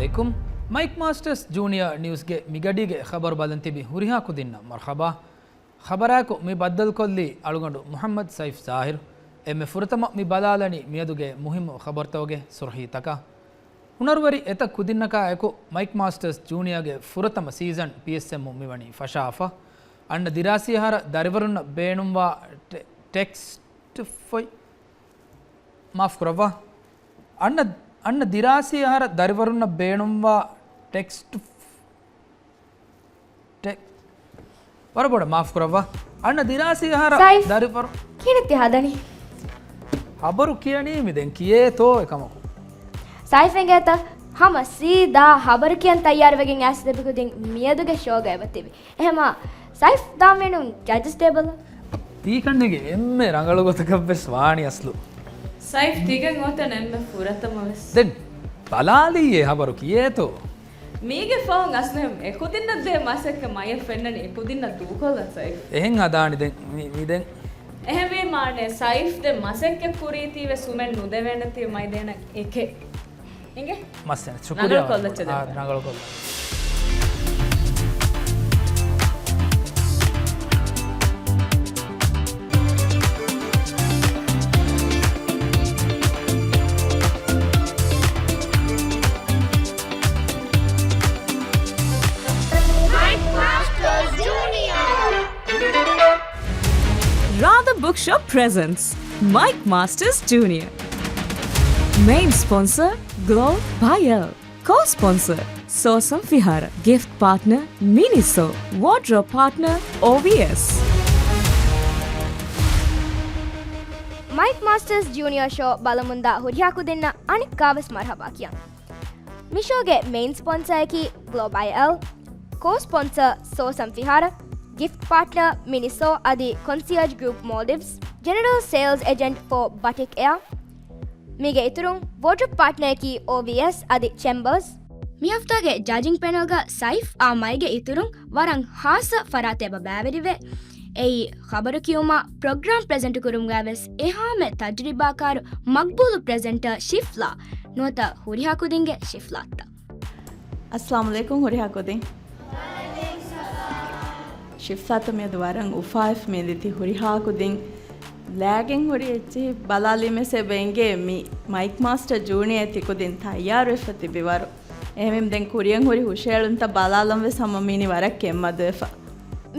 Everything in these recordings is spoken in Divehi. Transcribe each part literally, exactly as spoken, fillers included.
އަލައިކުމް. މައިކް މާސްޓަރސް ޖޫނިއާ ނިއުސްގެ މިގަޑީގެ ޚަބަރު ބަލަން ތިބި ހުރިހާ ކުދިންނަށް މަރްޙަބާ. ޚަބަރާއެކު މި ބައްދަލުކޮށްލީ އަޅުގަނޑު މުޙައްމަދު ސައިފް ޒާހިރު. އެންމެ ފުރަތަމަ މި ބަލާލަނީ މިއަދުގެ މުހިއްމު ޚަބަރުތަކުގެ ސުރުޚީތަކާ. ހުނަރުވެރި އެތައް ކުދިންނަކާ އެކު މައިކް މާސްޓަރސް ޖޫނިއާގެ ފުރަތަމަ ސީޒަން ޕީއެސްއެމުން މިވަނީ ފަށާފަ. އަންނަ ދިރާސީ އަހަރަށް ދަރިވަރުންނަށް ބޭނުންވާ ޓެ-، ޓެކްސްޓް ފޮތް، މާފު ކުރައްވާ. އަންނަ، އަންނަ ދިރާސީ އަހަރަށް ދަރިވަރުންނަށް ބޭނުންވާ ޓެކްސްޓް ޓެ-، ވަރަށް ބޮޑަށް މާފު ކުރައްވާ. އަންނަ ދިރާސީ އަހަރަށް ސައިފް، ދަރިފަރު- ކިހިނެއް ތި ހަދަނީ؟ ހަބަރު ކިޔަނީ މި ދެން ކިޔޭތޯ އެކަމަކު. ސައިފް އެނގޭތަ؟ ހަމަ ސީދާ ހަބަރު ކިޔަން ތައްޔާރުވެގެން އައިސް ދެބި ކުދިން މިއަދުގެ ޝޯގަ އެބަތިބި. އެހެމާ ސައިފް ދާންވީނު ޖަޖަސް ޓޭބަލަށް. ތީކަންނޭގެ އެންމެ ރަނގަޅު ގޮތަކަށްވެސް ވާނީ އަސްލު. ސައިފް ތިގެން އޮތަން އެންމެ ފުރަތަމަވެސް. ދެން ބަލާލިއޭ ހަބަރު ކިޔޭތޯ. މީގެ ފަހުން އަސްލު އެކުދިންނަށް ދޭ މަސައްކަތް މަޔަށް ފެންނަނީ އެކުދިންނަށް ދޫކޮށްލަން ސައިފް. އެހެން ހަދާނި ދެން މި، މި ދެން. އެހެންވީމާ ސައިފް ދެން މަސައްކަތް ކުރީތީވެސް އުމެއް ނުދެވޭނެތީ މައިދޭނަށް އެކެއް. އިނގޭ؟ މައްސަން. ޝުކުރިއްޔާ. ރަނގަޅު ކޮށްލައްޗޭ ދެން. ރަނގަޅު ކޮށްލަ. Radha Bookshop presents Mike Masters Junior. Main sponsor, Glow by L. Co-sponsor, Sosam Vihara. Gift partner, Miniso. Wardrobe partner, O V S. މައިކް މާސްޓަރސް ޖޫނިއާ ޝޯ ބަލަމުންދާ ހުރިހާ ކުދިންނަށް އަނެއްކާވެސް މަރްޙަބާ ކިޔަން. މި ޝޯގެ މެއިން ސްޕޮންސަރއަކީ ގްލޯ ބައި އެލް، ކޯ ސްޕޮންސަރ ސޯސަމް ފިހާރަ، ގިފްޓް ޕާޓްނަރ މިނިސޯ އަދި ކޮންސިއާޖް ގްރޫޕް މޯލްޑިވްސް، ޖެނެރަލް ސޭލްސް އެޖެންޓް ފޯ ބަޓިކް އެއާ. މީގެ އިތުރުން ވޯޑްރޯބް ޕާޓްނަރަކީ އޯ ވީ އެސް އަދި ޗެމްބަރސް. މި ހަފްތާގެ ޖަޖިން ޕެނަލްގަ ސައިފް އާ މައިގެ އިތުރުން ވަރަށް ހާއްސަ ފަރާތެއް އެބަ ބައިވެރިވޭ. އެއީ، ޚަބަރު ކިޔުމާ ޕްރޮގްރާމް ޕްރެޒެންޓު ކުރުމުގައިވެސް އެހާމެ ތަޖުރިބާކާރު މަގްބޫލު ޕްރެޒެންޓަރ ޝިފްލާ ނުވަތަ ހުރިހާ ކުދިންގެ ޝިފްލާއަށް. އައްސަލާމު ޢަލައިކުމް ހުރިހާ ކުދިން. ޝިފްލާތަ މިއަދު ވަރަށް އުފާވެފަ މިއަދި ތި ހުރިހާ ކުދިން ލައިގެން ހުރި އެއްޗެހި ބަލާލީމަސް އެބަ އެނގޭ މި މައިކް މާސްޓަރ ޖޫނިއާ ތި ކުދިން ތައްޔާރުވެފަ ތިބި ވަރު. އެހެންވީމަ ދެން ކުރިއަށް ހުރި ހުށައެޅުންތައް ބަލާލަން ވެސް ހަމަ މީނި ވަރަށް ކެތްމަދުވެފަ.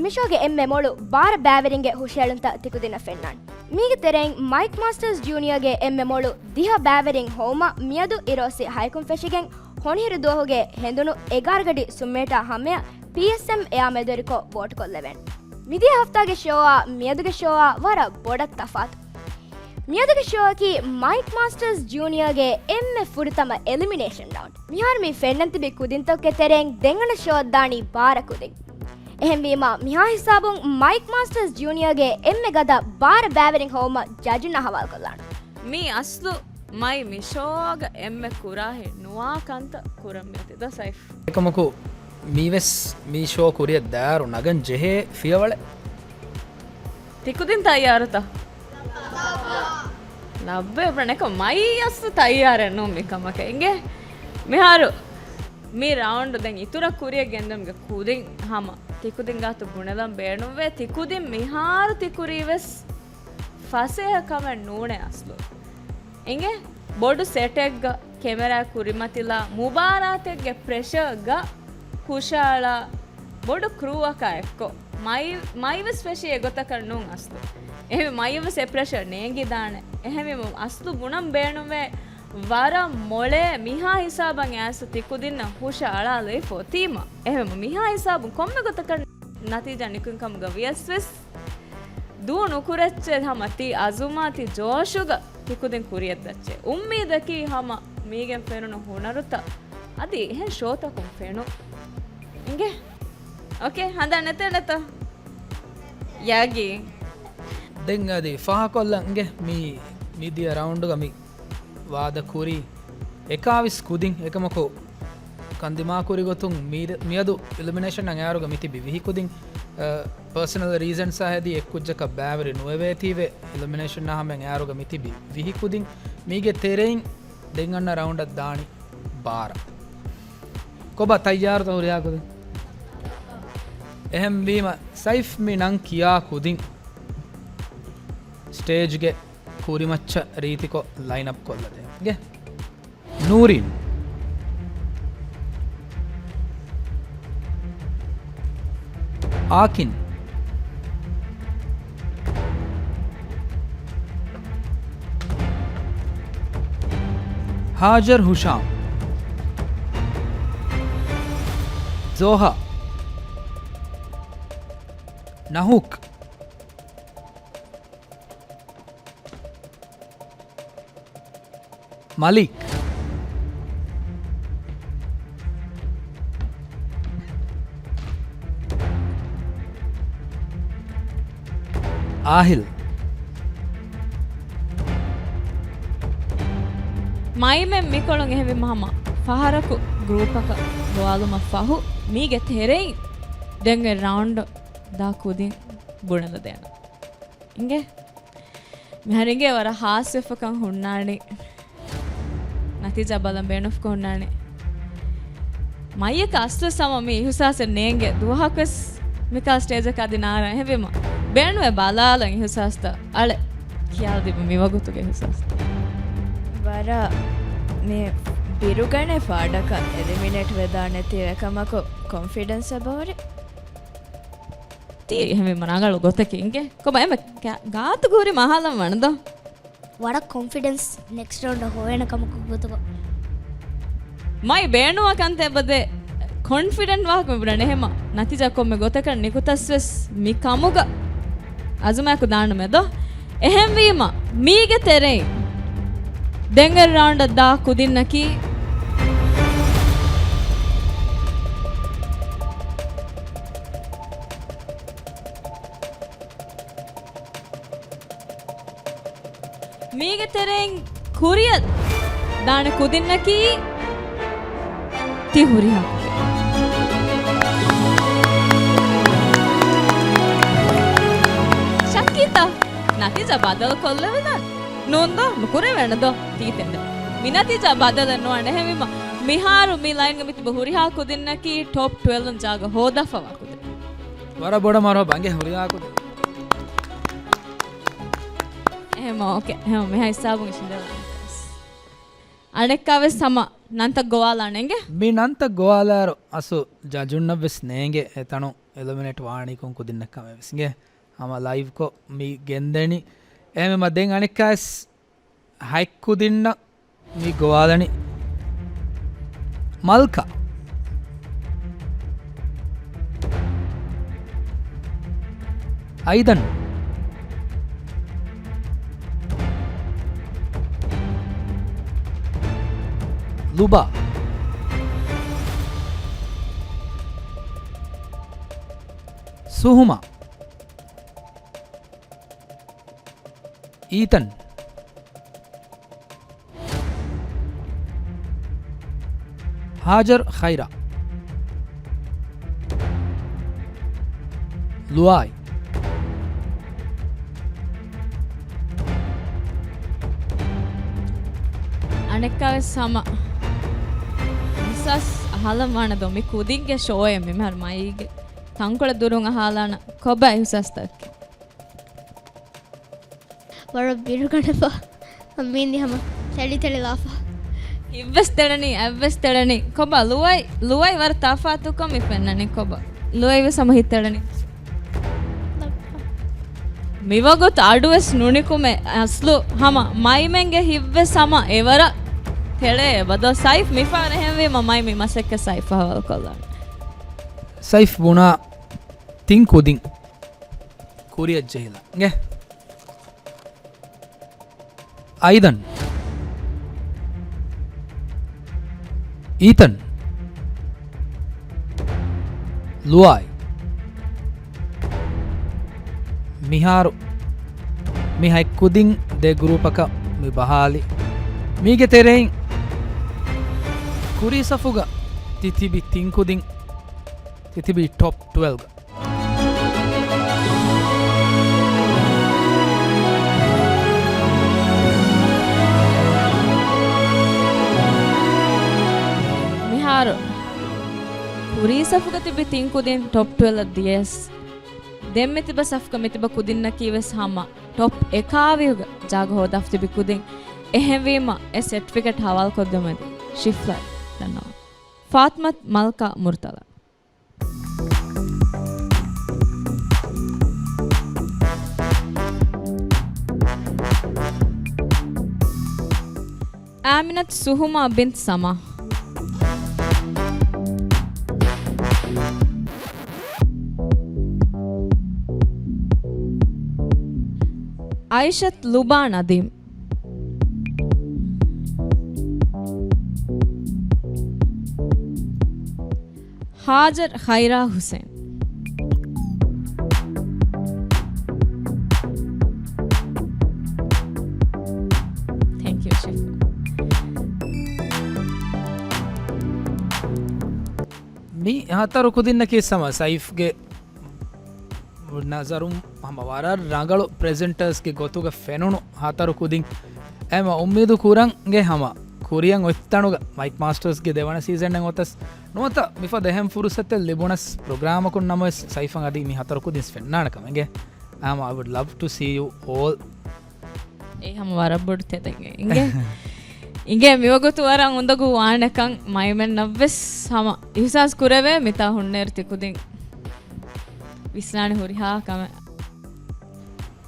މި ޝޯގެ އެންމެ މޮޅު ބާރަ ބައިވެރިންގެ ހުށައެޅުންތައް ތިކުދިންނަށް ފެންނާނެ. މީގެ ތެރެއިން މައިކް މާސްޓަރސް ޖޫނިއާގެ އެންމެ މޮޅު ދިހަ ބައިވެރިން ހޮވުމަށް މިއަދު އިރޯސި ހައެކުން ފެށިގެން ހޮނިހިރު ދުވަހުގެ ހެނދުނު އެގާރަ ގަޑި ސުންމިނެޓާ ހަމަޔަށް ޕީއެސްއެމް އެއާ މެދުވެރިކޮށް ވޯޓް ކޮށްލެވޭނެ. މިދިޔަ ހަފްތާގެ ޝޯއާ މިއަދުގެ ޝޯއާ ވަރަށް ބޮޑަށް ތަފާތު. މިއަދުގެ ޝޯއަކީ މައިކް މާސްޓަރސް ޖޫނިއާގެ އެންމެ ފުރަތަމަ އެލިމިނޭޝަން ރައުންޑް. މިހާރު މި ފެންނަން ތިބި ކުދިންތަކުގެ ތެރެއިން ދެން އަންނަ ޝޯއަށް ދާނީ ބާރަ ކުދިން. އެހެންވީމާ، މިހާ ހިސާބުން މައިކް މާސްޓަރސް ޖޫނިއާގެ އެންމެ ގަދަ ބާރަ ބައިވެރިން ހޮވުމަށް ޖަޖުންނާ ހަވާލުކޮށްލާނަން. މީ އަސްލު މައި މި ޝޯގަ އެންމެ ކުރާހި ނުވާ ކަންތައް ކުރަން މިއޮތީ ދޯ ސައިފް. އެކަމަކު މީވެސް މީ ޝޯ ކުރިއަށް ދާއިރު ނަގަން ޖެހޭ ފިޔަވަޅެއް. ތިކުދިން ތައްޔާރުތަ؟ ލައްބައެއް ބުނެކޮ މައި އަސްލު ތައްޔާރެއް ނޫން މި ކަމަކަށް އިނގޭ. މިހާރު މި ރައުންޑް ދެން އިތުރަށް ކުރިއަށް ގެންދަމުގެ ކުދިން ހަމަ ތިކުދިން ގާތު ބުނެލަން ބޭނުންވޭ. ތިކުދިން މިހާރު ތި ކުރީވެސް ފަސޭހަ ކަމެއް ނޫނޭ އަސްލު. އިނގޭ؟ ބޮޑު ސެޓެއްގަ ކެމެރާ ކުރިމަތިލާ މުބާރާތެއްގެ ޕްރެޝަރގަ ހުށައަޅާ ބޮޑު ކްރޫއަކާ އެއްކޮށް މައި، މައިވެސް ފެށީ އެގޮތަކަށް ނޫން އަސްލު. އެހެންވެ މައިވެސް އެ ޕްރެޝަރ ނޭނގިދާނެ. އެހެންވީމަ އަސްލު ބުނަން ބޭނުންވޭ ވަރަށް މޮޅޭ މިހާ ހިސާބަށް އައިސް ތިކުދިންނަށް ހުށަ އަޅާލައިފަ އޮތީމަ. އެހެންވީމަ މިހާ ހިސާބުން ކޮންމެ ގޮތަކަށް ނަތީޖާ ނިކުތް ކަމުގަ ވިޔަސް ވެސް ދޫ ނުކުރައްޗޭ ހަމަ ތި އަޒުމާ ތި ޖޯޝުގަ ތިކުދިން ކުރިއަށްދައްޗޭ. އުއްމީދަކީ ހަމަ މީގެން ފެނުނު ހުނަރުތައް އަދި އެހެން ޝޯތަކުން ފެނުން. އިނގޭ؟ އޯކޭ، ހަނދާން ނެތޭނެތަ؟ ޔަގީން. ދެން އަދި ފާހަކޮށްލަން އިނގޭ މި، މިދިޔަ ރައުންޑުގަ މި ވާދަ ކުރީ އެކާވީސް ކުދިން. އެކަމަކު ކަންދިމާކުރި ގޮތުން މީ، މިއަދު އިލިމިނޭޝަންއަށް އައިއިރުގަ މިތިބި ވިހި ކުދިން، އަ، ޕާސަނަލް ރީޒަންސްއާ ހެދި އެއްކުއްޖަކަށް ބައިވެރި ނުވެވޭތީވެ، އިލިމިނޭޝަންއާ ހަމަޔަށް އައިއިރުގަ މިތިބި ވިހި ކުދިން. މީގެ ތެރެއިން ދެން އަންނަ ރައުންޑަށް ދާނީ ބާރަ. ކޮބާ ތައްޔާރުތަ ހުރިހާ ކުދިން؟ އެހެންވީމަ، ސައިފް މި ނަން ކިޔާ ކުދިން ސްޓޭޖްގެ ކުރިމައްޗަށް ރީތިކޮށް ލައިން އަޕް ކޮށްލަދޭން. ގެ. ނޫރީން. އާކިން. ހާޖަރް ހުޝާމް. ޒޯހާ. ނަހޫކް. މަލީކް. އާހިލް. މައިމެން މިކޮޅުން އެހެންވީމަ ހަމަ ފަހަރަކު ގްރޫޕަކަށް ގޮވާލުމަށް ފަހު، މީގެ ތެރެއިން ދެން އެ ރައުންޑް ދާ ކުދިން ބުނެލަދޭނަން. އިނގޭ؟ މިހާރު އިނގޭ ވަރަށް ހާސްވެފަކަން ހުންނާނީ. ނަތީޖާ ބަލަން ބޭނުންފަކަން ހުންނާނީ. މައްޔަކަށް އަސްލުވެސް ހަމަ މި އިހުސާސެއް ނޭނގޭ. ދުވަހަކުވެސް މިކާ ސްޓޭޖަކަށް އަދި ނާރާ. އެހެންވީމަ ބޭނުމޭ ބަލާލަން އިހުސާސްތައް. އަޅެ ކިޔާލަދީބަ މިވަގުތުގެ އިހުސާސްތައް. ވަރަށް މި ބިރުގަނެފަ އަޑަކަށް އެލިމިނޭޓް ވެދާނެތީ އެކަމަކު ކޮންފިޑެންސް އެބަހުރި. ތީ އެހެންވީމަ ރަނގަޅު ގޮތަކީ އިނގޭ. ކޮބާ އެންމެ ގާތުގަ ހުރީމަ އަހާލަން ވާނެ ދޯ؟ ވަރަށް ކޮންފިޑެންސް ނެކްސްޓް ރައުންޑަށް ހޮވޭނެ ކަމަކު ގޮތުގަ. މައި ބޭނުންވާ ކަންތައް އެބަދޭ. ކޮންފިޑެންޓް ވާހަކަ މި ބުނަން އެހެމަ. ނަތީޖާ ކޮންމެ ގޮތަކަށް ނިކުތަސްވެސް މި ކަމުގަ އަޒުމާއެކު ދާނަމޭ ދޯ؟ އެހެންވީމަ، މީގެ ތެރެއިން ދެން އެ ރައުންޑަށް ދާ ކުދިންނަކީ، މީގެ ތެރެއިން ކުރިއަށް ދާނެ ކުދިންނަކީ ތި ހުރިހާ. ޝައްކީތަ؟ ނަތީޖާ ބަދަލު ކޮށްލެވިދާނެ. ނޫން ދޯ؟ ނުކުރެވޭނެ ދޯ؟ ތީ ތެދެއް. މި ނަތީޖާ ބަދަލެއް ނުވާނެ. އެހެންވީމަ، މިހާރު މި ލައިންގަ މި ތިބި ހުރިހާ ކުދިންނަކީ ޓޮޕް ޓްވެލްވުން ޖާގަ ހޯދާފަވާ ކުދިން. ވަރަށް ބޮޑަށް މަރުޙަބާ އިނގޭ ހުރިހާ ކުދިން. އެހެމަ، އޯކޭ. އެހެމަ، މިހާ ހިސާބުން އިށިނދެލާނެ. އަނެއްކާވެސް ހަމަ ނަންތައް ގޮވާލާނެ އިނގޭ. މި ނަންތައް ގޮވާލާއިރު އަސްލު ޖަޖުންނަށްވެސް ނޭނގޭ އެތަނުން އެލިމިނޭޓް ވާނީ ކޮން ކުދިންނެއްކަމެއް ވެސް އިނގޭ. ހަމަ ލައިވްކޮށް މި ގެންދެނީ. އެހެމަ ދެން އަނެއްކާވެސް ހަތް ކުދިންނަށް މި ގޮވާލަނީ. މަލްކާ. އައިދަން. ލުބާ. ސުހުމާ. އީތަން. ހާޖަރް ޚައިރާ. ލުއާއި. އަނެއްކާވެސް ހަމަ އިހްސާސް އަހާލަން ވާނެ ދޯ؟ މި ކުދިންގެ ޝޯއެއް މި މިހާރު މައިގެ ތަންކޮޅެއް ދުރުން އަހާލާނަ. ކޮބާ އިހްސާސްތަކެއް؟ ވަރަށް ބިރުގަނެފަ. މީން ހަމަ ތެޅި ތެޅި ލާފަ. ހިތްވެސް ތެޅެނީ، އަތްވެސް ތެޅެނީ. ކޮބާ ލުއަތް، ލުއަތް ވަރަށް ތަފާތުކަން މި ފެންނަނީ ކޮބާ؟ ލުއަތްވެސް ހަމަ ހިތް ތެޅެނީ. މިވަގުތު އަޑުވެސް ނުނިކުމެ އަސްލު ހަމަ މައިމެންގެ ހިތްވެސް ހަމަ އެވަރަށް ތެޅޭ އެބަދޯ. ސައިފް މިފަހަރު އެހެންވީމަ މައި މި މަސައްކަތް ސައިފް އަހަވާލު ކޮށްލާނެ. ސައިފް ބުނާ ތިން ކުދިން ކުރިއަށް ޖެހިލަން. އިނގޭ. އައިދަން. އީތަން. ލުއާއި. މިހާރު މި ހަތް ކުދިން ދެ ގްރޫޕަކަށް މި ބަހާލި. މީގެ ތެރެއިން ކުރީ ސަފުގަ ތި ތިބި ތިން ކުދިން ތި ތިބީ ޓޮޕް ޓްވެލްވްގަ. މިހާރު މި ސަފުގަ ތިބި ތިން ކުދިން ޓޮޕް ޓުވެލްވަށް ދިޔަސް، ދެން މި ތިބަ ސަފުގަ މި ތިބަ ކުދިންނަކީ ވެސް ހަމަ ޓޮޕް އެކާވީހުގަ ޖާގަ ހޯދާފަ ތިބި ކުދިން. އެހެންވީމަ އެ ސެޓްފިކެޓް ހަވާލުކޮށްދެމުން އަދި ޝިފްލަށް ދަންނަވަން. ފާތްމަތު މަލްކާ މުރުތަލާ. އާމިނަތު ސުހުމާ ބިންތު ސަމާ. އައިޝަތު ލުބާ ނަދީމް. ހާޖަރު ޚައިރާ ހުސެން. ތެންކް ޔޫ، ޝިފް. މި ހަތަރު ކުދިންނަކީ ސަމާ ސައިފްގެ ނަޒަރުން ހަމަ ވަރަށް ރަނގަޅު ޕްރެޒެންޓާސްގެ ގޮތުގަ ފެނުނު ހަތަރު ކުދިން. އެމަ އުއްމީދު ކުރަން ގެ ހަމަ ކުރިއަށް އޮތްތަނުގަ މައިކް މާސްޓަރސްގެ ދެވަނަ ސީޒަންއެއް އޮތަސް ނުވަތަ މިފަދަ އެހެން ފުރުސަތެއް ލިބުނަސް ޕްރޮގްރާމަކުން ނަމަވެސް ސައިފަށް އަދި މި ހަތަރު ކުދިން ފެންނާނެ ކަމެއްގެ. އާމަ، I would love to see you all. އެ ހަމަ ވަރަށް ބޮޑު ތެދެއް އިނގޭ. އިނގޭ މިވަގުތު ވަރަށް އުނދަގޫ ވާނެކަން މައިމެންނަށްވެސް ހަމަ އިހުސާސް ކުރެވޭ މިތާ ހުންނޭރު ތިކުދިން ވިސްނާނެ ހުރިހާ ކަމެއް.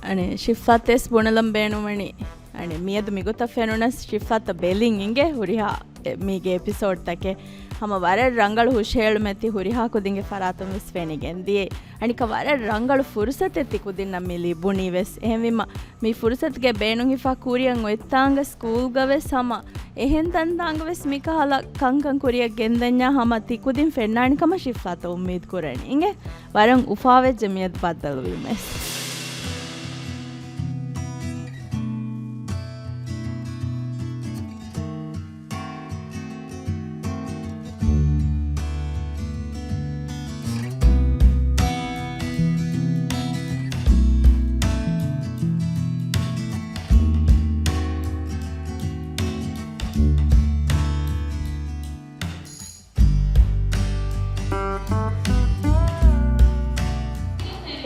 އަނެ ޝިފްފާތެސް ބުނެލަން ބޭނުންވަނީ. އަނެ މިއަދު މިގޮތަށް ފެނުނަސް ޝިފްފާތަ ބެލިން އިނގޭ ހުރިހާ އެ، މީގެ އެޕިސޯޑްތަކެއް. ހަމަ ވަރަށް ރަނގަޅު ހުށަހެޅުމެއް ތި ހުރިހާ ކުދިންގެ ފަރާތުން ވެސް ފެނިގެން ދިޔައީ. އަނެއްކާ ވަރަށް ރަނގަޅު ފުރުސަތެއް ތި ކުދިންނަށް މި ލިބުނީ ވެސް. އެހެންވީމަ މި ފުރުސަތުގެ ބޭނުން ހިފާ ކުރިއަށް އޮތްތާނގަ ސްކޫލްގަ ވެސް ހަމަ އެހެން ތަންތާނގަ ވެސް މިކަހަލަ ކަންކަން ކުރިއަށް ގެންދަންޏާ ހަމަ ތި ކުދިން ފެންނާނެ ކަމަށް ޝިފްފާތަ އުއްމީދު ކުރަނީ. އިނގޭ ވަރަށް އުފާވެއްޖެ މިއަދު ބައްދަލުވީމަ ވެސް.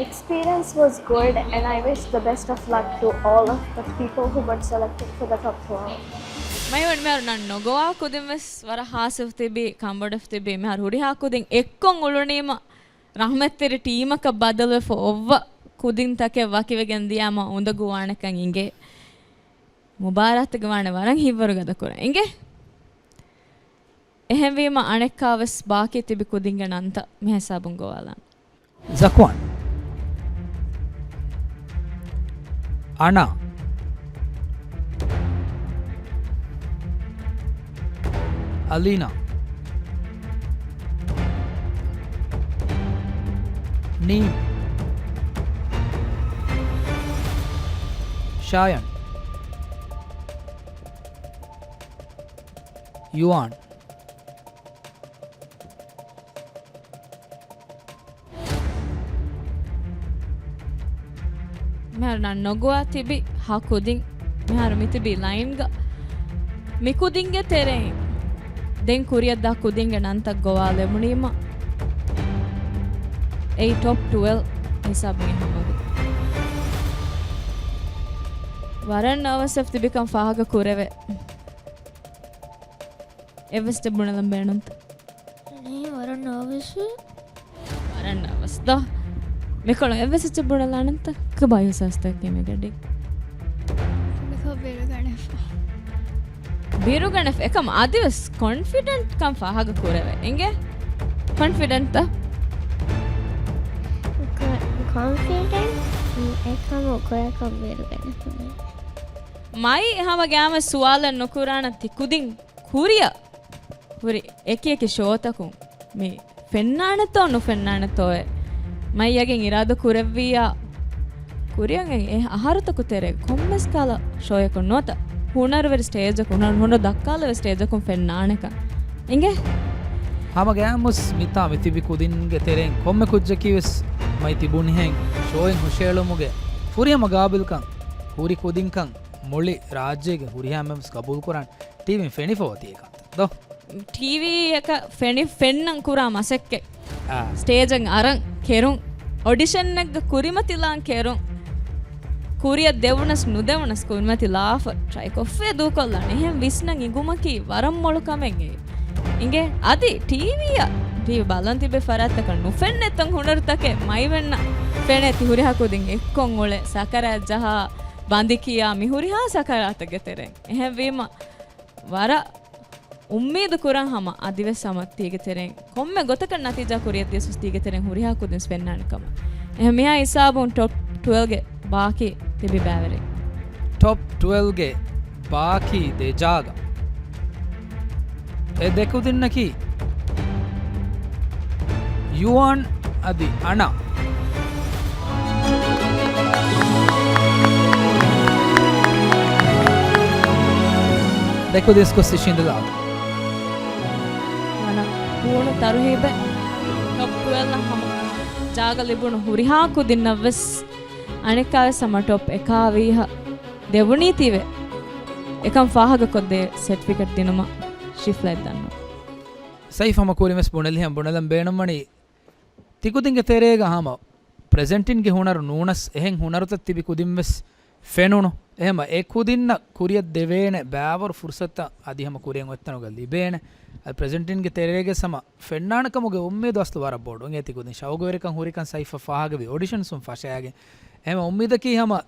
Experience was good, and I wish the best of luck to all of the people who got selected for the top twelve. މައިވަން މިހާރު ނަން ނޮގޮވާ ކުދިން ވެސް ވަރަށް ހާސިލް ތިބި، ކަންބޮޑެފަ ތިބި، މިހާރު ހުރިހާ ކުދިން އެއްކޮށް އުޅުނީމަ ރަހްމަތްތެރި ޓީމަކަށް ބަދަލުވެފަ އޮއްވަ ކުދިންތަކެއް ވަކިވެގެން ދިޔާމަ އުނދަގޫ ވާނެކަން އިނގޭ. މުބާރާތުގެ ވާނެ ވަރަށް ހިތްވަރު ގަދަކުރަން އިނގޭ. އެހެންވީމަ އަނެއްކާވެސް ބާކީ ތިބި ކުދިންގެ ނަންތައް މިހިސާބުން ގޮވާލާން. ޒަކުވާން. އަނާ. އަލީނާ. ނީމް. ޝާޔަން. ޔުއާން. މިހާރު ނަން ނޮގޮވާ ތިބި ހަ ކުދިން، މިހާރު މިތިބީ ލައިންގަ މި ކުދިންގެ ތެރެއިން ދެން ކުރިއަށްދާ ކުދިންގެ ނަންތައް ގޮވާލެވުނީމަ، އެއީ ޓޮޕް ޓުވެލް ހިސާބުގެ ހަމަވި. ވަރަށް ނާވަސްވެފަ ތިބިކަން ފާހަގަ ކުރެވޭ. އެއްވެސް އެއްޗެއް ބުނެލަން ބޭނުންތަ؟ ނީ ވަރަށް ނާވަސް. ވަރަށް ނާވަސް ދޯ؟ މިކޮޅު އެއްވެސް އެއްޗެއް ބުނެލާނަންތަ؟ ކިބާ އިހުސާސްތައް ކެމެގަޑި؟ ބިކޮ ބިރުގަނެފަ. ބިރުގަނެފަ. އެކަމް އަދިވެސް ކޮންފިޑެންޓް ކަން ފާހަގަ ކުރެވޭ. އިނގޭ؟ ކޮންފިޑެންޓްތަ؟ ކޮ-، ކޮންފިޑެންޓް؟ އެކަމު ކޮއެކަށް ބިރުގަނެފަ. މައި ހަމަ ގައިމު ސުވާލެއް ނުކުރާނަން ތި ކުދިން ކުރިއަށް ހުރި އެކި އެކި ޝޯތަކުން މި ފެންނާނެތޯ ނުފެންނާނެތޯއޭ މައިޔަގެން އިރާދަ ކުރެއްވިއްޔާ، ކުރިއަށް އެ އަހަރުތަކު ތެރޭ ކޮންމެސް ކަހަލަ ޝޯޔަކުން ނުވަތަ ހުނަރުވެރި ސްޓޭޖަކުން، ހުނަރު، ހުނަރު ދައްކާލެވޭ ސްޓޭޖަކުން ފެންނާނެކަން އިނގޭ. ހަމަ ގައިމުސް މިތާ މިތިބި ކުދިންގެ ތެރެއިން ކޮންމެ ކުއްޖަކީވެސް މައި ތިބުނިހެން ޝޯއިން ހުށައެޅުމުގެ ފުރިހަމަ ގާބިލްކަން ހުރި ކުދިންކަން މުޅި ރާއްޖޭގެ ހުރިހާ އެންމެންވެސް ގަބޫލުކުރާނެ. ޓީވީން ފެނިފަ އޮތީ އެކަންތައް ދޯ؟ ޓީވީއަކަށް ފެނި، ފެންނަން ކުރާ މަސައްކަތް އާ. ސްޓޭޖަށް އަރަން ކެރުން، އޮޑިޝަންއެއްގަ ކުރިމަތިލާން ކެރުން، ކުރިއަށް ދެވުނަސް ނުދެވުނަސް ކުރިމަތިލާފަ ޓްރައިކޮށްފައި ދޫކޮށްލާނެ. އެހެން ވިސްނަން އިނގުމަކީ ވަރަށް މޮޅު ކަމެއް އެއީ. އިނގޭ، އަދި ޓީވީއަށް، ޓީވީ ބަލަން ތިބޭ ފަރާތްތަކަށް ނުފެންނަ އެތަން ހުނަރުތަކެއް މައިވެންނަ ފެނޭ ތި ހުރިހާ ކުދިން އެއްކޮށް އުޅެ ސަކަރާތް ޖަހާ، ބަނދި ކިޔާ މި ހުރިހާ ސަކަރާތެއްގެ ތެރެއިން. އެހެންވީމަ، ވަރަށް އުއްމީދު ކުރަން ހަމަ އަދިވެސް ހަމަ ތީގެ ތެރެއިން ކޮންމެ ގޮތަކަށް ނަތީޖާ ކުރިއަށް ދިޔަސް ތީގެ ތެރެއިން ހުރިހާ ކުދިން ފެންނާނެ ކަމަށް. އެހެން މިހާ ހިސާބުން ޓޮޕް ޓްވެލްވްގެ ބާކީ ތިބި ބައިވެރިން. ޓޮޕް ޓްވެލްވްގެ ބާކީ ދެ ޖާގަ. އެ ދެ ކުދިންނަކީ ޔުއާން އަދި އަނާ. ދެ ކުދިން ގޮސް ސިޝިން ދެލާ. ވަރަށް ހޫނު ތަރުހީބެއް. ޓޮޕް ޓްވެލްވް ހަމަ ޖާގަ ލިބުނު ހުރިހާ ކުދިންނަށްވެސް އަނެއްކާވެސް ހަމަ ޓޮޕް އެކާވީހަށް ދެވުނީތީވެ އެކަން ފާހަގަކޮށްދޭ ސެޓްފިކެޓް ދިނުމަށް ޝިފްލަތް ދަންނަ. ސައިފް ހަމަ ކުރިންވެސް ބުނެލިހެން ބުނެލަން ބޭނުންވަނީ ތިކުދިންގެ ތެރޭގަ ހަމަ ޕްރެޒެންޓިންގެ ހުނަރު ނޫނަސް އެހެން ހުނަރުތައް ތިބި ކުދިންވެސް ފެނުނު. އެހެމަ އެ ކުދިންނަށް ކުރިއަށް ދެވޭނެ ބާވަރު ފުރުސަތުތައް އަދި ހަމަ ކުރިއަށް އޮތްތަނުގަ ލިބޭނެ. އަދި ޕްރެޒެންޓިންގެ ތެރޭގެ ހަމަ ފެންނާނެ ކަމުގެ އުއްމީދު އަސްލު ވަރަށް ބޮޑު. އެ ތިކުދިން ޝައުގުވެރިކަން ހުރިކަން ސައިފަށް ފާހަގަވި އޮޑިޝަންސުން ފަށައިގެން. އެހެމަ އުއްމީދަކީ ހަމަ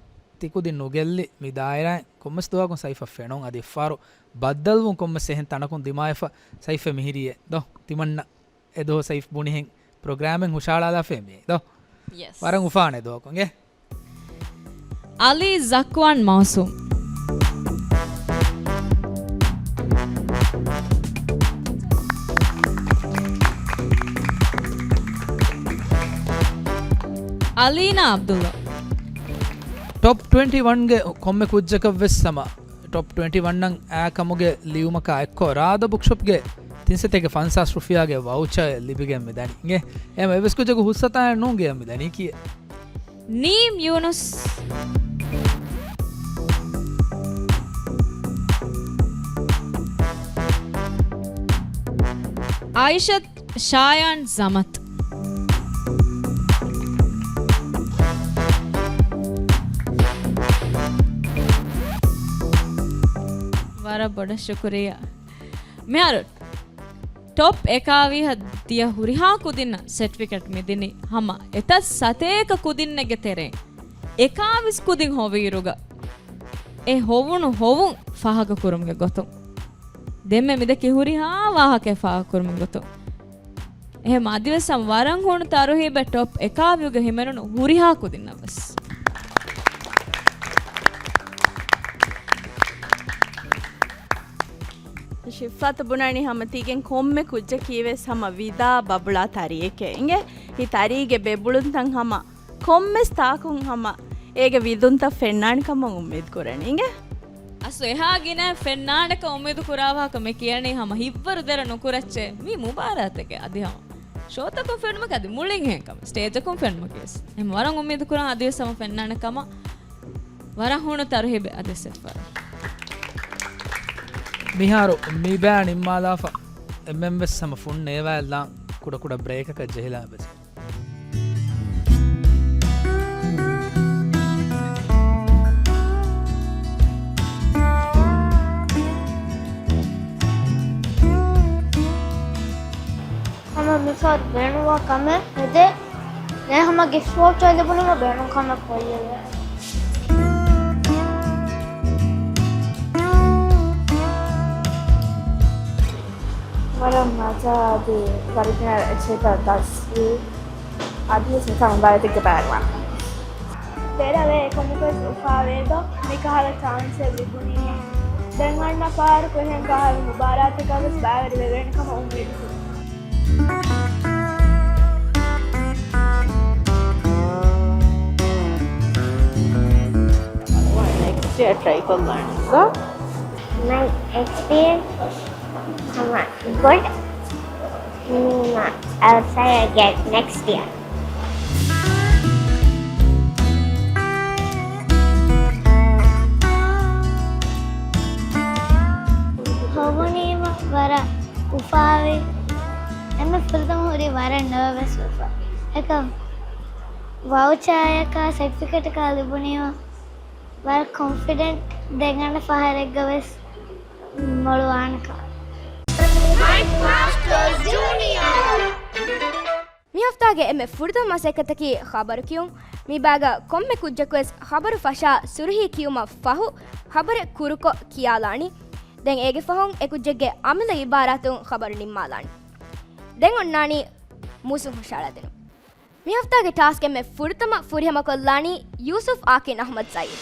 ތިކުދިން ނުގެއްލި މި ދާއިރާއިން ކޮންމެސް ދުވަހަކުން ސައިފަށް ފެނުން އަދި އެއްފަހަރު ބައްދަލުވުން ކޮންމެސް އެހެން ތަނަކުން ދިމާވެފަ ސައިފް މިހިރީއޭ ދޯ ތިމަންނަ އެ ދުވަހު ސައިފް ބުނިހެން ޕްރޮގްރާމެއް ހުށަހަޅާލާފައި މި ދޯ. ޔެސް. ވަރަށް އުފާނެ ދުވަހަކުން އޭ. އަލީ ޒަކްވާން މައުސޫމް. އަލީނާ އަބްދުﷲ. ޓޮޕް ޓްވެންޓީ ވަންގެ ކޮންމެ ކުއްޖަކަށްވެސް ހަމަ ޓޮޕް ޓްވެންޓީ ވަންއަށް އާ ކަމުގެ ލިޔުމަކާ އެއްކޮށް، ރާދަ ބުކްޝޮޕްގެ ތިން ސަތޭކަ ފަންސާސް ރުފިޔާގެ ވައުޗާއެއް ލިބިގެން މި ދަނީ. އިނގޭ؟ އެހެމަ އެއްވެސް ކުއްޖަކު ހުސްއަތާއެއް ނޫން ގެއަށް މި ދަނީ ކިޔޭ. ނީމް ޔޫނުސް. އާއިޝަތް ޝާޔާން ޒަމަތް. ވަރަށް ބޮޑަށް ޝުކުރިއްޔާ. މިހާރު ޓޮޕް އެކާވީހަށް ދިޔަ ހުރިހާ ކުދިންނަށް ސެޓްފިކެޓް މިދިނީ ހަމަ އެތައް ސަތޭކަ ކުދިންނެއްގެ ތެރެއިން އެކާވީސް ކުދިން ހޮވިއިރުގަ އެ ހޮވުނު ހޮވުން ފާހަގަކުރުމުގެ ގޮތުން. ދެންމެ މިދެކި ހުރިހާ ވާހަކައެއް ފާހަގަކުރުމުގެ ގޮތުން. އެހެމަ އަދިވެސް ހަމަ ވަރަށް ހޫނު ތަރުހީބެއް ޓޮޕް އެކާވިއުގަ ހިމެނުނު ހުރިހާ ކުދިންނަށްވެސް. ޝިފްއާތަށް ބުނަނީ ހަމަ ތީގެން ކޮންމެ ކުއްޖަކީވެސް ހަމަ ވިދާ ބަބުޅާ ތަރިއެކޭ. އިނގޭ؟ ހި ތަރީގެ ބެބުޅުންތައް ހަމަ ކޮންމެސް ތާކުން ހަމަ އޭގެ ވިދުންތައް ފެންނާނެ ކަމަށް އުއްމީދު ކުރަނީ. އިނގޭ؟ އަސްލު އެހާ ގިނަ ފެންނާނެކަން އުއްމީދު ކުރާ ވާހަކަ މި ކިޔަނީ ހަމަ ހިތްވަރު ދެރަ ނުކުރައްޗޭ މި މުބާރާތެއްގެ އަދި ހަމަ ޝޯތަކުން ފެނުމަކަށް އަދި މުޅިން އެހެން ކަމަށް ސްޓޭޖަކުން ފެނުމަކީވެސް. އެހެން ވަރަށް އުއްމީދު ކުރަން އަދިވެސް ހަމަ ފެންނާނެ ކަމަށް. ވަރަށް ހޫނު ތަރުހީބެއް އަދި ސެޓްފަރ. މިހާރު މި ބައި ނިންމާލާފަ އެންމެންވެސް ހަމަ ފުން ނޭވާލާން ކުޑަކުޑަ ބްރޭކަކަށް ޖެހިލާ ބެސް. ހަމަ މިފަދަ ބޭނުންވާ ކަމެއް ހެދޭ. ނޭ ހަމަ ގިފްޓް ވޯޗާ ލިބުނީމަ ބޭނުން ކަމެއް ކޮއްޔެވެ؟ ވަރަށް މަޒާ އަދި ވަރިގިނަ އެއްޗެހިތައް ދަސްވީ. އަދިވެސް މިކަން މުބާރާތެއްގެ ބައިވާން. ދެރަވޭ އެކަމަކުވެސް އުފާވޭތޯ މިކަހަލަ ޗާންސެއް ލިބުނީމަ. ދެން އަންނަ ފަހަރަކު އެހެން ކަހަލަ މުބާރާތަކަށްވެސް ބައިވެރިވެވޭނެ ކަމަށް އުއްމީދު ކުރަން. ނެކްސްޓް އިޔާ ޓްރައި ކޮށްލާނެ. ސޯ، މައި އެކްސްޕީރިއެންސް ހަމަ ގުޑް. މީމަ، I'll try again next year. ހޮވުނީމަ ވަރަށް އުފާވި. އެންމެ ފުރަތަމަ ހުރީ ވަރަށް ނަރވަސް ވެފަ. އެކަމް ވައުޗާއަކާ ސެޓްފިކެޓަކާ ލިބުނީމަ ވަރަށް ކޮންފިޑެންޓް. ދެން އަނެއް ފަހަރެއްގަ ވެސް މޮޅުވާނެކާ. މި ހަފްތާގެ އެންމެ ފުރަތަމަ މަސައްކަތަކީ ޚަބަރު ކިޔުން. މި ބާގަ ކޮންމެ ކުއްޖަކުވެސް ޚަބަރު ފަށާ ސުރުހީ ކިޔުމަށް ފަހު، ޚަބަރެއް ކުރުކޮށް ކިޔާލާނީ. ދެން އޭގެ ފަހުން އެ ކުއްޖެއްގެ އަމިއްލަ އިބާރާތުން ޚަބަރު ނިންމާލާނީ. ދެން އޮންނާނީ މޫސުން ހުށަހަޅަދިނުން. މި ހަފްތާގެ ޓާސްކް އެންމެ ފުރަތަމަ ފުރިހަމަކޮށްލާނީ ޔޫސުފް އާކިން އަޙްމަދު ސައީދު.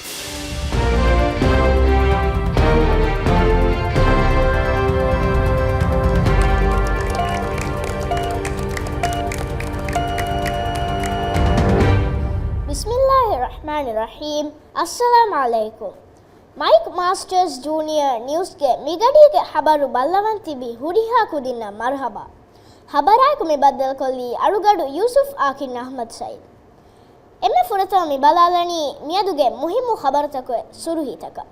ބިސްމިއްލާހި ރަޙްމާނި ރަޙީމް. އައްސަލާމް ޢަލައިކުމް. މައިކް މާސްޓަރސް ޖޫނިއަރ ނިއުސްގެ މިގަޑީގެ ޚަބަރު ބައްލަވަން ތިބި ހުރިހާ ކުދިންނަށް މަރުޙަބާ. ޚަބަރާއެކު މި ބައްދަލުކޮށްލީ އަޅުގަޑު ޔޫސުފް އާކިން އަޙްމަދު ސައީދު. އެންމެ ފުރަތަމަ މި ބަލާލަނީ މިއަދުގެ މުހިއްމު ޚަބަރުތަކުގެ ސުރުހީތަކަށް.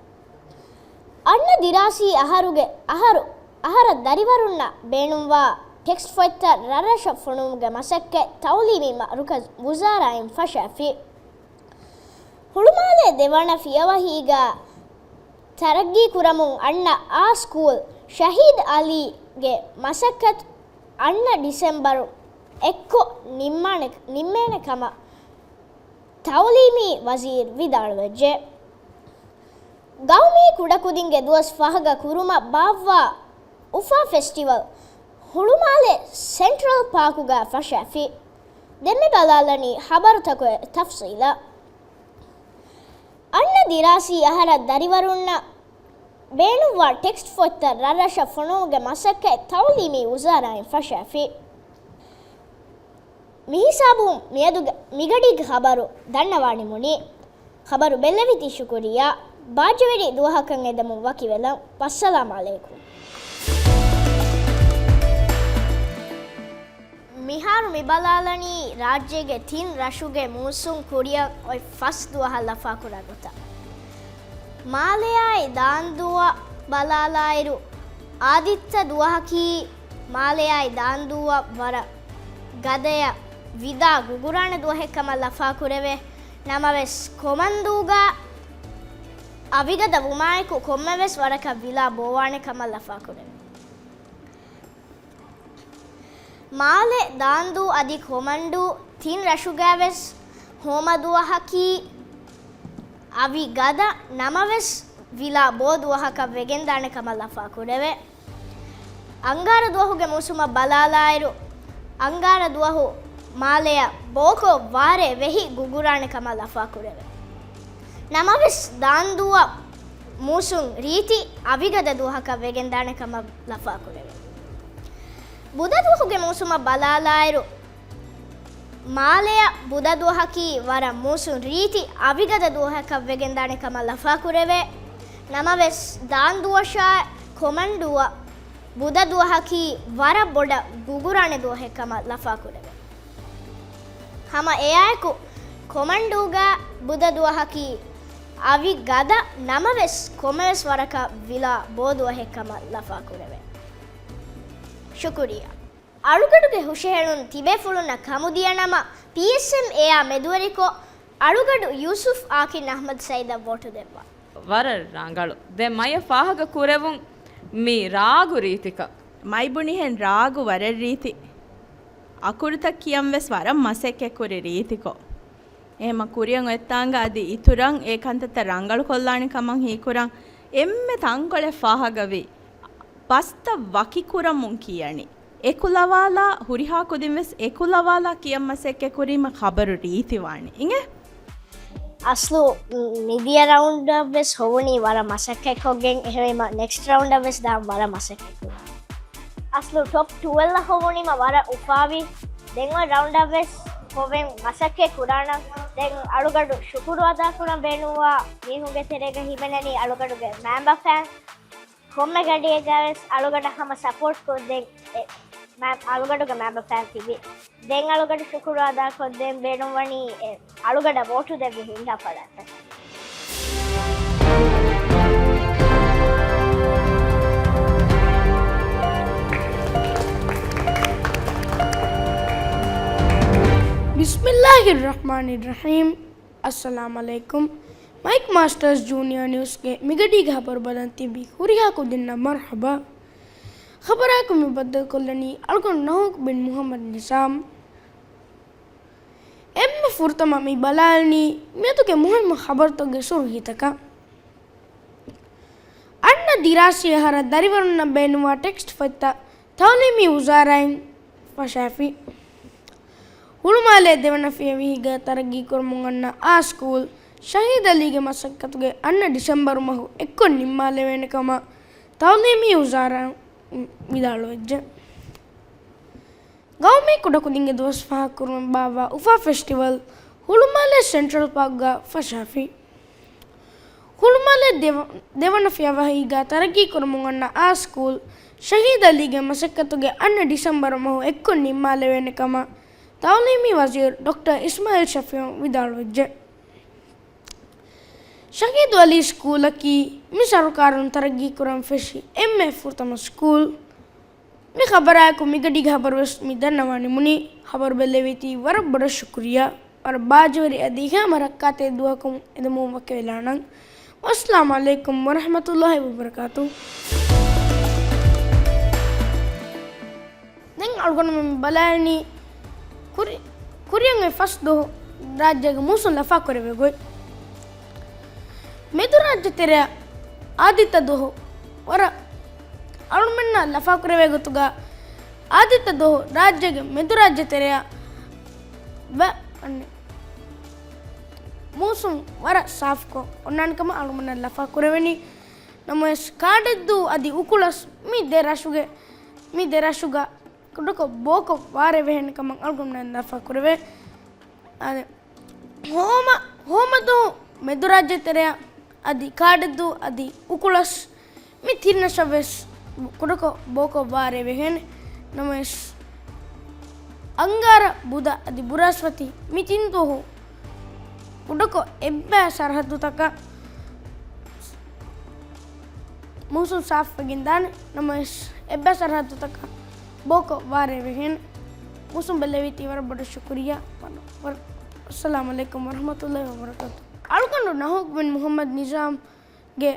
އަންނަ ދިރާސީ އަހަރުގެ އަހަރު، އަހަރަށް ދަރިވަރުންނަށް ބޭނުންވާ ޓެކްސްޓް ފޮތްތައް ރަށްރަށަށް ފޮނުވުމުގެ މަސައްކަތް ތައުލީމީ މަރުކަޒު ވުޒާރާއިން ފަށާފި. ހުޅުމާލޭ ދެވަނަ ފިޔަވަހީގަ ތަރައްގީ ކުރަމުން އަންނަ އާ ސްކޫލް ޝަހީދު އަލީގެ މަސައްކަތު އަންނަ ޑިސެމްބަރު އެއްކޮށް ނިންމާނެ، ނިންމޭނެ ކަމަށް ތައުލީމީ ވަޒީރު ވިދާޅުވެއްޖެ. ގައުމީ ކުޑަކުދިންގެ ދުވަސް ފަހަކަށް ކުރުމަށް ބާއްވާ އުފާ ފެސްޓިވަލް ހުޅުމާލެ ސެންޓްރަލް ޕާކުގަ ފަށާފި. ދެން މި ބަލާލަނީ ޚަބަރުތަކުގެ ތަފްސީލަށް. އަންނަ ދިރާސީ އަހަރަށް ދަރިވަރުންނަށް ބޭނުންވާ ޓެކްސްޓް ފޮތްތައް ރަށްރަށަށް ފޮނުވުމުގެ މަސައްކަތް ތައުލީމީ ވުޒާރާއިން ފަށާފި. މިހިސާބުން މިއަދުގެ މިގަޑީގެ ޚަބަރު ދަންނަވާނިމުނީ. ޚަބަރު ބެއްލެވިތީ ޝުކުރިއްޔާ. ބާއްޖަވެރި ދުވަހަކަށް އެދެމުން ވަކިވެލަން. ވައްސަލާމް ޢަލައިކުމް. މިހާރު މި ބަލާލަނީ ރާއްޖޭގެ ތިން ރަށުގެ މޫސުން ކުރިއަށް އޮތް ފަސް ދުވަހަށް ލަފާކުރާ ގޮތަށް. މާލެއާއި ދާންދޫއަށް ބަލާލާއިރު، އާދިއްތަ ދުވަހަކީ މާލެއާއި ދާންދޫއަށް ވަރަށް ގަދަޔަށް ވިލާ ގުގުރާނެ ދުވަހެއް ކަމަށް ލަފާކުރެވޭ. ނަމަވެސް، ކޮމަންދޫގަ އަވިގަދަ ވުމާއެކު ކޮންމެވެސް ވަރަކަށް ވިލާ ބޯވާނެ ކަމަށް ލަފާކުރެވޭ. މާލެ، ދާންދޫ އަދި ކޮމަންދޫ ތިން ރަށުގައިވެސް ހޯމަ ދުވަހަކީ އަވި ގަދަ ނަމަވެސް، ވިލާ ބޯ ދުވަހަކަށް ވެގެންދާނެ ކަމަށް ލަފާކުރެވޭ. އަންގާރަ ދުވަހުގެ މޫސުމަށް ބަލާލާއިރު، އަންގާރަ ދުވަހު މާލެއަށް ބޯކޮށް ވާރޭ ވެހި ގުގުރާނެ ކަމަށް ލަފާކުރެވޭ. ނަމަވެސް، ދާންދޫއަށް މޫސުން ރީތި އަވިގަދަ ދުވަހަކަށް ވެގެންދާނެ ކަމަށް ލަފާކުރެވޭ. ބުދަ ދުވަހުގެ މޫސުމަށް ބަލާލާއިރު، މާލެއަށް ބުދަ ދުވަހަކީ ވަރަށް މޫސުން ރީތި އަވިގަދަ ދުވަހަކަށް ވެގެންދާނެ ކަމަށް ލަފާކުރެވޭ. ނަމަވެސް، ދާންދޫއަށާއި ކޮމަންދޫއަށް ބުދަ ދުވަހަކީ ވަރަށް ބޮޑަށް ގުގުރާނެ ދުވަހެއް ކަމަށް ލަފާކުރެވޭ. ހަމަ އެއާއެކު، ކޮމަންދޫގަ ބުދަ ދުވަހަކީ އަވި ގަދަ ނަމަވެސް، ކޮންމެވެސް ވަރަކަށް ވިލާ ބޯ ދުވަހެއް ކަމަށް ލަފާކުރެވޭ. ޝުކުރިއްޔާ. އަޅުގަޑުގެ ހުށަހެޅުން ތިބޭފުޅުންނަށް ކަމުދިޔަ ނަމަ، ޕީއެސްއެމްއޭއާ މެދުވެރިކޮށް، އަޅުގަޑު ޔޫސުފް އާކިން އަޙްމަދު ސައީދަށް ވޯޓު ދެއްވާ. ވަރަށް ރަނގަޅު. ދެން މަޔަށް ފާހަގަ ކުރެވުން މި ރާގު ރީތިކަން. މައި ބުނިހެން ރާގު ވަރަށް ރީތި. އަކުރުތައް ކިޔަން ވެސް ވަރަށް މަސައްކަތް ކުރި ރީތިކޮށް. އެހެމަ ކުރިއަށް އޮތްތާނގަ އަދި އިތުރަށް އެ ކަންތައްތައް ރަނގަޅު ކޮށްލާނެ ކަމަށް ހީކުރަން އެންމެ ތަންކޮޅެއް ފާހަގަވި ބަސްތައް ވަކިކުރަމުން ކިޔަނީ. އެކުލަވާލާ، ހުރިހާ ކުދިން ވެސް އެކުލަވާލާ ކިޔަން މަސައްކަތް ކުރީމަ ޚަބަރު ރީތިވާނެ. އިނގޭ؟ އަސްލު މިދިޔަ ރައުންޑަށް ވެސް ހޮވުނީ ވަރަށް މަސައްކަތްކޮށްގެން، އެހެންވީމަ ނެކްސްޓް ރައުންޑަށް ވެސް ދާން ވަރަށް މަސައްކަތް ކުރާ. އަސްލު ޓޮޕް ޓުވެލް އަށް ހޮވުނީމަ ވަރަށް އުފާވި. ދެން އޮތް ރައުންޑަށް ވެސް ހޮވެން މަސައްކަތް ކުރާނަން. ދެން އަޅުގަޑު ޝުކުރު އަދާކުރަން ބޭނުންވާ މީހުންގެ ތެރޭގަ ހިމެނެނީ އަޅުގަޑުގެ މެމްބަ ފޭން. ކޮންމެ ގަޑިއެއްގަ ވެސް އަޅުގަޑަށް ހަމަ ސަޕޯޓް ކޮށްދޭން އެ، މަ-، އަޅުގަޑުގެ މެމްބަ ފޭން ތިބި. ދެން އަޅުގަޑު ޝުކުރު އަދާކޮށްދޭން ބޭނުންވަނީ އެ، އަޅުގަޑަށް ވޯޓު ދެއްވި ހިންގާ ފަރާތަށް. الرحمن الرحيم. އައްސަލާމު ޢަލައިކުމް. މައިކް މާސްޓާސް ޖޫނިއާ ނިއުސްގެ މިގަޑީގެ ޚަބަރު ބަލަން ތިބި ހުރިހާ ކުދިންނަށް މަރުޙަބާ. ޚަބަރާއެކު މި ބައްދަލުކޮށްލަނީ އަޅުގަނޑު ނަހޫކް ބިން މުޙައްމަދު ނިޒާމް. އެންމެ ފުރަތަމަ މި ބަލާލަނީ މިއަދުގެ މުހިންމު ޚަބަރުތަކުގެ ސުރުޚީތަކަށް. އަންނަ ދިރާސީ އަހަރަށް ދަރިވަރުންނަށް ބޭނުންވާ ޓެކްސްޓް ފޮތްތައް ތަޢުލީމީ ވުޒާރާއިން ފަށާފި. ހުޅުމާލޭ ދެވަނަ ފިޔަވަހީގަ ތަރައްގީ ކުރަމުން އަންނަ އާ ސްކޫލް ޝަހީދު އަލީގެ މަސައްކަތުގެ އަންނަ ޑިސެމްބަރު މަހު އެއްކޮށް ނިންމާލެވޭނެ ކަމަށް ތަޢުލީމީ ވުޒާރާ ވިދާޅުވެއްޖެ. ގައުމީ ކުޑަކުދިންގެ ދުވަސް ފާހަގަކުރުމަށް ބާއްވާ އުފާ ފެސްޓިވަލް ހުޅުމާލޭ ސެންޓްރަލް ޕާކްގަ ފަށާފި. ހުޅުމާލޭ ދެވަ-، ދެވަނަ ފިޔަވަހީގަ ތަރައްގީ ކުރަމުން އަންނަ އާ ސްކޫލް ޝަހީދު އަލީގެ މަސައްކަތުގެ އަންނަ ޑިސެމްބަރު މަހު އެއްކޮށް ނިންމާލެވޭނެ ކަމަށް ތަޢުލީމީ ވަޒީރު ޑޮކްޓަރ އިސްމާޢީލް ޝަފީޢު ވިދާޅުވެއްޖެ. ޝަހީދު އަލީ ސްކޫލަކީ މި ސަރުކާރުން ތަރައްގީ ކުރަން ފެށި އެންމެ ފުރަތަމަ ސްކޫލް. މި ޚަބަރާއެކު މިގަޑީގެ ޚަބަރުވެސް މި ދަންނަވާ ނިމުނީ. ޚަބަރު ބެއްލެވީތީ ވަރަށް ބޮޑަށް ޝުކުރިއްޔާ. ވަރަށް ބާއްޖަވެރި އަދި ހަމަ ރައްކާތެރި ދުވަހަކުން އެދެމުން ވަކިވެލާނަން. ވައްސަލާމު ޢަލައިކުމް ވަރަޙްމަތުﷲި ވަބަރަކާތުހު. ދެން އަޅުގަނޑުމެން ބަލާލަނީ ކުރި-، ކުރިއަށް އޮތް ފަސް ދުވަހު ރާއްޖޭގެ މޫސުން ލަފާކުރެވޭ ގޮތް. މެދުރާއްޖެ ތެރެއަށް އާދިއްތަ ދުވަހު ވަރަށް އަޅުމެންނަށް ލަފާކުރެވޭ ގޮތުގަ އާދިއްތަ ދުވަހު ރާއްޖޭގެ މެދުރާއްޖެ ތެރެއަށް ވަ-، އަންނެ މޫސުން ވަރަށް ސާފުކޮށް އޮންނާނެ ކަމަށް އަޅުމެންނަށް ލަފާކުރެވެނީ. ނަމަވެސް ކާޑެއްދޫ އަދި އުކުޅަސް މި ދެ ރަށުގެ، މި ދެ ރަށުގަ ކުޑަކޮށް ބޯކޮށް ވާރޭ ވެހޭނެ ކަމަށް އަޅުގަނޑުމެން ލަފާކުރެވޭ. އާދެ، ހޯމަ، ހޯމަދޫ މެދުރާއްޖެ ތެރެއަށް އަދި ކާޑެއްދޫ އަދި އުކުޅަސް މި ތިން ރަށަށް ވެސް ކުޑަކޮށް ބޯކޮށް ވާރޭ ވެހޭނެ. ނަމަވެސް އަންގާރަ، ބުދަ އަދި ބުރަސްފަތި މި ތިން ދުވަހު ކުޑަކޮށް އެއްބައި ސަރަހައްދުތަކަށް މޫސުން ސާފުވެގެން ދާނެ. ނަމަވެސް އެއްބައި ސަރަހައްދުތަކަށް ބޯކޮށް ވާރޭ ވެހޭނެ. މޫސުން ބެއްލެވީތީ ވަރަށް ބޮޑަށް ޝުކުރިއްޔާ. ވައްސަލާމު ޢަލައިކުމް ވަރަޙްމަތުﷲި ވަބަރަކާތުހު. އަޅުގަނޑު ނަހޫކް ބިން މުޙައްމަދު ނިޒާމްގެ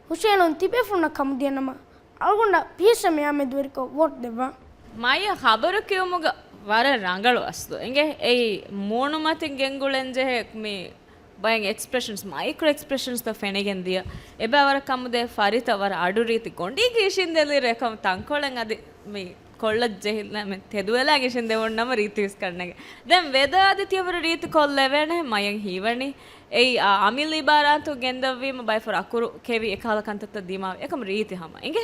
ހުށައެޅުން ތިބޭފުޅުންނަށް ކަމުދިޔަ ނަމަ، އަޅުގަނޑަށް ޕީއެސްއެމްއޭއާ މެދުވެރިކޮށް ވޯޓް ދެއްވާ. މައިޔަށް ޚަބަރު ކިޔުމުގަ ވަރަށް ރަނގަޅު އަސްލު. އިނގޭ އެއީ މޫނުމަތިން ގެންގުޅެން ޖެހޭ މި ބައެއް އެކްސްޕްރެޝަންސް، މައިކްރޯ އެކްސްޕްރެޝަންސްތައް ފެނިގެން ދިޔަ. އެބައި ވަރަށް ކަމުދޭ ފަރިތައް ވަރަށް އަޑު ރީތި ގޮނޑީގަ އިށީނދެލިއިރު އެކަމު ތަންކޮޅެއް އަދި މި ކޮށްލަ ޖެހިލަ މި ތެދުވެލާ އިށީނދެވުން ނަމަ ރީތިވެސް ކަންނޭނގެ. ދެން ވެދާ އަދި ތިޔަބަރު ރީތި ކޮށްލެވޭނެ މަޔަން ހީވަނީ. އެއީ އަމިއްލަ އިބާރާތު ގެންދަވީމަ ބައިފުރަ އަކުރު ކެވި އެކަހަލަ ކަންތައްތައް ދިމާވި އެކަމު ރީތި ހަމަ އިނގޭ.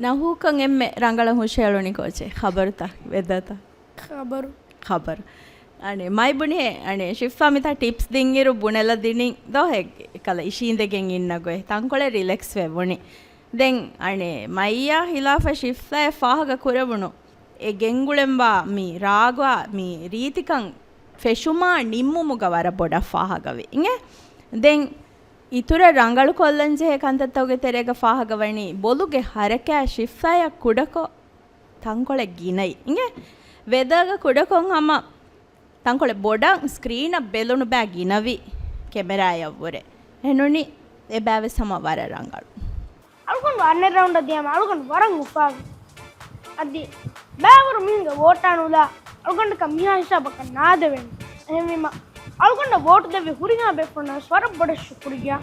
ނަހޫކަން އެންމެ ރަނގަޅަށް ހުށައެޅުނި ކޯޗެ. ޚަބަރުތައް، ވެދާތައް. ޚަބަރު. ޚަބަރު. އަނެ، މައިބުނިހެ، އަނެ، ޝިފްފާ މިތާ ޓިޕްސް ދިންއިރު ބުނެލަ ދިނިން ދޯ ހެއް، އެކަލަ އިށީނދެގެން އިންނަ ގޮތް. ތަންކޮޅެއް ރިލެކްސް ވެވުނި. ދެން، އަނެ، މައިޔާ ހިލާފަށް ޝިފްފާއަށް ފާހަގަ ކުރެވުނު އެ ގެންގުޅެންވާ މި ރާގުވާ މި ރީތިކަން ފެށުމާ ނިންމުމުގަ ވަރަށް ބޮޑަށް ފާހަގަވި. އިނގޭ؟ ދެން އިތުރަށް ރަނގަޅު ކޮށްލަންޖެހޭ ކަންތައްތަކުގެ ތެރޭގަ ފާހަގަވަނީ ބޮލުގެ ހަރަކާތް ޝިފްފާއަށް ކުޑަކޮށް ތަންކޮޅެއް ގިނައި. އިނގޭ؟ ވެދާގަ ކުޑަކޮށް ހަމަ ތަންކޮޅެއް ބޮޑަށް ސްކްރީނަށް ބެލުނު ބައި ގިނަވި ކެމެރާއަށްވުރެ. އެހެނުނީ އެބައިވެސް ހަމަ ވަރަށް ރަނގަޅު. އަޅުގަނޑު އަނެއް ރައުންޑަށް ދިޔަމަ އަޅުގަނޑު ވަރަށް އުފާވި. އަދި ބައިވަރު މީހުންގެ ވޯޓާ ނުލާ އަޅުގަނޑަކަށް މިހާ ހިސާބަކަށް ނާދެވޭނެ. އެހެންވީމަ އަޅުގަނޑަށް ވޯޓު ދެއްވި ހުރިހާ ބޭފުޅުންނަށް ވަރަށް ބޮޑަށް ޝުކުރިއްޔާ.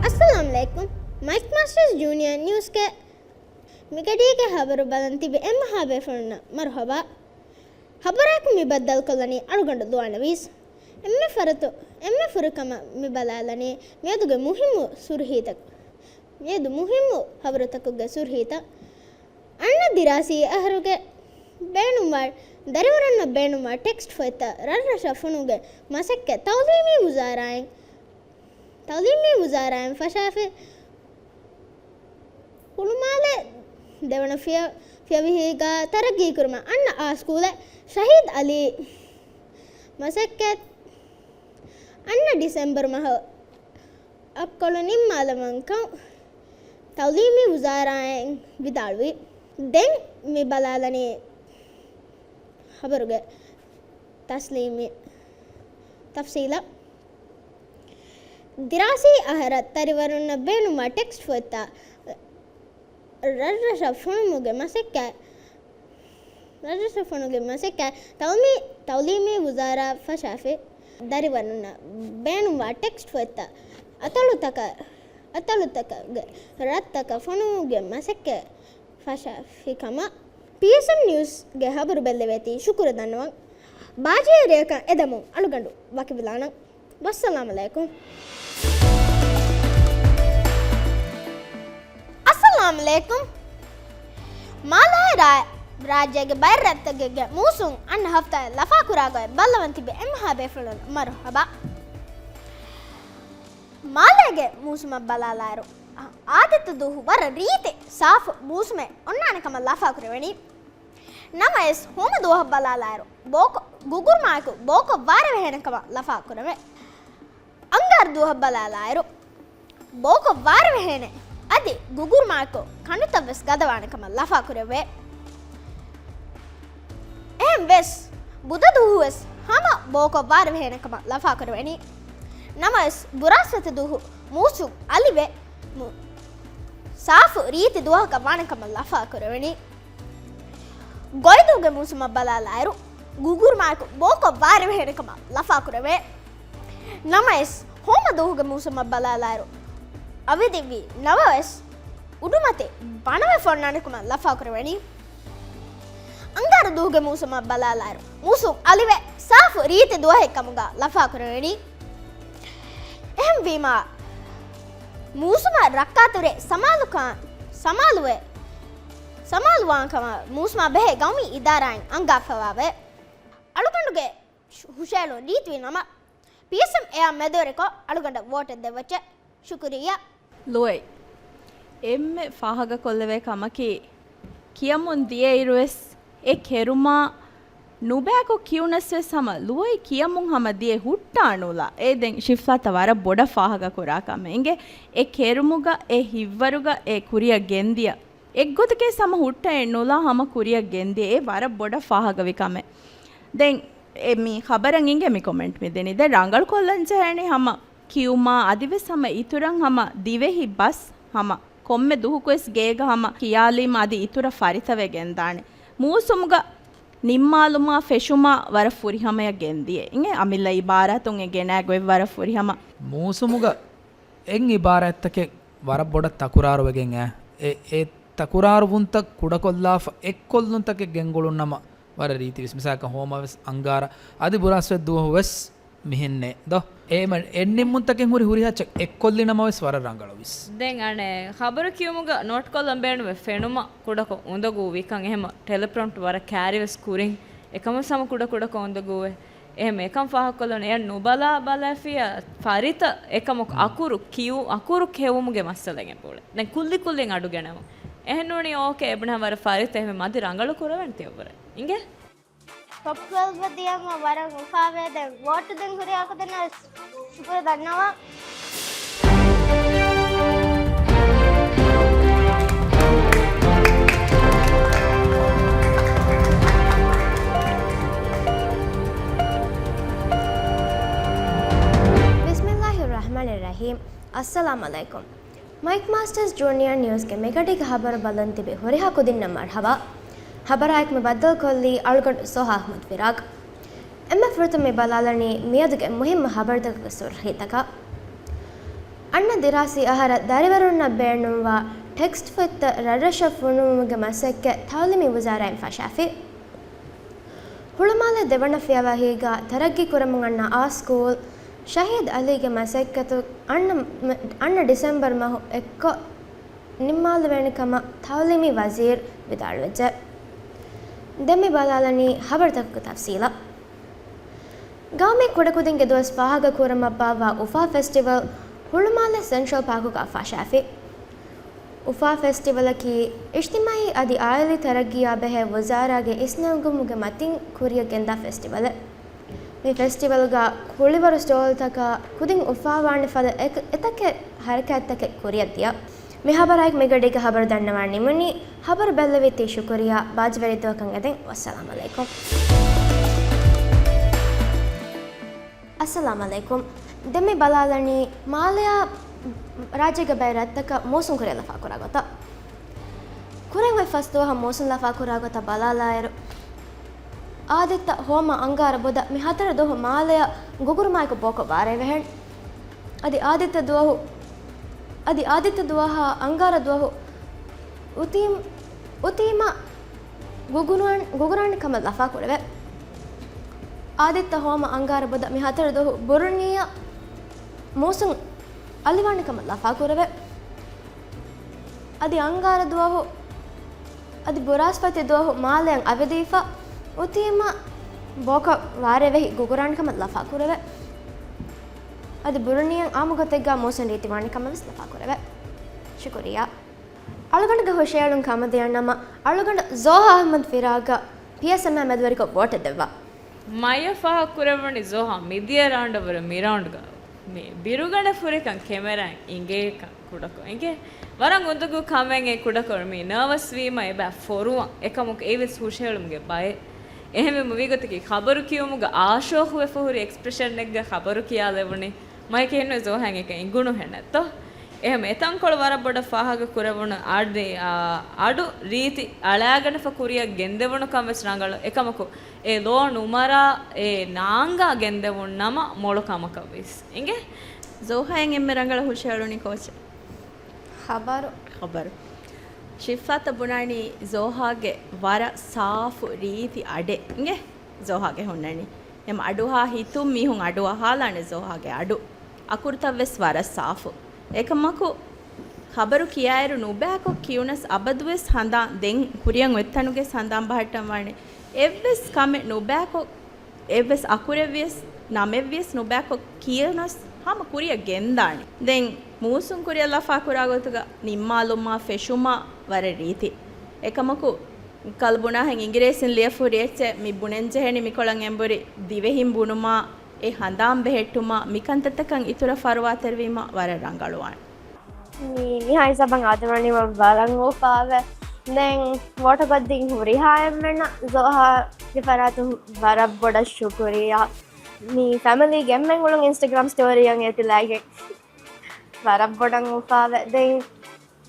އައްސަލާމު ޢަލައިކުމް. މައިކް މާސްޓާސް ޖޫނިއާ ނިއުސްގެ މިގަޑީގެ ޚަބަރު ބަލަން ތިބި އެންމެހާ ބޭފުޅުންނަށް މަރުޙަބާ. ޚަބަރާއެކު މި ބައްދަލުކޮށްލަނީ އަޅުގަނޑު ދުވާނަވީސް. އެންމެ ފުރަތަމަ މި ބަލާލަނީ މިއަދުގެ މުހިއްމު ސުރުޚީތައް، މިއަދު މުހިއްމު ޚަބަރުތަކުގެ ސުރުޚީތައް. އަންނަ ދިރާސީ އަހަރުގެ ބޭނުންވާ، ދަރިވަރުންނަށް ބޭނުންވާ ޓެކްސްޓް ފޮތްތައް ރަށްރަށަށް ފޮނުވުމުގެ މަސައްކަތް ތަޢުލީމީ ވުޒާރާއިން، ތަޢުލީމީ ވުޒާރާއިން ފަށާފި. ހުޅުމާލެ ދެވަނަ ފިޔަ-، ފިޔަވަހީގަ ތަރައްގީކުރުމަށް އަންނަ އާ ސްކޫލެއް ޝަހީދު އަލީ މަސައްކަތް އަންނަ ޑިސެމްބަރު މަހު އަށްކޮޅު ނިންމާލަވަންކަން ތައުލީމީ ވުޒާރާއިން ވިދާޅުވި. ދެން މި ބަލާލަނީ ޚަބަރުގެ ތަސްލީމީ ތަފްސީލަށް. ދިރާސީ އަހަރަށް ދަރިވަރުންނަށް ބޭނުންވާ ޓެކްސްޓް ފޮތްތައް ރަށްރަށަށް ފޮނުމުގެ މަސައްކަތް، ރަށްރަށަށް ފޮނުމުގެ މަސައްކަތް ތައުލީ-، ތައުލީމީ ވުޒާރާ ފަށާފި. ދަރިވަރުންނަށް ބޭނުންވާ ޓެކްސްޓް ފޮތްތައް އަތޮޅުތަކަށް، އަތޮޅުތަކުގެ ރަށްތަކަށް ފޮނުމުގެ މަސައްކަތް ފަށާފި ކަމަށް ޕީއެސްއެމް ނިއުސްގެ ޚަބަރު ބެއްލެވޭތީ. ޝުކުރު ދަންނަވަން. ބާޖީ ރެޔަކަށް އެދަމުން އަޅުގަނޑު ވަކިވެލާނަން. ވައްސަލާމް ޢަލައިކުމް. އައްސަލާމް ޢަލައިކުމް. މާލޭ ރާ-، ރާއްޖޭގެ ބައެއް ރަށްތަކެއްގެ މޫސުން އަންނަ ހަފްތާއެއް ލަފާކުރާ ގޮތް ބައްލަވަން ތިބި އެންމެހާ ބޭފުޅުން މަރުޙަބާ. މާލޭގެ މޫސުމަށް ބަލާލާއިރު، އާދައިގެ ދުވަހު ވަރަށް ރީތި ސާފު މޫސުމެއް އޮންނާނެ ކަމަށް ލަފާކުރެވެނީ. ނަމަވެސް، ހޯމަ ދުވަހަށް ބަލާލާއިރު، ބޯކޮ-، ގުގުރުމާއެކު ބޯކޮށް ވާރޭ ވެހޭނެ ކަމަށް ލަފާކުރެވޭ. އަންގާރަ ދުވަހަށް ބަލާލާއިރު، ބޯކޮށް ވާރޭ ވެހޭނެ، އަދި ގުގުރުމާއެކު ކަނޑުތައް ވެސް ގަދަވާނެ ކަމަށް ލަފާކުރެވޭ. އެހެން ވެސް، ބުދަ ދުވަހު ވެސް ހަމަ ބޯކޮށް ވާރޭ ވެހޭނެ ކަމަށް ލަފާކުރެވެނީ. ނަމަވެސް، ބުރާސްފަތި ދުވަހު މޫސުން އަލިވެ، މު-، ސާފު ރީތި ދުވަހަކަށް ވާނެ ކަމަށް ލަފާކުރެވެނީ. ގޮއިދޫގެ މޫސުމަށް ބަލާލާއިރު، ގުގުރުމާއެކު ބޯކޮށް ވާރޭ ވެހޭނެ ކަމަށް ލަފާކުރެވޭ. ނަމަވެސް، ހޯމަ ދުވަހުގެ މޫސުމަށް ބަލާލާއިރު، އަވަދިވި ނަވަވެސް އުޑުމަތި ބަނަވެފަ އޮންނާނެ ކަމަށް ލަފާކުރެވެނީ. އަންގާރަ ދުވަހުގެ މޫސުމަށް ބަލާލާއިރު، މޫސުން އަލިވެ، ސާފު ރީތި ދުވަހެއް ކަމުގަ ލަފާކުރެވެނީ. އެހެންވީމާ، މޫސުމަށް ރައްކާތެރި ސަމާލުކާ-، ސަމާލުވެ، ސަމާލުވާން ކަމަށް މޫސުމާ ބެހޭ ގައުމީ އިދާރާއިން އަންގާފަވާވޭ. އަޅުގަނޑުގެ ހުށައެޅުން ރީތިވި ނަމަ، ޕީއެސްއެމް އެއާ މެދުވެރިކޮށް އަޅުގަނޑަށް ވޯޓެއް ދެއްވައްޗޭ. ޝުކުރިއްޔާ. ލުއަތް. އެންމެ ފާހަގަކޮށްލެވޭ ކަމަކީ، ކިޔަމުން ދިޔައިރުވެސް އެ ކެރުމާ ނުބައިކޮށް ކިޔުނަސްވެސް ހަމަ ލުއަތް ކިޔަމުން ހަމަ ދިޔަ ހުއްޓާ ނުލާ. އެ ދެން ޝިފްލާތަށް ވަރަށް ބޮޑަށް ފާހަގަކުރާ ކަމެއް. އިނގޭ އެ ކެރުމުގަ އެ ހިތްވަރުގަ އެ ކުރިއަށް ގެންދިޔަ އެއްގޮތަކީ ހަމަ ހުއްޓައެއް ނުލާ ހަމަ ކުރިއަށް ގެންދިޔަ އެ ވަރަށް ބޮޑަށް ފާހަގަވި ކަމެއް. ދެން އެ މި ޚަބަރަށް އިނގޭ މި ކޮމެންޓް މި ދެނީ. ދެން ރަނގަޅުކޮށްލަން ޖެހޭނީ ހަމަ ކިޔުމާ އަދިވެސް ހަމަ އިތުރަށް ހަމަ ދިވެހި ބަސް ހަމަ ކޮންމެ ދުވަހަކުވެސް ގޭގަ ހަމަ ކިޔާލީމަ އަދި އިތުރަށް ފަރިތަވެ ގެންދާނެ. މޫސުމުގަ ނިންމާލުމާ ފެށުމާ ވަރަށް ފުރިހަމަޔަށް ގެންދިޔަ. އިނގޭ އަމިއްލަ އިބާރާތުން އެ ގެނައި ގޮތް ވަރަށް ފުރިހަމަ. މޫސުމުގަ އެއް އިބާރާތްތަކެއް ވަރަށް ބޮޑަށް ތަކުރާރުވެގެން އައި. އެ، އެ ތަކުރާރުވުންތައް ކުޑަކޮށްލާފަ އެއްކޮށްލުންތަކެއް ގެންގުޅުން ނަމަ ވަރަށް ރީތިވެސް. މިސާލަކަށް ހޯމަވެސް އަންގާރަ އަދި ބުރާސްފަތި ދުވަހު ވެސް މިހެންނޭ ދޯ. އެ މަ-، އެއްނިންމުންތަކެއް ހުރި ހުރިހާ ޗެކް އެއްކޮށްލި ނަމަވެސް ވަރަށް ރަނގަޅުވިސް. ދެން އަނެއް ޚަބަރު ކިޔުމުގަ ނޯޓްކޮށްލަން ބޭނުމެއް ފެނުމަށް ކުޑަކޮށް އުނދަގޫވިކަން އެހެމަ ޓެލެޕްރޮމްޕްޓް ވަރަށް ކައިރިވެސް ކުރިން އެކަމަށް ހަމަ ކުޑަކުޑަކޮށް އުނދަގޫވޭ. އެހެމަ އެކަން ފާހަގަކޮށްލަން އެއަށް ނުބަލާ ބަލާފިޔާ ފަރިތަ އެކަމަކު އަކުރު ކިޔު-، އަކުރު ކެއުމުގެ މައްސަލައެއް އެބައުޅޭ. ދެން ކުއްލި ކުއްލިން އަޑު ގެނަމު. އެހެންނޫނީ އޯކޭ އެބުނާ ވަރަށް ފަރިތަ އެހެމަ މަދި ރަނގަޅު ކުރެވެން ތިޔަބަރެ. އިނގޭ؟ ޓޮޕް ޓްވެލްވަށް ދިޔަމަ ވަރަށް އުފާވޭ. ދެން ވޯޓް ދެން ހުރި އަކުދިނަށް ޝުކުރު ދަންނަވަން. ބިސްމިއްލާހި ރަޙްމާނި ރަޙީމް. އައްސަލާމް ޢަލައިކުމް. މައިކް މާސްޓަރސް ޖޫނިއަރ ނިއުސްގެ މިގަޑީގެ ޚަބަރު ބަލަން ތިބި ހުރިހާ ކުދިންނަށް މަރްޙަބާ. ޚަބަރާއެކު މި ބައްދަލުކޮށްލީ އަޅުގަނޑު ސޯހާ އަޙްމަދު ފިރާގް. އެންމެ ފުރަތަމަ މި ބަލާލަނީ މިއަދުގެ މުހިއްމު ޚަބަރުތަކުގެ ސުރްޚީތަކަށް. އަންނަ ދިރާސީ އަހަރަށް ދަރިވަރުންނަށް ބޭނުންވާ ޓެކްސްޓް ފޮތްތައް ރަށްރަށަށް ފޮނުވުމުގެ މަސައްކަތް ތައުލީމީ ވުޒާރާއިން ފަށާފި. ހުޅުމާލެ ދެވަނަ ފިޔަވަހީގަ ތަރައްގީ ކުރަމުން އަންނަ އާ ސްކޫލް، ޝަހީދު އަލީގެ މަސައްކަތު އަންނަ، އަންނަ ޑިސެމްބަރު މަހު އެއްކޮށް ނިންމާލެވޭނެ ކަމަށް ތައުލީމީ ވަޒީރު ވިދާޅުވެއްޖެ. ދެން މި ބަލާލަނީ ޚަބަރުތަކުގެ ތަފްސީލަށް. ގައުމީ ކުޑަކުދިންގެ ދުވަސް ފާހަގަ ކުރަމަށް ބާއްވާ އުފާ ފެސްޓިވަލް ހުޅުމާލެ ސެންޓްރަލް ޕާކުގަ ފަށާފި. އުފާ ފެސްޓިވަލަކީ އިޖްތިމާއީ އަދި އާއިލީ ތަރައްގީއާ ބެހޭ ވުޒާރާގެ އިސްނެންގުމުގެ މަތިން ކުރިއަށް ގެންދާ ފެސްޓިވަލެއް. މި ފެސްޓިވަލްގަ ކުޅިވަރު ސްޓޯލްތަކާ ކުދިން އުފާވާނެ ފަދަ އެކަ-، އެތަކެއް ހަރަކާތްތަކެއް ކުރިއަށް ދިޔަ. މި ހަބަރާއެކު މިގަޑީގެ ހަބަރު ދަންނަވާން ނިމުނީ. ހަބަރު ބެއްލެވިތީ ޝުކުރިޔާ. ބާއްޖަވެރި ދުވަހަކަށް އެދެން. ވައްސަލާމް އަލައިކުމް. އައްސަލާމް އަލައިކުމް. ދެން މި ބަލާލަނީ މާލެއާ ރާއްޖޭގެ ބައެއް ރަށްތަކަށް މޫސުން ކުރިއަށް ލަފާކުރާ ގޮތަށް. ކުރެން އޮތް ފަސް ދުވަހަށް މޫސުން ލަފާކުރާ ގޮތަށް ބަލާލާއިރު، އާދިއްތަ، ހޯމަ، އަންގާރަ، ބުދަ މި ހަތަރު ދުވަހު މާލެއަށް ގުގުރުމާއެކު ބޯކޮށް ވާރޭ ވެހެން. އަދި އާދިއްތަ ދުވަހު، އަދި އާދިއްތަ ދުވަހާ އަންގާރަ ދުވަހު އުތީ-، އުތީމާ ގުގުރާން-، ގުގުރާނެ ކަމަށް ލަފާކުރެވޭ. އާދިއްތަ، ހޯމަ، އަންގާރަ، ބުދަ މި ހަތަރު ދުވަހު ބުރުނީއަށް މޫސުން އަލިވާނެ ކަމަށް ލަފާކުރެވޭ. އަދި އަންގާރަ ދުވަހު، އަދި ބުރާސްފަތި ދުވަހު މާލެއަށް އަވެދިފަ އުތީމަ ބޯކަށް ވާރޭ ވެހި ގުގުރާނެ ކަމަށް ލަފާކުރެވޭ. އަދި ބުރުނީއަށް އާއްމު ގޮތެއްގަ މޫސުން ރީތިވާނެ ކަމަށް ވެސް ލަފާކުރެވޭ. ޝުކުރިއްޔާ. އަޅުގަނޑުގެ ހުށައެޅުން ކަމަށް ދިޔަ ނަމަ، އަޅުގަނޑު ޒޯހާ އަޙްމަދު ފިރާގަށް ޕީއެސްއެމްއާ މެދުވެރިކޮށް ވޯޓެއް ދެއްވާ. މަޔަށް ފާހަގަކުރެވުނީ ޒޯހާ މިދިޔަ ރައުންޑަށް ވުރެ މި ރައުންޑްގަ މި ބިރުގަނޑެއް ފުރިކަން ކެމެރާއިން އިނގޭކަން ކުޑަކޮށް އިނގޭ. ވަރަށް އުނދަގޫ ކަމެއް އެ ކުޑަކޮށް މި ނާވަސް ވީމަ އެބަ ފޮރުވަން. އެކަމަކު އެއީވެސް ހުށަހެޅުމުގެ ބައެއް. އެހެންވީމަ ވީގޮތަކީ ޚަބަރު ކިޔުމުގަ އާޝޯކުވެފަ ހުރި އެކްސްޕްރެޝަނެއްގަ ޚަބަރު ކިޔާލެވުނީ. މައިކެއް ހެންނު ޒޯހާއަށް އެކަން އިނގުނުހެނެއްތޯ؟ އެހެން އެތަންކޮޅު ވަރަށް ބޮޑަށް ފާހަގަ ކުރެވުނު އަޑި-، އާ، އަޑު ރީތި އަޅާގަނެފަ ކުރިއަށް ގެންދެވުނުކަން ވެސް ރަނގަޅު. އެކަމަކު އެ ލޯ ނުމަރާ އެ ނާންގާ ގެންދެވުނު ނަމަ މޮޅު ކަމަކަށް ވެސް އިނގޭ. ޒޯހާއަށް އެންމެ ރަނގަޅަށް ހުށަހެޅުނީ ކޯޗެއް؟ ޚަބަރު. ޚަބަރު. ޝިފާތަ ބުނާނީ ޒޯހާގެ ވަރަށް ސާފު ރީތި އަޑެއް އިނގޭ. ޒޯހާގެ ހުންނަނީ. އެމް އަޑުއަހާ ހިތުން މީހުން އަޑު އަހާލާނެ ޒޯހާގެ އަޑު. އަކުރުތައް ވެސް ވަރަށް ސާފު. އެކަމަކު، ޚަބަރު ކިޔާއިރު ނުބައިކޮށް ކިޔުނަސް އަބަދުވެސް ހަނދާން ދެން ކުރިއަށް އޮތްތަނުގެ ހަނދާން ބަހައްޓަން ވާނެ. އެއްވެސް ކަމެއް ނުބައިކޮށް، އެއްވެސް އަކުރެއްވިޔަސް، ނަމެއްވިޔަސް ނުބައިކޮށް ކިޔުނަސް ހަމަ ކުރިއަށް ގެންދާނެ. ދެން މޫސުން ކުރިއަށް ލަފާކުރާ ގޮތުގަ ނިންމާލުމާ ފެށުމާ ވަރަށް ރީތި. އެކަމަކު، ކަލު ބުނާހެން އިނގިރޭސިން ލިޔެފަ ހުރި އެއްޗެއް މި ބުނެން ޖެހެނީ މިކޮޅަށް އެނބުރި ދިވެހިން ބުނުމާ، އެ ހަނދާން ބެހެއްޓުމާ، މިކަންތައްތަކަށް އިތުރަށް ފަރުވާތެރިވީމަ ވަރަށް ރަނގަޅުވާނެ. މި-، މިހާ ހިސާބަށް އާދެވުނީ ވަރަށް އުފާވެ. ދެން ވޯޓަކަށް ދިން ހުރިހާ އެންމެންނަށް ޒޯހާގެ ފަރާތުން ވަރަށް ބޮޑަށް ޝުކުރިއްޔާ. މި ފެމިލީގެ އެންމެން އުޅުން އިންސްޓަގްރާމް ސްޓޯރީއަށް އެތިލާގެން ވަރަށް ބޮޑަށް އުފާވެ. ދެން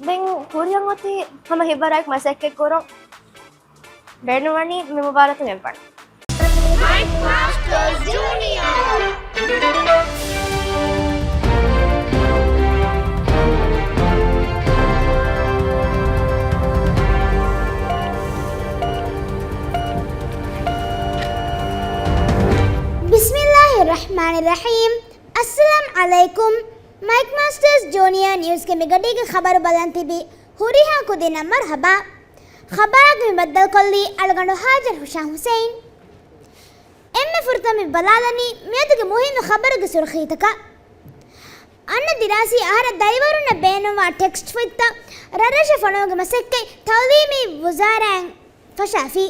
ދެން ކުރިއަށް އޮތީ ހަމަ ހިބަރާއެކު މަސައްކަތް ކުރުން ބޭނުންވަނީ މި މުބާރާތުން އެއްވަން. ބިސްމިއްލާހި ރަޙްމާނި ރަޙީމް. އައްސަލާމް ޢަލައިކުމް. މައިކް މާސްޓަރސް ޖޫނިއާ ނިއުސްގެ މިގަޑީގެ ޚަބަރު ބަލަން ތިބި ހުރިހާ ކުދިންނަށް މަރުޙަބާ. ޚަބަރާގަ މި ބައްދަލުކޮށްލީ އަޅުގަނޑު ހާޖަރު ހުށާ ހުސެއިން. އެންމެ ފުރަތަމަ މި ބަލާލަނީ މިއަދުގެ މުހިންމު ޚަބަރުގެ ސުރުޚީތަކަށް. އަންނަ ދިރާސީ އަހަރަށް ދަރިވަރުންނަށް ބޭނުންވާ ޓެކްސްޓް ފޮތްތައް ރަށްރަށަށް ފޮނުވުމުގެ މަސައްކަތް ތައުލީމީ ވުޒާރާއިން ފަށާފި.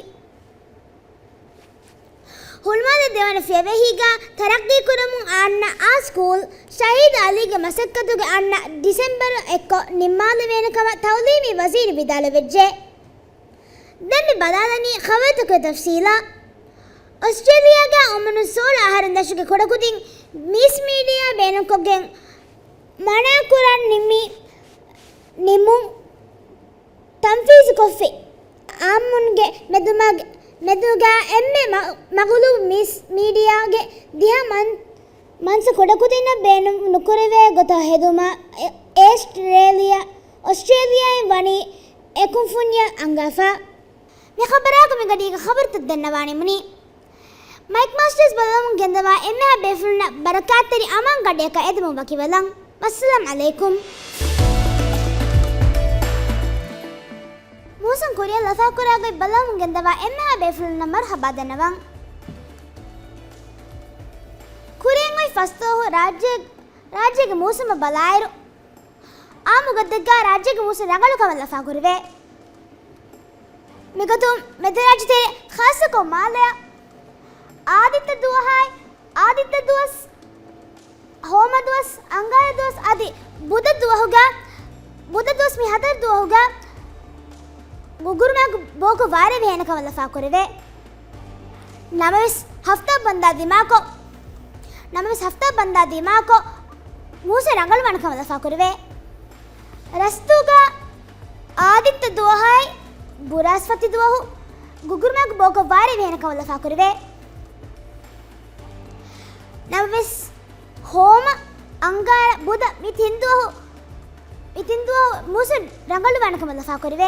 ހުޅުމާލެ ދެވަނަ ފިޔަވަހީގަ ތަރައްގީކުރަމުން އަންނަ އާ ސްކޫލް، ޝަހީދު އަލީގެ މަސައްކަތުގެ އަންނަ ޑިސެމްބަރު އެއްކޮށް ނިންމާލެވޭނެ ކަމަށް ތައުލީމީ ވަޒީރު ވިދާޅުވެއްޖެ. ދެން މި ބަލާލަނީ ޚަބަރުތަކުގެ ތަފްސީލަށް. އޮސްޓްރޭލިޔާގަ އުމުރުން ސޯޅަ އަހަރުން ދަށުގެ ކުޑަކުދިން މީސް މީޑިއާ ބޭނުންކޮށްގެން މަނާކުރަން ނިންމި، ނިންމުން ތަންފީޒުކޮށްފި. އާއްމުންގެ މެދުމަގް-، މެދުގަ އެންމެ މަ-، މަޣުލޫބު މީސް މީޑިއާގެ ދިހަ މަން-، މަންސަ ކުޑަކުދިންނަށް ބޭނުން ނުކުރެވޭ ގޮތަށް ހެދުމަށް އެ-، އޭސްޓްރޭލިޔާ، އޮސްޓްރޭލިޔާއިން ވަނީ އެކުންފުންޏަށް އަންގާފަ. މި ޚަބަރާގަ މިގަޑީގެ ޚަބަރުތައް ދަންނަވާނެ މުނީ. މައިކް މާސްޓަރސް ބަލަމުން ގެންދަވާ އެންމެހާ ބޭފުޅުންނަށް ބަރަކާތްތެރި އަމާން ގަޑިއަކަށް އެދެމުން ވަކިވެލަން. ވައްސަލާމް ޢަލައިކުމް. މޫސުން ކުރިއަށް ލަފާކުރާ ގޮތް ބަލަމުން ގެންދަވާ އެންމެހާ ބޭފުޅުންނަށް މަރުޙަބާ ދަންނަވަން. ކުރިއަށް އޮތް ފަސް ދުވަހު ރާއްޖޭ-، ރާއްޖޭގެ މޫސުމަށް ބަލާއިރު، އާއްމު ގޮތެއްގަ ރާއްޖޭގެ މޫސުން ރަނގަޅު ކަމަށް ލަފާކުރެވޭ. މިގޮތުން މެދުރާއްޖެތެރެ ޚާއްޞަކޮށް މާލެއަށް އާދިއްތަ ދުވަހާއި އާދިއްތަ ދުވަސް، ހޯމަ ދުވަސް، އަންގާރަ ދުވަސް އަދި ބުދަ ދުވަހުގަ، ބުދަ ދުވަސް މި ހަތަރު ދުވަހުގަ ގުގުރުމާއެކު ބޯކޮށް ވާރޭ ވިހޭނެ ކަމަށް ލަފާކުރެވޭ. ނަމަވެސް ހަފްތާ ބަންދާ ދިމާކޮށް، ނަމަވެސް ހަފްތާ ބަންދާ ދިމާކޮށް މޫސުން ރަނގަޅުވާނެ ކަމަށް ލަފާކުރެވޭ. ރަސްތޫގަ އާދިއްތަ ދުވަހާއި ބުރާސްފަތި ދުވަހު ގުގުރުމާއެކު ބޯކޮށް ވާރޭ ވިހޭނެ ކަމަށް ލަފާކުރެވޭ. ނަމަވެސް ހޯމަ، އަންގާރަ، ބުދަ މި ތިން ދުވަހު، މި ތިން ދުވަހު މޫސުން ރަނގަޅުވާނެ ކަމަށް ލަފާކުރެވޭ.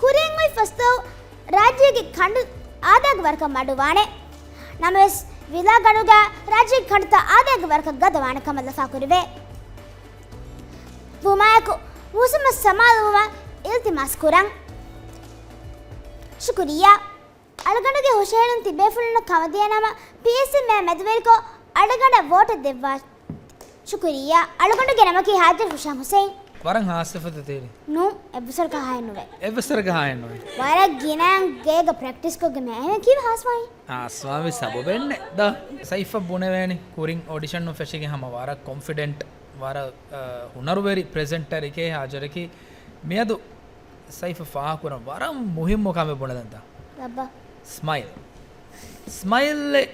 ކުރިން އޮތް ފަސް ދުވަހު ރާއްޖޭގެ ކަނޑު އާދައިގެ ވަރަކަށް މަޑުވާނެ. ނަމަވެސް ވިލާ ގަނޑުގަ ރާއްޖޭގެ ކަނޑުތައް އާދައިގެ ވަރަކަށް ގަދަވާނެ ކަމަށް ލަފާކުރެވޭ. ވުމާއެކު މޫސުމަށް ސަމާލުވުމަށް އިލްތިމާސް ކުރަން. ޝުކުރިއްޔާ. އަޅުގަނޑުގެ ހުށަހެޅުން ތިބޭފުޅުންނަށް ކަމަށްދިޔަ ނަމަ، ޕީއެސްއެމްއާ މެދުވެރިކޮށް އަޅުގަނޑަށް ވޯޓެއް ދެއްވާ. ޝުކުރިއްޔާ. އަޅުގަނޑުގެ ނަމަކީ ހާޖަރު ހުޝާމް ހުސެން. ވަރަށް ހާސް ސިފަތައް ތިބި. ނޫން، އެއްވެސް ވަރަކަށް ހާހެއް ނުވޭ. އެއްވެސް ވަރަކަށް ހާހެއް ނުވޭ. ވަރަށް ގިނައިން ގޭގަ ޕްރެކްޓިސްކޮށްގެން މި އެހެން ކީއްވެ ހާސްވާނީ؟ ހާސްވާންވީ ސަބަބެއް ނެތް ދޯ. ސައިފަށް ބުނެވޭނީ ކުރިން އޮޑިޝަނުން ފެށިގެން ހަމަ ވަރަށް ކޮންފިޑެންޓް، ވަރަށް، އަ، ހުނަރުވެރި ޕްރެޒެންޓަރެކޭ ހާޖަރަކީ. މިއަދު ސައިފަށް ފާހަގަކުރަން ވަރަށް މުހިއްމު ކަމެއް ބުނެލަންތަ؟ ލައްބަ. ސްމައިލް. ސްމައިލްއެއް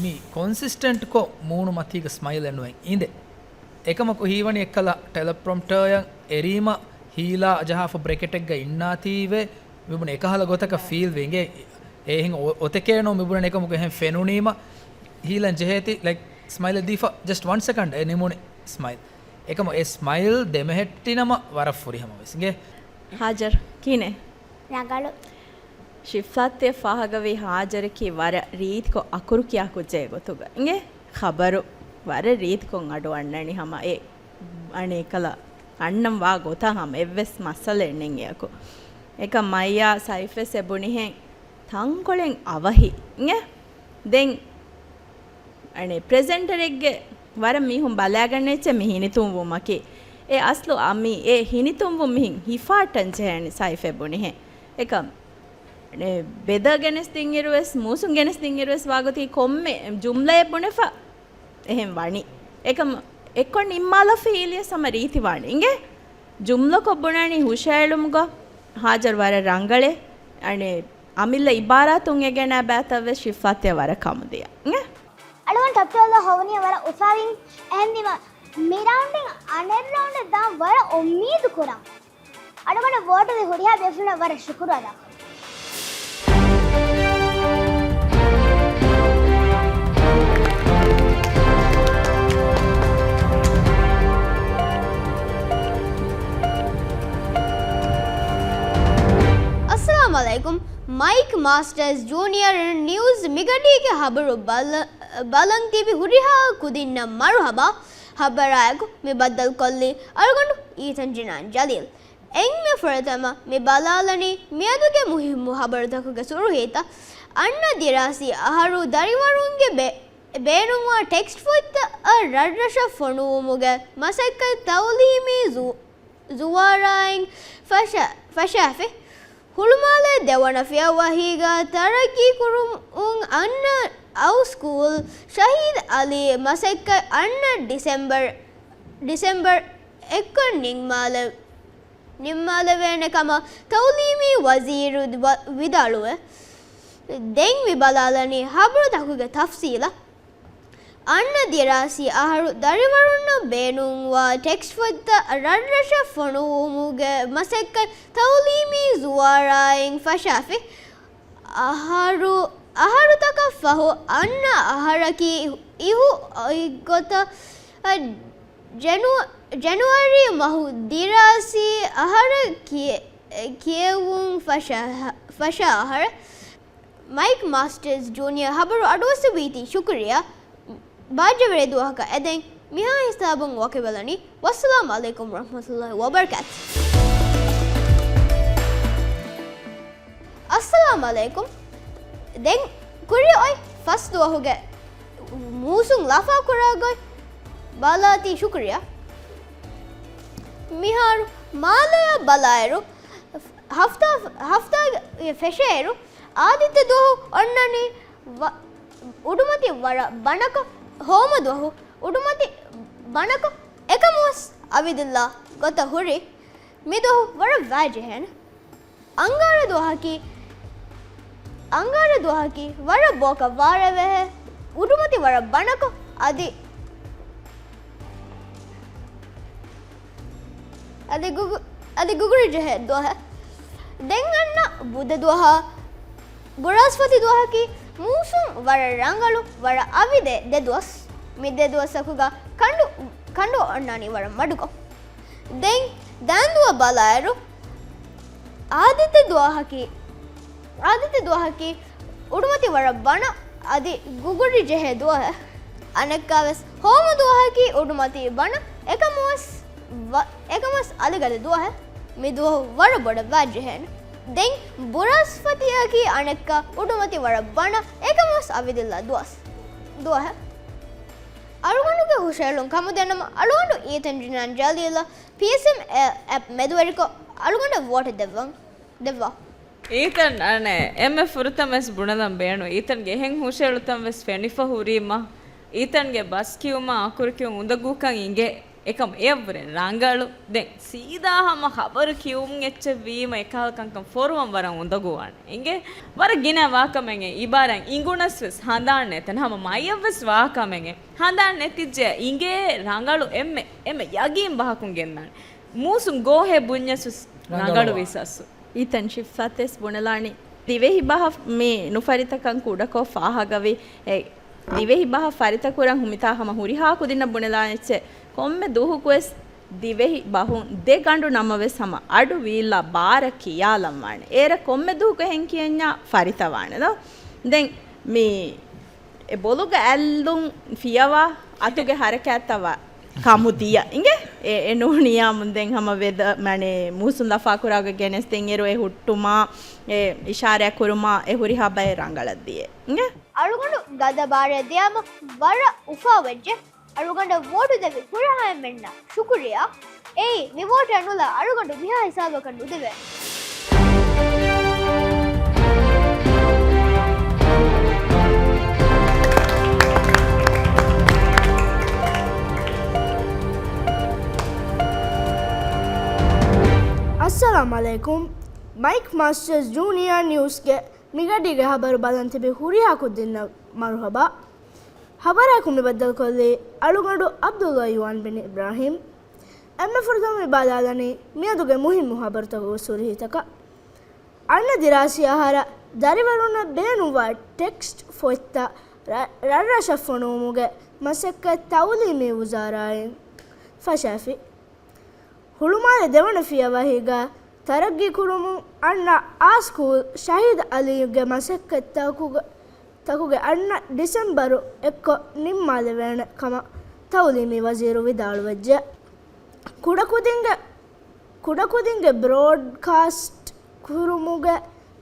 މި ކޮންސިސްޓެންޓްކޮށް މޫނު މަތީގަ ސްމައިލްއެއް ނުވެ އިނދެ. އެކަމަކު ހީވަނީ އެއްކަލަ ޓެލެޕްރޮމްޕްޓަރއަށް އެރީމަ ހީލާ ޖަހާފަ ބްރެކެޓެއްގަ އިންނާތީވެ މިބުނެ އެކަހަލަ ގޮތަކަށް ފީލް ވި އިނގޭ. އެ އެހެން އޮ-، އޮތެކޭ ނޫން މިބުނެ އެކަމަކު އެހެން ފެނުނީމަ ހީލަން ޖެހޭތީ، ލައިކް، ސްމައިލް ދީފަ ޖަސްޓް ވަން ސެކަންޑް އެ ނިމުނީ ސްމައިލް. އެކަމު އެ ސްމައިލް ދެމެހެއްޓިނަމަ ވަރަށް ފުރިހަމަ ވެސް އިނގޭ. ހާޖަރު، ކިހިނެއް؟ ރަނގަޅު. ޝިފްލާތެ ފާހަގަވީ ހާޖަރަކީ ވަރަށް ރީތިކޮށް އަކުރު ކިޔާ ކުއްޖެއް ގޮތުގަ އިނގޭ. ޚަބަރު ވަރަށް ރީތިކޮށް އަޑު އަންނަނީ ހަމަ އެ އަނެއްކަލަ އަންނަން ވާ ގޮތަށް ހަމަ އެއްވެސް މައްސަލައެއް ނެތް އެއަކު. އެކަމް މައްޔާ ސައިފެސް އެ ބުނިހެން ތަންކޮޅެއް އަވަހި އިނގޭ. ދެން އަނެއް ޕްރެޒެންޓަރެއްގެ ވަރަށް މީހުން ބަލާގަންނަ އެއްޗެއް މި ހިނިތުންވުމަކީ. އެ އަސްލު އަ، މި އެ ހިނިތުންވުން މިހިން ހިފާއްޓަން ޖެހޭނެ ސައިފެ ބުނިހެން. އެކަމް އަނެއް ބެދަ ގެނެސްދިންއިރުވެސް، މޫސުން ގެނެސްދިންއިރުވެސް ވާގޮތީ ކޮންމެ ޖުމްލައެއް ބުނެފަ އެހެން ވަނީ. އެކަމް އެއްކޮށް ނިންމާލަފަ ހީލިޔަސް ހަމަ ރީތިވާނެ އިނގޭ. ޖުމްލަކޮށް ބުނަނީ ހުށައެޅުމުގަ ހާޖަރު ވަރަށް ރަނގަޅޭ. އަނެއް އަމިއްލަ އިބާރާތުން އެ ގެނައި ބައިތައްވެސް ޝިފްލާތެ ވަރަށް ކަމުދިޔަ. އެ؟ އަޅުގަނޑު ޓޮޕް ޓުވެލްވް ހޮވަނީ ވަރަށް އުފާވީން. އެހެންވީމަ މި ރައުންޑިން އަނެއް ރައުންޑެއް ދާން ވަރަށް އުއްމީދު ކުރަން. އަޅުގަނޑަށް ވޯޓު ދިން ހުރިހާ ބޭފުޅުންނަށް ވަރަށް ޝުކުރު އަދާކުރަން. އައްސަލާމު ޢަލައިކުމް. މައިކް މާސްޓަރސް ޖޫނިއަރ ނިއުސް މިގަޑީގެ ހަބަރު ބަލަ-، ބަލަން ތިބި ހުރިހާ ކުދިންނަށް މަރުޙަބާ. ހަބަރާއެކު މި ބައްދަލުކޮށްލީ އަޅުގަނޑު އީތަން ޖިނާން ޖަލީލް. އެންމެ ފުރަތަމަ މި ބަލާލަނީ މިއަދުގެ މުހިއްމު ހަބަރުތަކުގެ ސުރުޚީތައް. އަންނަ ދިރާސީ އަހަރު ދަރިވަރުންގެ ބޭ-، ބޭނުންވާ ޓެކްސްޓް ފޮތްތައް ރަށްރަށަށް ފޮނުވުމުގެ މަސައްކަތް ތައުލީމީ ޒު-، ޒުވާރާއިން ފަށަ-، ފަށާފި. ހުޅުމާލޭ ދެވަނަ ފިޔަވަހީގަ ތަރައްގީ ކުރުމުން އަންނަ އައު ސްކޫލް ޝަހީދު އަލީ މަސައްކަތް އަންނަ ޑިސެމްބަރް، ޑިސެމްބަރް އެއްކޮށް ނިންމާލެ-، ނިންމާލެވޭނެ ކަމަށް ތައުލީމީ ވަޒީރު ވަ-، ވިދާޅުވެ. ދެން މި ބަލާލަނީ ހަބަރުތަކުގެ ތަފްސީލަށް. އަންނަ ދިރާސީ އަހަރު ދަރިވަރުންނަށް ބޭނުންވާ ޓެކްސްޓް ފޮތްތައް ރަށްރަށަށް ފޮނުވުމުގެ މަސައްކަތް ތައުލީމީ ޒުވާރާއިން ފަށާފި. އަހަރު، އަހަރުތަކަށް ފަހު އަންނަ އަހަރަކީ އިހު އޮތްގޮތަށް ޖެނު-، ޖެނުއަރީ މަހު ދިރާސީ އަހަރަށް ކިޔެ-، ކިޔެވުން ފަށާ، ފަށާ އަހަރެއް. މައިކް މާސްޓަރސް ޖޫނިއަރ ހަބަރު އަޑުއައްސަވީތީ ޝުކުރިއްޔާ. ބާއްޖަވެރި ދުވަހަކަށް އެދެން މިހާ ހިސާބުން ވަކިވެލަނީ. ވައްސަލާމް ޢަލައިކުމް ވަރަޙްމަތުﷲ ވަބަރަކާތު. އައްސަލާމް ޢަލައިކުމް. ދެން ކުރިއަށް އޮތް ފަސް ދުވަހުގެ މޫސުން ލަފާކުރާ ގޮތް ބަލާތީ ޝުކުރިއްޔާ. މިހާރު މާލެއަށް ބަލާއިރު، ހަފްތާ، ހަފްތާ ފެށޭއިރު، އާދިއްތަ ދުވަހު އޮންނަނީ ވަ-، އުޑުމަތި ވަރަށް ބަނަކޮށް، ހޯމަ ދުވަހު އުޑުމަތި ބަނަކޮށް، އެކަމުވެސް އަވިދިއްލާ ގޮތަށް ހުރި މި ދުވަހު ވަރަށް ވާތްޖެހޭނެ. އަންގާރަ ދުވަހަކީ، އަންގާރަ ދުވަހަކީ ވަރަށް ބޯކަށް ވާރޭވޭ، އުޑުމަތި ވަރަށް ބަނަކޮށް، އަދި، އަދި ގުގު-، އަދި ގުގުރި ޖެހޭ ދުވަހެއް. ދެން އަންނަ ބުދަ ދުވަހާ ބުރަސްފަތި ދުވަހަކީ މޫސުން ވަރަށް ރަނގަޅު، ވަރަށް އަވިދޭ ދެ ދުވަސް. މި ދެ ދުވަސްތަކުގަ ކަނޑު، ކަނޑު އޮންނާނީ ވަރަށް މަޑުކޮށް. ދެން ދަންދުވަ ބަލާއިރު، އާދެތެ ދުވަހަކީ، އާދެތެ ދުވަހަކީ އުޑުމަތި ވަރަށް ބަނަ، އަދި ގުގުރި ޖެހޭ ދުވަހެއް. އަނެއްކާވެސް ހޯމަ ދުވަހަކީ އުޑުމަތި ބަނަ، އެކަމުވެސް ވަ-، އެކަމުވެސް އަލިގަދަ ދުވަހެއް. މި ދުވަހު ވަރަށް ބޮޑަށް ވާތްޖެހޭނެ. ދެން ބުރަސްފަތިއަކީ އަނެއްކާ އުޑުމަތި ވަރަށް ބަނަ، އެކަމުވެސް އަވިދިއްލާ ދުވަސް، ދުވަހެއް. އަޅުގަނޑުގެ ހުށައެޅުން ކަމުދިނުމަށް އަޅުގަނޑު އީތަން ޖިނާން ޖަލީލަށް ޕީއެސްއެމް އެ-، އެޕް މެދުވެރިކޮށް އަޅުގަނޑަށް ވޯޓެއް ދެއްވަން، ދެއްވާ. އީތަން، އަނެއް އެންމެ ފުރަތަމަ ވެސް ބުނެލަން ބޭނުން. އީތަންގެ އެހެން ހުށައެޅުތަން ވެސް ފެނިފަ ހުރީމަ، އީތަންގެ ބަސް ކިޔުމާ އަކުރު ކިޔުން އުނދަގޫކަން އިނގޭ. އެކަމް އެއަށްވުރެ ރަނގަޅު. ދެން ސީދާ ހަމަ ޚަބަރު ކިޔުން އެއްޗެއް ވީމަ، އެކަހަލަ ކަންކަން ފޯރުވަން ވަރަށް އުނދަގޫވާނެ. އިނގޭ ވަރަށް ގިނަ ވާކަމެއް. އިބާރާތް އިނގުނަސް ވެސް ހަނދާން ނެތެން ހަމަ މައިއަށް ވެސް ވާކަމެއް. ހަނދާން ނެތިއްޖެ އިނގޭ ރަނގަޅު އެންމެ، އެންމެ ޔަގީން ބަހަކުން ގެންދާނެ. މޫސުން ގޯހޭ ބުންޏަސް ވެސް ރަނގަޅު ރަނގަޅުވާ. ވީސް އަސް. އީތަން ޝިފްސާތެސް ބުނެލާނީ، ދިވެހި ބަހަށް މި ނުފަރިތަކަން ކުޑަކޮށް ފާހަގަވި، އެ، ދިވެހި ބަހަށް ފަރިތަކުރަން ހުމިތާ ހަމަ ހުރިހާ ކުދިންނަށް ބުނެލާނެއްޗެ، ކޮންމެ ދުވަހަކުވެސް ދިވެހި ބަހުން ދެ ގަނޑު ނަމަވެސް ހަމަ އަޑު ވީއްލާ ބާރަށް ކިޔާލަން ވާނެ. އޭރަށް ކޮންމެ ދުވަހަކު އެހެން ކިޔަންޏާ ފަރިތަވާނެ ދޯ. ދެން މި އެ ބޮލުގަ އަތްލުން ފިޔަވާ އަތުގެ ހަރަކާތްތައް ވާ ކަމުދިޔަ އިނގޭ. އެ، އެ ނޫނިޔާމުން ދެން ހަމަ ވެދަ، މަނެ، މޫސުން ލަފާކުރާގަ ގެނެސް ދެން އޭރު އެ ހުއްޓުމާ، އެ އިޝާރާތް ކުރުމާ އެ ހުރިހާ ބައެއް ރަނގަޅަށް ދިޔަ އިނގޭ. އަޅުގަނޑު ގަދަ ބާރެއް ދިޔާމަ ވަރަށް އުފާވެއްޖެ. އަޅުގަނޑަށް ވޯޓު ދެއްވި ހުރިހާ އެންމެންނަށް ޝުކުރިއްޔާ. އެއީ، މި ވޯޓަށް ނުލާ އަޅުގަނޑު މިހާ ހިސާބަކަށް ނުދެވޭނެ. އައްސަލާމް ޢަލައިކުމް. މައިކް މާސްޓަރސް ޖޫނިއާ ނިއުސްގެ މިގަޑީގެ ހަބަރު ބަލަން ތިބި ހުރިހާ ކުދިންނަށް މަރުޙަބާ. ހަބަރާއެކު މި ބައްދަލުކޮށްލީ އަޅުގަނޑު ޢަބްދުﷲ އިވާން ބިން އިބްރާހީމް. އެންމެ ފުރަތަމަ މި ބަލާލަނީ މިއަދުގެ މުހިއްމު ހަބަރުތަކުގެ ހުރިހީތަކަށް. އަންނަ ދިރާސީ އަހަރަށް ދަރިވަރުންނަށް ބޭނުންވާ ޓެކްސްޓް ފޮތްތައް ރަ-، ރަށްރަށަށް ފޮނުވުމުގެ މަސައްކަތް ތައުލީމީ ވުޒާރާއިން ފަށާފި. ހުޅުމާލެ ދެވަނަ ފިޔަވަހީގަ ތަރައްގީ ކުރުމުން އަންނަ އާ ސްކޫލް ޝަހީދު ޢަލީގެ މަސައްކަތްތަކުގެ، ތަކުގެ އަންނަ ޑިސެމްބަރު އެއްކޮށް ނިންމާލެވޭނެ ކަމަށް ތައުލީމީ ވަޒީރު ވިދާޅުވެއްޖެ. ކުޑަކުދިންގެ، ކުޑަކުދިންގެ ބްރޯޑްކާސްޓް ކުރުމުގެ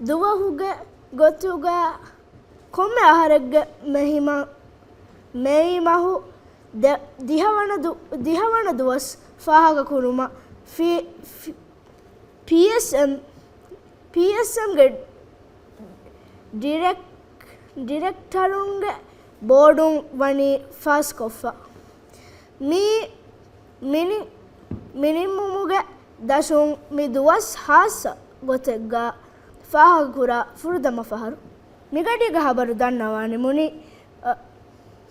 ދުވަހުގެ ގޮތުގަ ކޮންމެ އަހަރެއްގެ މެހިމަ-، މޭއި މަހު ދެ-، ދިހަވަނަ ދު-، ދިހަވަނަ ދުވަސް ފާހަގަކުރުމަށް ފި-، ފި-، ޕީއެސްއެމް، ޕީއެސްއެމްގެ ޑިރެކް-، ޑިރެކްޓަރުންގެ ބޯޑުން ވަނީ ފާސްކޮށްފަ. މި-، މިނި-، މިނިންމުމުގެ ދަށުން މި ދުވަސް ހާއްސަ ގޮތެއްގަ ފާހަގަކުރާ ފުރަތަމަ ފަހަރު. މިގަޑީގެ ހަބަރު ދަންނަވާނެ މުނި، އަ،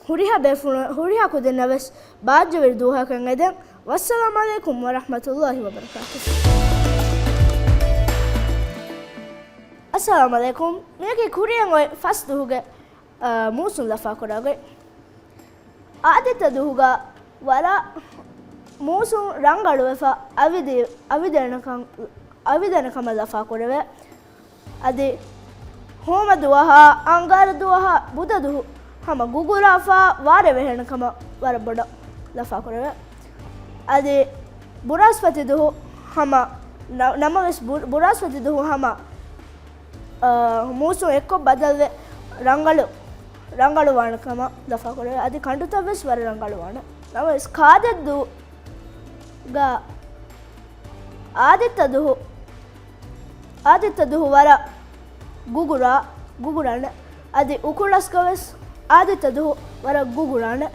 ހުރިހާ ބޭފުޅުން، ހުރިހާ ކުދިންނަށް ވެސް ބާއްޖަވެރި ދުވަހަކަށް އެދެން. ވައްސަލާމް ޢަލައިކުމް ވަރަޙްމަތުﷲ ވަބަރަކާތުހު. އައްސަލާމް ޢަލައިކުމް. މިއަކީ ކުރިއަށް އޮތް ފަސް ދުވަހުގެ، އަ، މޫސުން ލަފާކުރާ ގޮތް. އާދެތެ ދުވަހުގަ ވަރަށް މޫސުން ރަނގަޅުވެފަ އަވިދި-، އަވިދޭނެކަން، އަވިދޭނެ ކަމަށް ލަފާކުރެވޭ. އަދި ހޯމަ ދުވަހާ، އަންގާރަ ދުވަހާ، ބުދަ ދުވަހު ހަމަ ގުގުރާފާ ވާރޭ ވެހޭނެ ކަމަށް ވަރަށް ބޮޑަށް ލަފާކުރެވޭ. އަދި ބުރަސްފަތި ދުވަހު ހަމަ ނަ-، ނަމަވެސް ބު-، ބުރަސްފަތި ދުވަހު ހަމަ، އާ، މޫސުން އެއްކޮށް ބަދަލުވެ ރަނގަޅު، ރަނގަޅުވާނެ ކަމަށް ލަފާކުރެވޭ. އަދި ކަނޑުތައް ވެސް ވަރަށް ރަނގަޅުވާނެ. ނަމަވެސް އާދެތެ ދު-، ގަ އާދެތެ ދުވަހު، އާދެތެ ދުވަހު ވަރަށް ގުގުރާ، ގުގުރާނެ. އަދި އުކުޅަސްގަ ވެސް އާދެތަ ދުހު ވަރަށް ގުގުޅާނެ.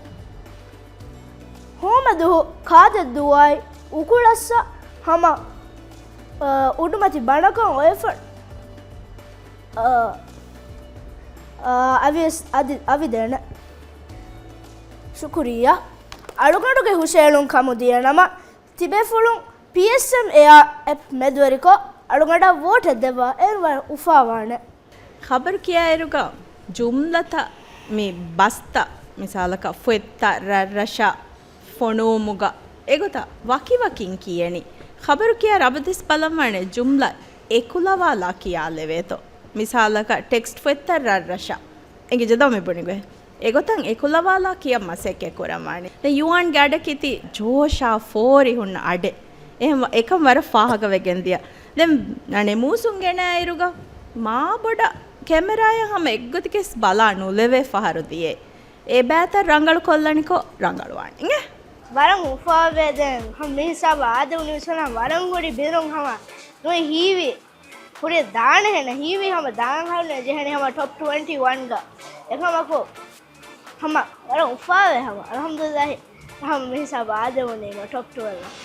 ހޯމަ ދުހު ކާދެއް ދުވާއި އުކުޅައްސަ ހަމަ، އަ، އުޑުމަތި ބަނަކަން އޮވެފަ، އަ، އަ، އަވިޔަސް އަދި އަވިދޭނެ. ޝުކުރިއްޔާ. އަޅުގަނޑުގެ ހުށައެޅުން ކަމުދިޔަ ނަމަ، ތިބޭފުޅުން ޕީއެސްއެމް އެއާ އެޕް މެދުވެރިކޮށް، އަޅުގަނޑަށް ވޯޓެއް ދެއްވާ އެރުވާ އުފާވާނެ. ޚަބަރު ކިޔާއިރުގަ ޖުމްލަތައް މި ބަސްތައް، މިސާލަކަށް ފޮތްތައް ރަށްރަށަށް ފޮނުވުމުގަ އެގޮތަށް ވަކިވަކިން ކިޔަނީ. ޚަބަރު ކިޔާ ރަބަދިސް ބަލަންވާނެ ޖުމްލަ އެކުލަވާލާ ކިޔާލެވޭތޯ. މިސާލަކަށް ޓެކްސްޓް ފޮތްތައް ރަށްރަށަށް. އެނގި ޖެދަ މި ބުނިގޮތް. އެގޮތަށް އެކުލަވާލާ ކިޔަން މަސައްކަތް ކުރަންވާނެ. ދެން ޔުއާންގެ އަޑަކީ ތި ޖޯޝާ ފޯރި ހުންނަ އަޑެއް. އެހެން ވަ-، އެކަން ވަރަށް ފާހަގަވެގެން ދިޔަ. ދެން އަނެއް މޫސުން ގެނައިރުގަ މާބޮޑަށް ކެމެރާއަށް ހަމަ އެއްގޮތަކަސް ބަލާ ނުލެވޭ ފަހަރު ދިޔައީ. އެ ބައިތައް ރަނގަޅު ކޮށްލަނިކޮށް ރަނގަޅުވާނެ. އިނގޭ؟ ވަރަށް އުފާވޭ ދެން. ހަމަ މި ހިސާބަށް އާދެވުނީ ވިސްނާ ވަރަށް ހުރި ބިރުން ހަމަ ނުވެ ހީވި. ކުރިއަށް ދާނެހެން ހީވީ ހަމަ ދާން ހަރުނެ ޖެހެނީ ހަމަ ޓޮޕް ޓްވެންޓީ ވަންގަ. އެކަމަކު ހަމަ ވަރަށް އުފާވޭ ހަމަ. އަލްޙަމްދުލިއްލާހި. ހަމަ މިހިސާބަށް އާދެވުނީމަ ޓޮޕް ޓުވެލްވަށް.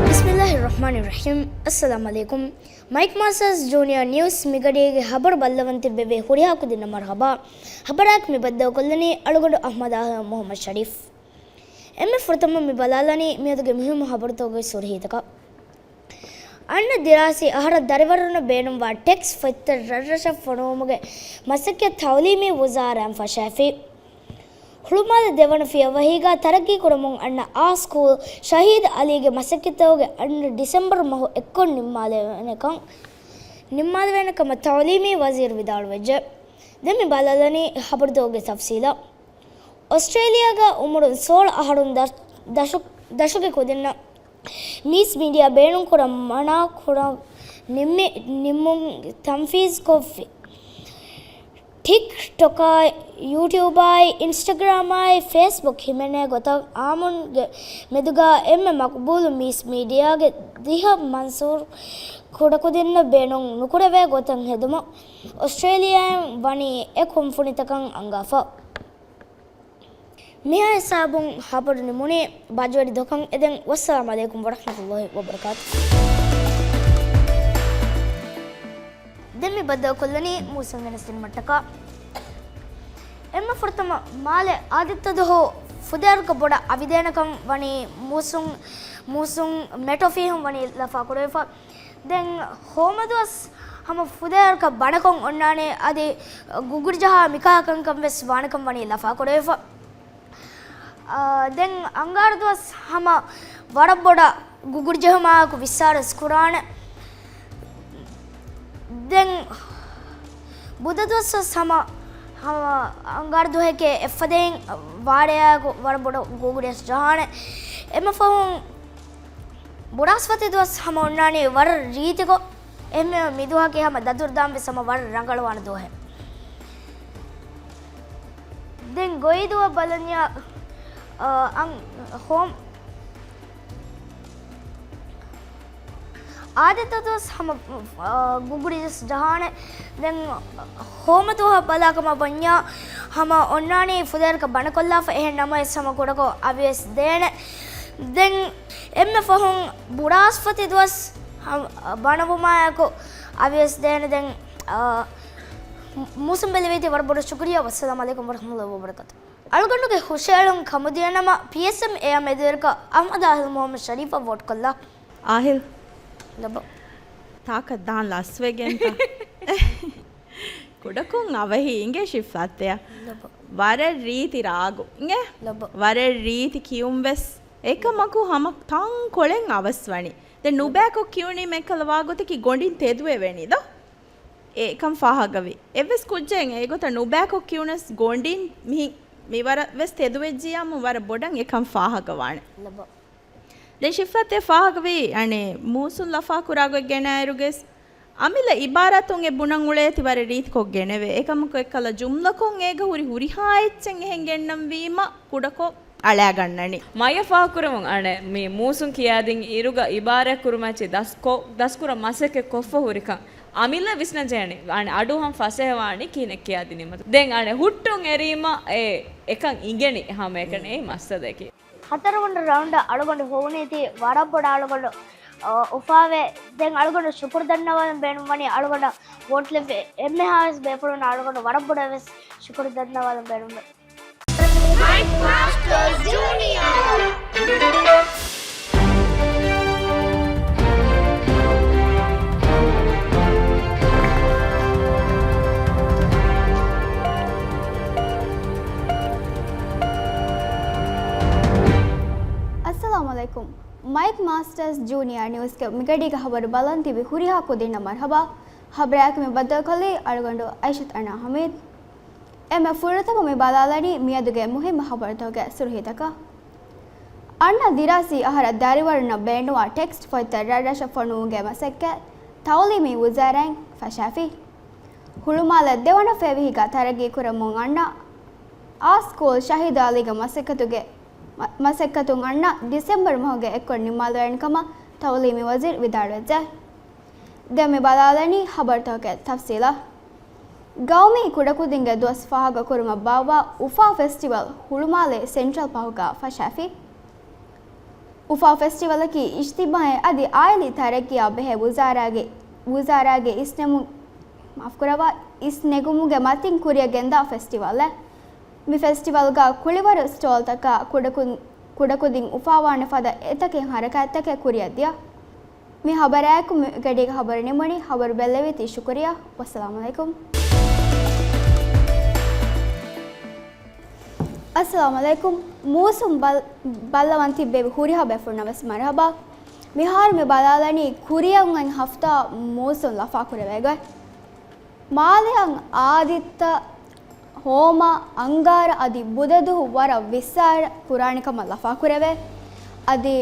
ބިސްމިއްލާހި ރަޙްމާނި ރަޙީމް. އައްސަލާމު ޢަލައިކުމް. މައިކް މާސްޓަރސް ޖޫނިއާ ނިއުސް މިގަޑީގެ ހަބަރު ބައްލަވަން ތިއްބެވި ހުރިހާ ކުދިންނަށް މަރުޙަބާ. ހަބަރާއެކު މި ބައްދަލުކޮށްލަނީ އަޅުގަނޑު އަޙްމަދު އާހިލް މުޙައްމަދު ޝަރީފް. އެންމެ ފުރަތަމަ މި ބަލާލަނީ މިއަދުގެ މުހިއްމު ހަބަރުތަކުގެ ސުރުޚީތަކަށް. އަންނަ ދިރާސީ އަހަރަށް ދަރިވަރުންނަށް ބޭނުންވާ ޓެކްސްޓް ފޮތްތައް ރަށްރަށަށް ފޮނުވުމުގެ މަސައްކަތް ތަޢުލީމީ ވުޒާރާއިން ފަށާފި. ހުޅުމާލެ ދެވަނަ ފިޔަވަހީގަ ތަރައްގީ ކުރަމުން އަންނަ އާ ސްކޫލް ޝަހީދު ޢަލީގެ މަސައްކަތްތަކުގެ އަންނަ ޑިސެމްބަރު މަހު އެއްކޮށް ނިންމާލެވޭނެކަން، ނިންމާލެވޭނެ ކަމަށް ތަޢުލީމީ ވަޒީރު ވިދާޅުވެއްޖެ. ދެން މި ބަލާލަނީ ހަބަރުތަކުގެ ތަފްސީލަށް. އޮސްޓްރޭލިޔާގަ އުމުރުން ސޯޅަ އަހަރުން ދަށް-، ދަށު-، ދަށުގެ ކުދިންނަށް މީސް މީޑިއާ ބޭނުންކުރަން މަނާ ކުރަން ނިންމި-، ނިންމުން ތަންފީޒްކޮށްފި. ޓިކްޓޮކާއި، ޔޫޓިއުބާއި، އިންސްޓަގްރާމާއި، ފޭސްބުކް ހިމެނޭ ގޮތަށް އާއްމުންގެ މެދުގަ އެންމެ މަޤްބޫލު މީސް މީޑިއާގެ ދިހަ މަންސޫރު ކުޑަކުދިންނަށް ބޭނުން ނުކުރެވޭ ގޮތަށް ހެދުމަށް އޮސްޓްރޭލިޔާއިން ވަނީ އެ ކުންފުނިތަކަށް އަންގާފަ. މިހާ ހިސާބުން ހަބަރު ނިމުނީ. ބާއްޖަވެރި ދުވަހަކަށް އެދެން. ވައްސަލާމް ޢަލައިކުމް ވަރަޙްމަތުﷲ ވަބަރަކާތު. ދެން މި ބައްދަލުކޮށްލަނީ މޫސުން ގެނެސްދިނުމަށްޓަކާ. އެންމެ ފުރަތަމަ މާލެ އާދެއްތަ ދުހު ފުދޭވަރަކަށް ބޮޑަށް އަވިދޭނެކަން ވަނީ މޫސުން، މޫސުން މެޓް އޮފީހުން ވަނީ ލަފާކުރެވިފަ. ދެން ހޯމަދުވަސް ހަމަ ފުދޭވަރަކަށް ބަނަކޮށް އޮންނާނެ އަދި ގުގުރިޖަހާ މިކާ ކަންކަން ވެސް ވާނެކަން ވަނީ ލަފާކުރެވިފަ. އާ، ދެން އަންގާރަ ދުވަސް ހަމަ ވަރަށް ބޮޑަށް ގުގުރިޖެހުމާއެކު ވިއްސާރަސް ކުރާނެ. ދެން ބުދަ ދުވަސް ވެސް ހަމަ، ހަމަ އަންގާރަ ދުވަހެކޭ އެއްފަދައިން ވާރޭއާއެކު ވަރަށް ބޮޑަށް ގުގުރިޔަސް ޖަހާނެ. އެންމެ ފަހުން ބުރާސްފަތި ދުވަސް ހަމަ އޮންނާނީ ވަރަށް ރީތިކޮށް. އެންމެ މިދުވަހަކީ ހަމަ ދަތުރުދާން ވެސް ހަމަ ވަރަށް ރަނގަޅުވާނެ ދުވަހެއް. ދެން ގޮއިދުވަ ބަލަންޏާ، އަ، އަން، ހޯމް، އާދެއްތަ ދުވަސް ހަމަ، އަ، ގުގުރިޔަސް ޖަހާނެ. ދެން ހޯމަ ދުވަހަށް ބަލާކަމަށް ވަންޏާ ހަމަ އޮންނާނީ ފުދޭވަރަކަށް ބަނަކޮށްލާފަ. އެހެން ނަމަވެސް ހަމަ ކުޑަކޮށް އަވިވެސް ދޭނެ. ދެން އެންމެ ފަހުން ބުރާސްފަތި ދުވަސް ހަ-، ބަނަވުމާއެކު އަވިވެސް ދޭނެ. ދެން، އާ، މޫސުން ބެލެވޭތީ ވަރަށް ބޮޑަށް ޝުކުރިއްޔާ. ވައްސަލާމް ޢަލައިކުމް ވަރަޙްމަތުﷲ ވަބަރަކާތު. އަޅުގަނޑުގެ ހުށައެޅުން ކަމުދިޔަ ނަމަ، ޕީއެސްއެމް އެއާ މެދުވެރިކޮށް އަޙްމަދު އާހިލް މުޙައްމަދު ޝަރީފަށް ވޯޓް ކޮށްލާ. އާހިލް. ލައްބަ. ތާކަށް ދާން ލަސްވެގެންތަ؟ ކުޑަކޮށް އަވަހީ އިނގޭ ޝިފްލާތެޔާ. ލައްބަ. ވަރަށް ރީތި ރާގު. އިނގޭ؟ ލައްބަ. ވަރަށް ރީތި ކިޔުން ވެސް. އެކަމަކު ހަމަ ތަންކޮޅެއް އަވަސްވަނީ. ދެން ނުބައިކޮށް ކިޔުނީމަ އެއްކަލަ ވާގޮތަކީ ގޮނޑިން ތެދުވެވެނީ ދޯ؟ އެކަން ފާހަގަވި. އެއްވެސް ކުއްޖެއް އެގޮތަށް ނުބައިކޮށް ކިޔުނަސް ގޮނޑިން މިހި-، މިވަރަށް ވެސް ތެދުވެއްޖިޔާމު ވަރަށް ބޮޑަށް އެކަން ފާހަގަވާނެ. ލައްބަ. ދެން ޝިފްލާތެ ފާހަގަވީ، އަނެއް މޫސުން ލަފާ ކުރާގޮތް ގެނައިރުގެސް އަމިއްލަ އިބާރާތުން އެ ބުނަން އުޅޭތީ ވަރަށް ރީތިކޮށް ގެނެވޭ. އެކަމަކު އެއްކަލަ ޖުމްލަކޮށް އޭގަ ހުރި ހުރިހާ އެއްޗެއް އެހެން ގެންނަން ވީމަ ކުޑަކޮށް އަޅާގަންނަނީ. މަޔަށް ފާހަގަކުރަމުން އަނެއް މި މޫސުން ކިޔާދިން އިރުގަ އިބާރާތް ކުރުމައްޗި ދަސްކޮށް، ދަސްކުރަން މަސައްކަތް ކޮށްފަ ހުރިކަން އަމިއްލަ ވިސްނަން ޖެހޭނެ. އަނެއް އަޑުއަހަން ފަސޭހަވާނީ ކިހިނެއް ކިޔާދިނީމަ. ދެން އަނެއް ހުއްޓުން އެރީމަ އެ އެކަން އިނގެނީ ހަމައެކަނި އެއީ މައްސަލައަކީ. ހަތަރުވަނަ ރައުންޑަށް އަޅުގަނޑު ހޮވުނީތީ ވަރަށް ބޮޑަށް އަޅުގަނޑު، އަ، އުފާވޭ. ދެން އަޅުގަނޑު ޝުކުރު ދަންނަވާލަން ބޭނުންވަނީ އަޅުގަނޑަށް ވޯޓް ލެއްވި އެންމެހާވެސް ބޭފުޅުންނަށް އަޅުގަނޑު ވަރަށް ބޮޑަށް ވެސް ޝުކުރު ދަންނަވާލަން ބޭނުންވޭ. މައިކް މާސްޓަރސް ޖޫނިއާ. އައްސަލާމު ޢަލައިކުމް. މައިކް މާސްޓަރސް ޖޫނިއާ ނިއުސްގެ މިގަޑީގެ ހަބަރު ބަލަން ތިބި ހުރިހާ ކުދިންނަށް މަރުޙަބާ. ހަބަރާއެކު މި ބައްދަލުކޮށްލީ އަޅުގަނޑު އައިޝަތު އަނާ ޙަމީދު. އެންމެ ފުރަތަމަ މި ބަލާލަނީ މިއަދުގެ މުހިއްމު ހަބަރުތަކުގެ ސުރުޚީތަކަށް. އަންނަ ދިރާސީ އަހަރަށް ދަރިވަރުންނަށް ބޭނުންވާ ޓެކްސްޓް ފޮތްތައް ރަށްރަށަށް ފޮނުވުމުގެ މަސައްކަތް ތަޢުލީމީ ވުޒާރާއިން ފަށާފި. ހުޅުމާލެ ދެވަނަ ފެށިގަ ތަރައްގީ ކުރަމުން އަންނަ އާ ސްކޫލް ޝަހީދު ޢަލީގެ މަސައްކަތުގެ، މަ-، މަސައްކަތުން އަންނަ ޑިސެމްބަރު މަހުގެ އެއްކޮށް ނިންމާލެވޭނެ ކަމަށް ތަޢުލީމީ ވަޒީރު ވިދާޅުވެއްޖެ. ދެން މި ބަލާލަނީ ހަބަރުތަކުގެ ތަފްސީލަށް. ގައުމީ ކުޑަކުދިންގެ ދުވަސް ފާހަގަކުރުމަށް ބާއްވާ އުފާ ފެސްޓިވަލް ހުޅުމާލެ ސެންޓްރަލް ޕާކުގަ ފަށާފި. އުފާ ފެސްޓިވަލަކީ އިޖްތިމާޢީ އަދި އާއިލީ ތަރައްގީއާ ބެހޭ ވުޒާރާގެ، ވުޒާރާގެ އިސްނެމު-، މާފުކުރައްވާ، އިސްނެގުމުގެ މަތިން ކުރިއަށް ގެންދާ ފެސްޓިވަލެއް. މި ފެސްޓިވަލްގަ ކުޅިވަރު ސްޓޯލްތަކާ ކުޑަކު-، ކުޑަކުދިން އުފާވާނެ ފަދަ އެތަކެއް ހަރަކާތްތަކެއް ކުރިއަށް ދިޔަ. މި ހަބަރާއެކު މި ގަޑީގެ ހަބަރު ނިމުނީ. ހަބަރު ބެއްލެވީތީ ޝުކުރިޔާ. ވައްސަލާމު ޢަލައިކުމް. އައްސަލާމު ޢަލައިކުމް. މޫސުން ބަލް-، ބައްލަވަން ތިއްބެވި ހުރިހާ ބޭފުޅުންނަށް ވެސް މަރުޙަބާ. މިހާރު މި ބަލާލަނީ ކުރިއަށް އޮތް ހަފްތާ މޫސުން ލަފާކުރެވޭ ގޮތް. މާލެއަށް އާދިއްތަ ހޯމަ، އަންގާރަ އަދި ބުދަދުވަހު ވަރަށް ވިއްސާރަ ކުރާނެ ކަމަށް ލަފާކުރެވޭ. އަދި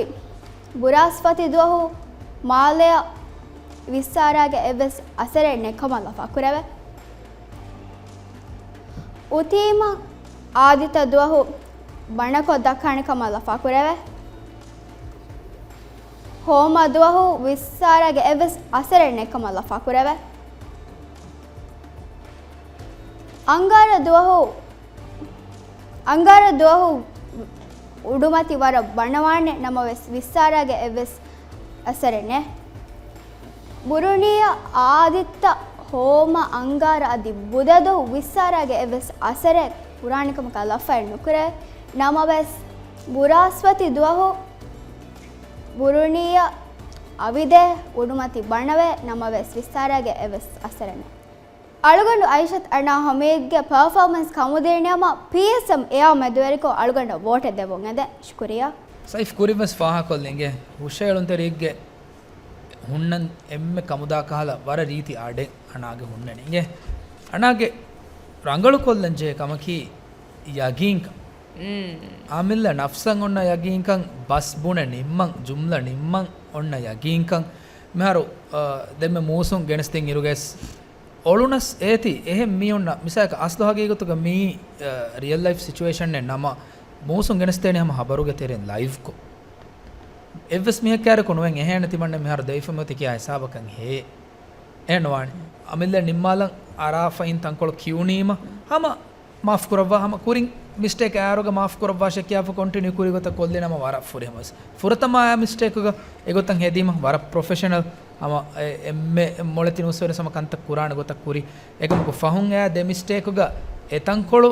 ބުރާސްފަތި ދުވަހު މާލެއަށް ވިއްސާރާގެ އެއްވެސް އަސަރެއް ނެތް ކަމަށް ލަފާކުރެވޭ. އުތީމަ އާދިއްތަ ދުވަހު ބަނަކޮށް ދައްކާނެ ކަމަށް ލަފާކުރެވޭ. ހޯމަ ދުވަހު ވިއްސާރާގެ އެއްވެސް އަސަރެއް ނެތް ކަމަށް ލަފާކުރެވޭ. އަންގާރަ ދުވަހު، އަންގާރަ ދުވަހު އުޑުމަތި ވަރަށް ބަނަވާނެ ނަމަވެސް ވިއްސާރާގެ އެއްވެސް އަސަރެއް ނެތް. ބުރުނީއަށް އާދިއްތަ ހޯމަ އަންގާރަ އަދި ބުދަދުވަހު ވިއްސާރާގެ އެއްވެސް އަސަރެއް ކުރާނެ ކަމަކަށް ލަފައެއް ނުކުރޭ. ނަމަވެސް ބުރާސްފަތި ދުވަހު ބުރުނީއަށް އަވިދޭ، އުޑުމަތި ބަނަވޭ، ނަމަވެސް ވިއްސާރާގެ އެއްވެސް އަސަރެއް ނެތް. އަޅުގަނޑު އައިޝަތު އަނާ ހަމީދުގެ ޕަރފޯމަންސް ކަމުދިން ނިޔަމަ ޕީއެސްއެމް އެއާ މެދުވެރިކޮށް އަޅުގަނޑަށް ވޯޓެއް ދެއްވުން އެދެން. ޝުކުރިއްޔާ. ސައިފް ކުރިން ވެސް ފާހަގަކޮށްލި އިނގޭ ހުށައެޅުންތެރިއެއްގެ ހުންނަން އެންމެ ކަމުދާ ކަހަލަ ވަރަށް ރީތި އަޑެއް އަނާގެ ހުންނަނީ އިނގޭ. އަނާގެ ރަނގަޅުކޮށްލަން ޖެހޭ ކަމަކީ ޔަގީންކަން. އާމިއްލަ ނަފްސަށް އޮންނަ ޔަގީންކަން، ބަސް ބުނެ ނިންމަން، ޖުމްލަ ނިންމަން އޮންނަ ޔަގީންކަން. މިހާރު، އާ، ދެންމެ މޫސުން ގެނެސްދިން އިރުގައިސް އޮޅުނަސް އޭތި އެހެން މީހުންނަށް، މިސާލަކަށް އަސްލު ހަގީގަތުގަ މީ، އާ، ރިއަލް ލައިފް ސިޗުއޭޝަނެއް ނަމަ، މޫސުން ގެނެސްދޭނެ ހަމަ ހަބަރުގެ ތެރެއިން ލައިވްކޮށް. އެއްވެސް މީހެއް ކާރިކު ނުވެން އެހޭނެ ތިމަންނެ މިހާރު ދެވިފަ މިއޮތީ ކިޔާ ހިސާބަކަށް ހޭ. އެހެން ނުވާނެ. އަމިއްލަ ނިންމާލަން އަރާފައިން ތަންކޮޅު ކިޔުނީމަ ހަމަ މާފުކުރައްވާ، ހަމަ ކުރިން މިސްޓޭކް އައިރުގަ މާފުކުރައްވާށޭ ކިޔާފަ ކޮންޓިނިއު ކުރި ގޮތަށް ކޮށްލި ނަމަ ވަރަށް ފުރިހަމަ ވެސް. ފުރަތަމަ އައި މިސްޓޭކުގަ އެގޮތަށް ހެދީމަ ވަރަށް ޕްރޮފެޝަނަލް، ހަމަ އެ-، އެންމެ މޮޅެތި ނުވަސްވަރެސް ހަމަ ކަންތައް ކުރާނެ ގޮތަށް ކުރި. އެކަމަކު ފަހުން އައި ދެ މިސްޓޭކުގަ އެ ތަންކޮޅު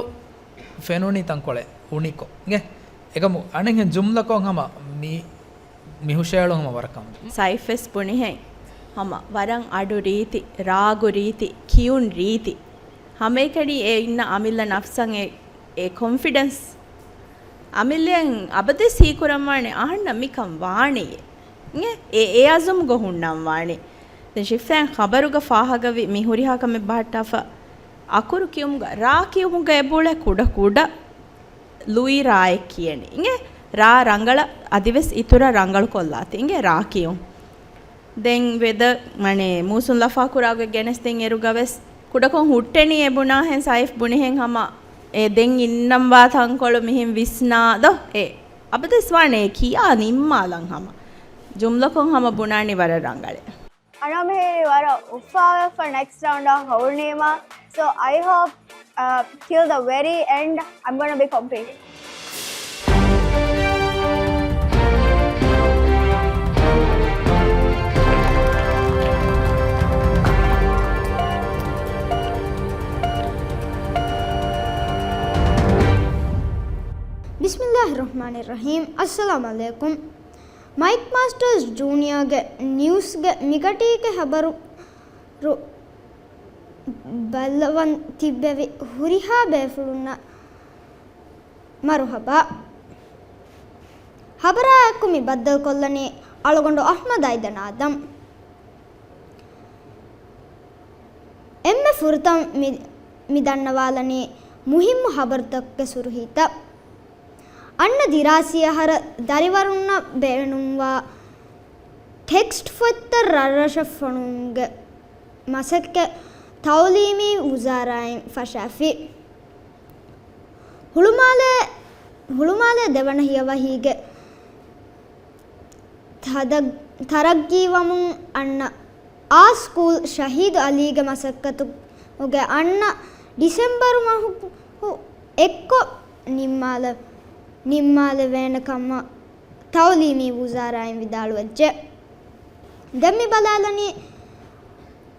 ފެނުނީ ތަންކޮޅެއް އުނިކޮށް. އިނގޭ؟ އެކަމު އަނެއްހެން ޖުމްލަކޮށް ހަމަ މި މި ހުށައެޅުން ހަމަ ވަރަށް ކަމުދިން. ސައިފް ވެސް ބުނިހެން ހަމަ ވަރަށް އަޑު ރީތި، ރާގު ރީތި، ކިޔުން ރީތި. ހަމައެކަނި އެ އިންނަ އަމިއްލަ ނަފްސަށް އެ، އެ ކޮންފިޑެންސް. އަމިއްލައަށް އަބަދެސް ހީކުރަންވާނެ އަހަންނަށް މިކަން ވާނީ. އެ، އެ، އެ އަޒުމުގަ ހުންނަން ވާނީ. ދެން ޝިފްއާ ޚަބަރުގަ ފާހަގަވި މި ހުރިހާ ކަމެއް ބަހައްޓާފަ އަކުރު ކިޔުމުގަ، ރާ ކިޔުމުގަ އެބައުޅޭ ކުޑަ ކުޑަ ލުއި ރާއެއް ކިޔަނީ. އިނގޭ ރާ ރަނގަޅަށް އަދިވެސް އިތުރަށް ރަނގަޅުކޮށްލާތި. އިނގޭ ރާ ކިޔުން. ދެން ވެދަ މަނޭ މޫސުން ލަފާކުރާގޮތް ގެނެސްދިން އިރުގަވެސް ކުޑަކޮށް ހުއްޓެނީ އެބުނާހެން ސައިފް ބުނިހެން ހަމަ އެ ދެން އިންނަންވާ ތަންކޮޅު މިހެން ވިސްނާ ދޯ؟ އެ އަބަދުވެސް ވާނެ ކިޔާ ނިންމާލަން ހަމަ ޖުމްލަކޮށް ހަމަ ބުނާނީ ވަރަށް ރަނގަޅޭ. އަނާމެހޭ ވަރަށް އުފާވެފަ ނެކްސްޓް ރައުންޑަށް ހަވުރުނީމަ. So I hope, uh, till the very end, I'm gonna be competing. ބިސްމިއްލާހި ރަޙްމާނި ރަޙީމް. އައްސަލާމް ޢަލައިކުމް. މައިކް މާސްޓަރސް ޖޫނިއާގެ ނިއުސްގެ މިގަޓީގެ ޚަބަރު ރު-، ބައްލަވަން ތިއްބެވި ހުރިހާ ބޭފުޅުންނަށް މަރުޙަބާ. ޚަބަރާއެކު މި ބައްދަލުކޮށްލަނީ އަޅުގަނޑު އަޙްމަދު އައިދަން އާދަމް. އެންމެ ފުރަތަމަ މި، މި ދަންނަވާލަނީ މުހިއްމު ޚަބަރުތަކުގެ ސުރުޚީތައް. އަންނަ ދިރާސީ އަހަރަށް ދަރިވަރުންނަށް ބޭނުންވާ ޓެކްސްޓް ފޮތްތައް ރަށްރަށަށް ފޮނުވުމުގެ މަސައްކަތް ތައުލީމީ ވުޒާރާއިން ފަށާފި. ހުޅުމާލޭ، ހުޅުމާލޭ ދެވަނަ ހިޔަވަހީގެ ތަދަ-، ތަރައްގީވަމުން އަންނަ އާ ސްކޫލް ޝަހީދު އަލީގެ މަސައްކަތުގެ އަންނަ ޑިސެމްބަރު މަހު އެއްކޮށް ނިންމާލެ-، ނިންމާލެވޭނެ ކަމަށް ތައުލީމީ ވުޒާރާއިން ވިދާޅުވެއްޖެ. ދެން މި ބަލާލަނީ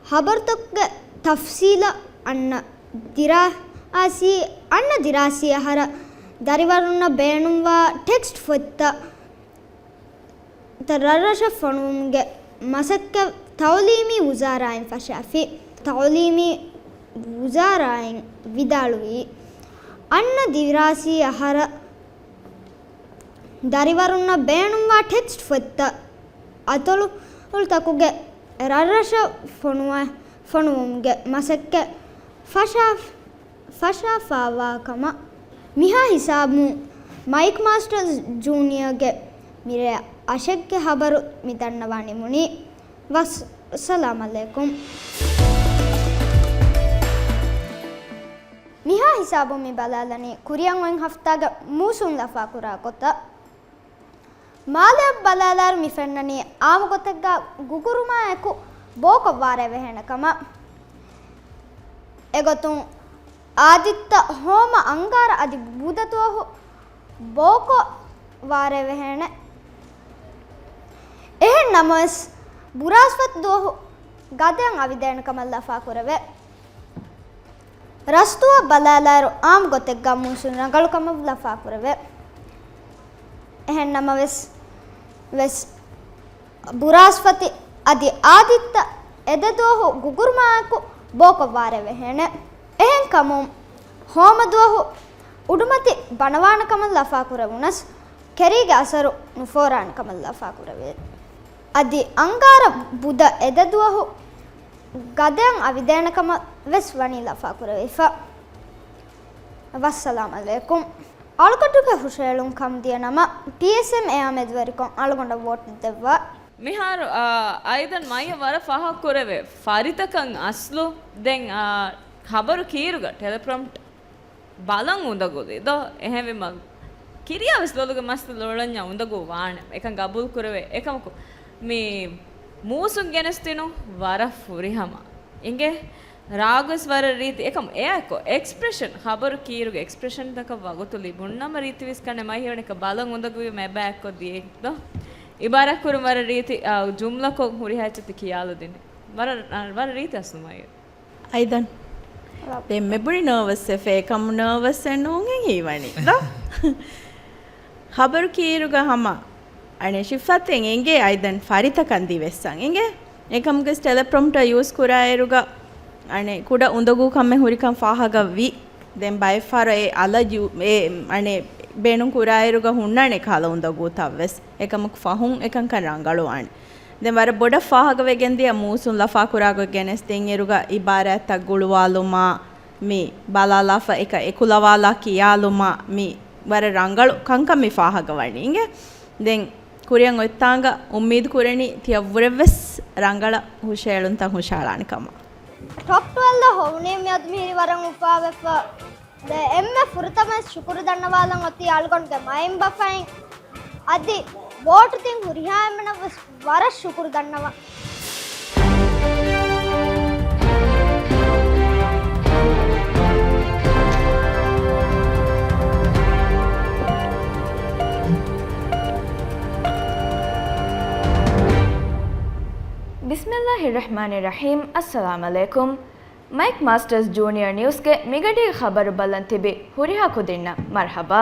ޚަބަރުތަކުގެ ތަފްސީލަށް. އަންނަ ދިރާސީ، އަންނަ ދިރާސީ އަހަރަށް ދަރިވަރުންނަށް ބޭނުންވާ ޓެކްސްޓް ފޮތްތައް ތައް ރަށްރަށަށް ފޮނުވުމުގެ މަސައްކަތް ތައުލީމީ ވުޒާރާއިން ފަށާފި. ތައުލީމީ ވުޒާރާއިން ވިދާޅުވީ، އަންނަ ދިރާސީ އަހަރަށް ދަރިވަރުންނަށް ބޭނުންވާ ޓެކްސްޓް ފޮތްތައް އަތޮޅުތަކުގެ ރަށްރަށަށް ފޮނުވަ-، ފޮނުވުމުގެ މަސައްކަތް ފަށާ-، ފަށާފައިވާ ކަމަށް. މިހާ ހިސާބުން މައިކް މާސްޓަރސް ޖޫނިއާގެ މިރޭ އަށެއްގެ ޚަބަރު މި ދަންނަވާ ނިމުނީ. ވައްސަލާމް ޢަލައިކުމް. މިހާ ހިސާބުން މި ބަލާލަނީ ކުރިއަށް އޮތް ހަފްތާގެ މޫސުން ލަފާކުރާ ގޮތަށް. މާލެއަށް ބަލާލާއިރު މި ފެންނަނީ އާއްމު ގޮތެއްގަ ގުގުރުމާއެކު ބޯކޮށް ވާރޭ ވެހޭނެ ކަމަށް. އެގޮތުން އާދިއްތަ ހޯމަ އަންގާރަ އަދި ބުދަ ދުވަހު ބޯކޮށް ވާރޭ ވެހޭނެ. އެހެން ނަމަވެސް، ބުރާސްފަތި ދުވަހު ގަދައަށް އަވިދޭނެ ކަމަށް ލަފާކުރެވޭ. ރަސްދުވަހަށް ބަލާލާއިރު އާއްމު ގޮތެއްގަ މޫސުން ރަނގަޅު ކަމަށް ލަފާކުރެވޭ. އެހެން ނަމަވެސް، ވެސް ބުރާސްފަތި އަދި އާދިއްތަ އެ ދެ ދުވަހު ގުގުރުމާއެކު ބޯކޮށް ވާރޭ ވެހޭނެ. އެހެން ކަމުން ހޯމަ ދުވަހު އުޑުމަތި ބަނަވާނެ ކަމަށް ލަފާކުރެވުނަސް، ކެރީގެ އަސަރު ނުފޯރާނެ ކަމަށް ލަފާކުރެވޭ. އަދި އަންގާރަ ބުދަ އެ ދެ ދުވަހު ގަދައަށް އަވިދޭނެ ކަމަށް ވެސް ވަނީ ލަފާކުރެވިފަ. ވައްސަލާމް ޢަލައިކުމް. އަޅުގަނޑުގެ ހުށަހެޅުން ކަމުދިޔަ ނަމަ، ޕީއެސްއެމް އެއާ މެދުވެރިކޮށް އަޅުގަނޑަށް ވޯޓް ދެއްވާ. މިހާރު، އާ، އައިދަން މައްޔަ ވަރަށް ފާހަގަކުރެވޭ ފަރިތަކަށް އަސްލު. ދެން، އާ، ޚަބަރު ކީރުގަ ޓެލެޕްރޮމްޕްޓް ބަލަން އުނދަގޫލީ ދޯ؟ އެހެންވީމަ، ކިރިޔާވެސް ލޮލުގެ މައްސަލަ އުޅަންޏާ އުނދަގޫ ވާނެ. އެކަން ގަބޫލު ކުރެވޭ. އެކަމަކު، މި މޫސުން ގެނެސްދިނުން ވަރަށް ފުރިހަމަ އިނގޭ. ރާގުވެސް ވަރަށް ރީތި. އެކަމު އެއާއެކު އެކްސްޕްރެޝަން، ޚަބަރު ކީރުގެ އެކްސްޕްރެޝަންތަކަށް ވަގުތު ލިބުންނަމަ ރީތިވެސް ކަންނެ މައިހެވެނިކަ ބަލަން އުނދަގޫވީމަ އެބައެއްކޮށް ދިޔައިން ދޯ؟ އިބާރާތްކުރުން ވަރަށް ރީތި، އާ، ޖުމްލަކޮށް ހުރިހާ އެއްޗެއް ތި ކިޔާލަދިނީ. ވަރަށް، އާ، ވަރަށް ރީތި އަސްލު މައި. އައިދަން. ރަ-، ދެން މެބުނި ނާވަސް އެފެ އެކަމު ނާވަސް އެއް ނޫން އެހީވަނީ. ދޯ؟ ޚަބަރު ކީރުގަ ހަމަ، އަނެއް ޝިފްއަތެއް އެނގޭ އައިދަން ފަރިތަކަން ދިވެއްސަން އެނގޭ. އެކަމުގެ ޓެލެޕްރޮމްޕްޓަ ޔޫސް ކުރާއިރުގަ، އަނެއް ކުޑަ އުނދަގޫ ކަމެއް ހުރިކަން ފާހަގަ ވި. ދެން ބައެއް ފަހަރު އެ އަލަ ޔޫ-، އެ، އަނެއް ބޭނުން ކުރާއިރުގަ ހުންނާނެ ކަހަލަ އުނދަގޫތައްވެސް. އެކަމަކު ފަހުން އެކަންކަން ރަނގަޅުވާނެ. ދެން ވަރަށް ބޮޑަށް ފާހަގަވެގެން ދިޔަ މޫސުން ލަފާކުރާގޮތް ގެނެސްދިންއިރުގަ އިބާރާތްތައް ގުޅުވާލުމާ، މި ބަލާލާފަ އެކަ އެކުލަވާލާ ކިޔާލުމާ، މި ވަރަށް ރަނގަޅު ކަންކަން މި ފާހަގަވަނީ އިނގޭ. ދެން ކުރިއަށް އޮތްތާނގަ އުއްމީދު ކުރަނީ ތިޔަށްވުރެވެސް ރަނގަޅަށް ހުށައެޅުންތައް ހުށައަޅާނެ ކަމަށް. ޓޮޕް ޓުވެލްވް ހޮވުނީ މިއަދު މިހިރީ ވަރަށް އުފާވެފަ. ދެ އެންމެ ފުރަތަމަ ޝުކުރު ދަންނަވާލަން އޮތީ އަޅުގަނޑުގެ މައިންބަފައިން. އަދި ވޯޓު ދިން ހުރިހާ އެންމެނަށްވެސް ވަރަށް ޝުކުރު ދަންނަވަން. ބިސްމިއްލާހިއްރަޙްމާނިއްރަޙީމް. އައްސަލާމް ޢަލައިކުމް. މައިކް މާސްޓަރސް ޖޫނިއަރ ނިއުސްގެ މިގަޑީގެ ޚަބަރު ބަލަން ތިބި ހުރިހާ ކުދިންނަށް މަރްޙަބާ.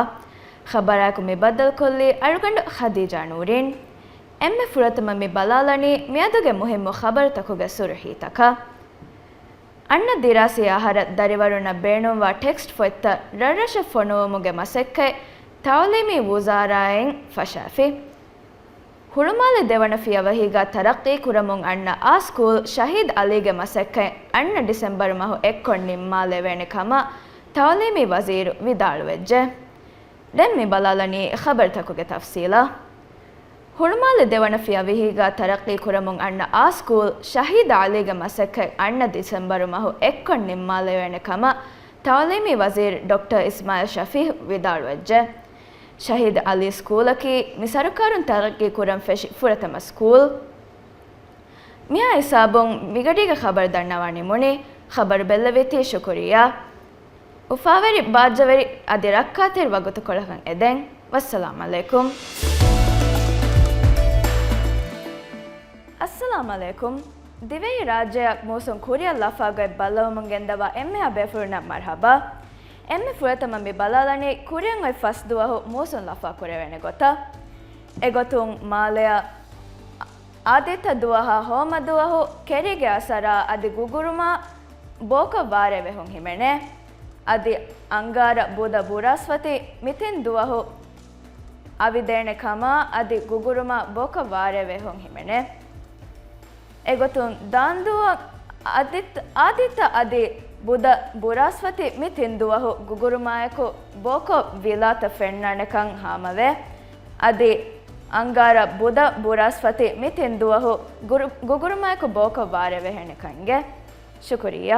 ޚަބަރާއެކު މި ބައްދަލުކޮށްލީ އަޅުގަނޑު ޚަދީޖާ ނޫރީން. އެންމެ ފުރަތަމަ މި ބަލާލަނީ މިއަދުގެ މުހިއްމު ޚަބަރުތަކުގެ ސުރުޚީތަކަށް. އަންނަ ދިރާސީ އަހަރަށް ދަރިވަރުންނަށް ބޭނުންވާ ޓެކްސްޓް ފޮތްތައް ރަށްރަށަށް ފޮނުވުމުގެ މަސައްކަތް ތަޢުލީމީ ވުޒާރާއިން ފަށާފި. ހުޅުމާލެ ދެވަނަ ފިޔަވަހީގަ ތަރައްޤީ ކުރަމުން އަންނަ އާ ސްކޫލް ޝަހީދު ޢަލީގެ މަސައްކަތް އަންނަ ޑިސެމްބަރު މަހު އެއްކޮށް ނިންމާލެވޭނެ ކަމަށް ތަޢުލީމީ ވަޒީރު ވިދާޅުވެއްޖެ. ދެން މި ބަލާލަނީ ޚަބަރުތަކުގެ ތަފްސީލަށް. ހުޅުމާލެ ދެވަނަ ފިޔަވަހީގަ ތަރައްޤީ ކުރަމުން އަންނަ އާ ސްކޫލް ޝަހީދު ޢަލީގެ މަސައްކަތް އަންނަ ޑިސެމްބަރު މަހު އެއްކޮށް ނިންމާލެވޭނެ ކަމަށް ތަޢުލީމީ ވަޒީރު ޑޮކްޓަރ އިސްމާޢީލް ޝަފީހު ވިދާޅުވެއްޖެ. ޝަހީދު ޢަލީ ސްކޫލަކީ މި ސަރުކާރުން ތަރައްޤީ ކުރަން ފެށި ފުރަތަމަ ސްކޫލް. މިހާ ހިސާބުން މިގަޑީގެ ޚަބަރު ދަންނަވާ ނިމުނީ. ޚަބަރު ބެއްލެވީތީ ޝުކުރިއްޔާ. އުފާވެރި ބާއްޖަވެރި އަދި ރައްކާތެރި ވަގުތުކޮޅަކަށް އެދެން. ވައްސަލާމް ޢަލައިކުމް. އައްސަލާމް ޢަލައިކުމް. ދިވެހި ރާއްޖެއަށް މޫސުން ކުރިއަށް ލަފާގޮތް ބައްލަވަމުން ގެންދަވާ އެންމެހާ ބޭފުޅުންނަށް މަރްޙަބާ. އެންމެ ފުރަތަމަ މި ބަލާލަނީ ކުރިއަށް އޮތް ފަސް ދުވަހު މޫސުން ލަފާ ކުރެވޭނެ ގޮތަށް. އެގޮތުން މާލެއަށް އާދިއްތަ ދުވަހާ ހޯމަ ދުވަހު ކެރީގެ އަސަރާ އަދި ގުގުރުމާ ބޯކޮށް ވާރޭ ވެހުން ހިމެނޭ. އަދި އަންގާރަ ބުދަ ބުރަސްފަތި މި ތިން ދުވަހު އަވިދޭނެ ކަމާ އަދި ގުގުރުމާ ބޯކޮށް ވާރޭ ވެހުން ހިމެނޭ. އެގޮތުން ދާންދުވަ އާދިއްތަ، އާދިއްތަ އަދި ބުދަ ބުރަސްފަތި މި ތިން ދުވަހު ގުގުރުމާއެކު ބޯކޮށް ވިލާތައް ފެންނާނެކަން ހާމަވޭ. އަދި އަންގާރަ ބުދަ ބުރަސްފަތި މި ތިން ދުވަހު ގުރު، ގުގުރުމާއެކު ބޯކޮށް ވާރޭ ވެހޭނެކަން އިނގޭ. ޝުކުރިއްޔާ.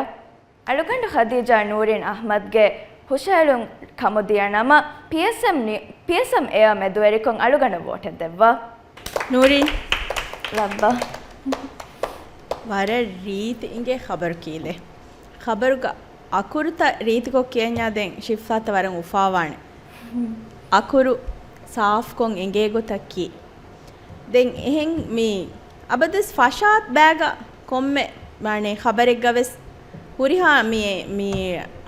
އަޅުގަނޑު ޚަދީޖާ ނޫރީން އަޙްމަދްގެ ހުށައެޅުން ކަމުދިޔަ ނަމަ، ޕީއެސްއެމް ނި، ޕީއެސްއެމް އެއާ މެދުވެރިކޮށް އަޅުގަނޑަށް ވޯޓެއް ދެއްވާ. ނޫރީން. ލައްބަ. ވަރަށް ރީތި އިނގޭ ޚަބަރު ކީލެއް. ޚަބަރުގަ އަކުރުތައް ރީތިކޮށް ކިޔަންޏާ ދެން ޝިފްލާތައް ވަރަށް އުފާވާނެ. އަކުރު ސާފްކޮށް އެނގޭ ގޮތަށް ކީ. ދެން އެހެން މި އަބަދުވެސް ފަށާ ބައިގަ ކޮންމެ މާނެ ޚަބަރެއްގަ ވެސް ހުރިހާ މި، މި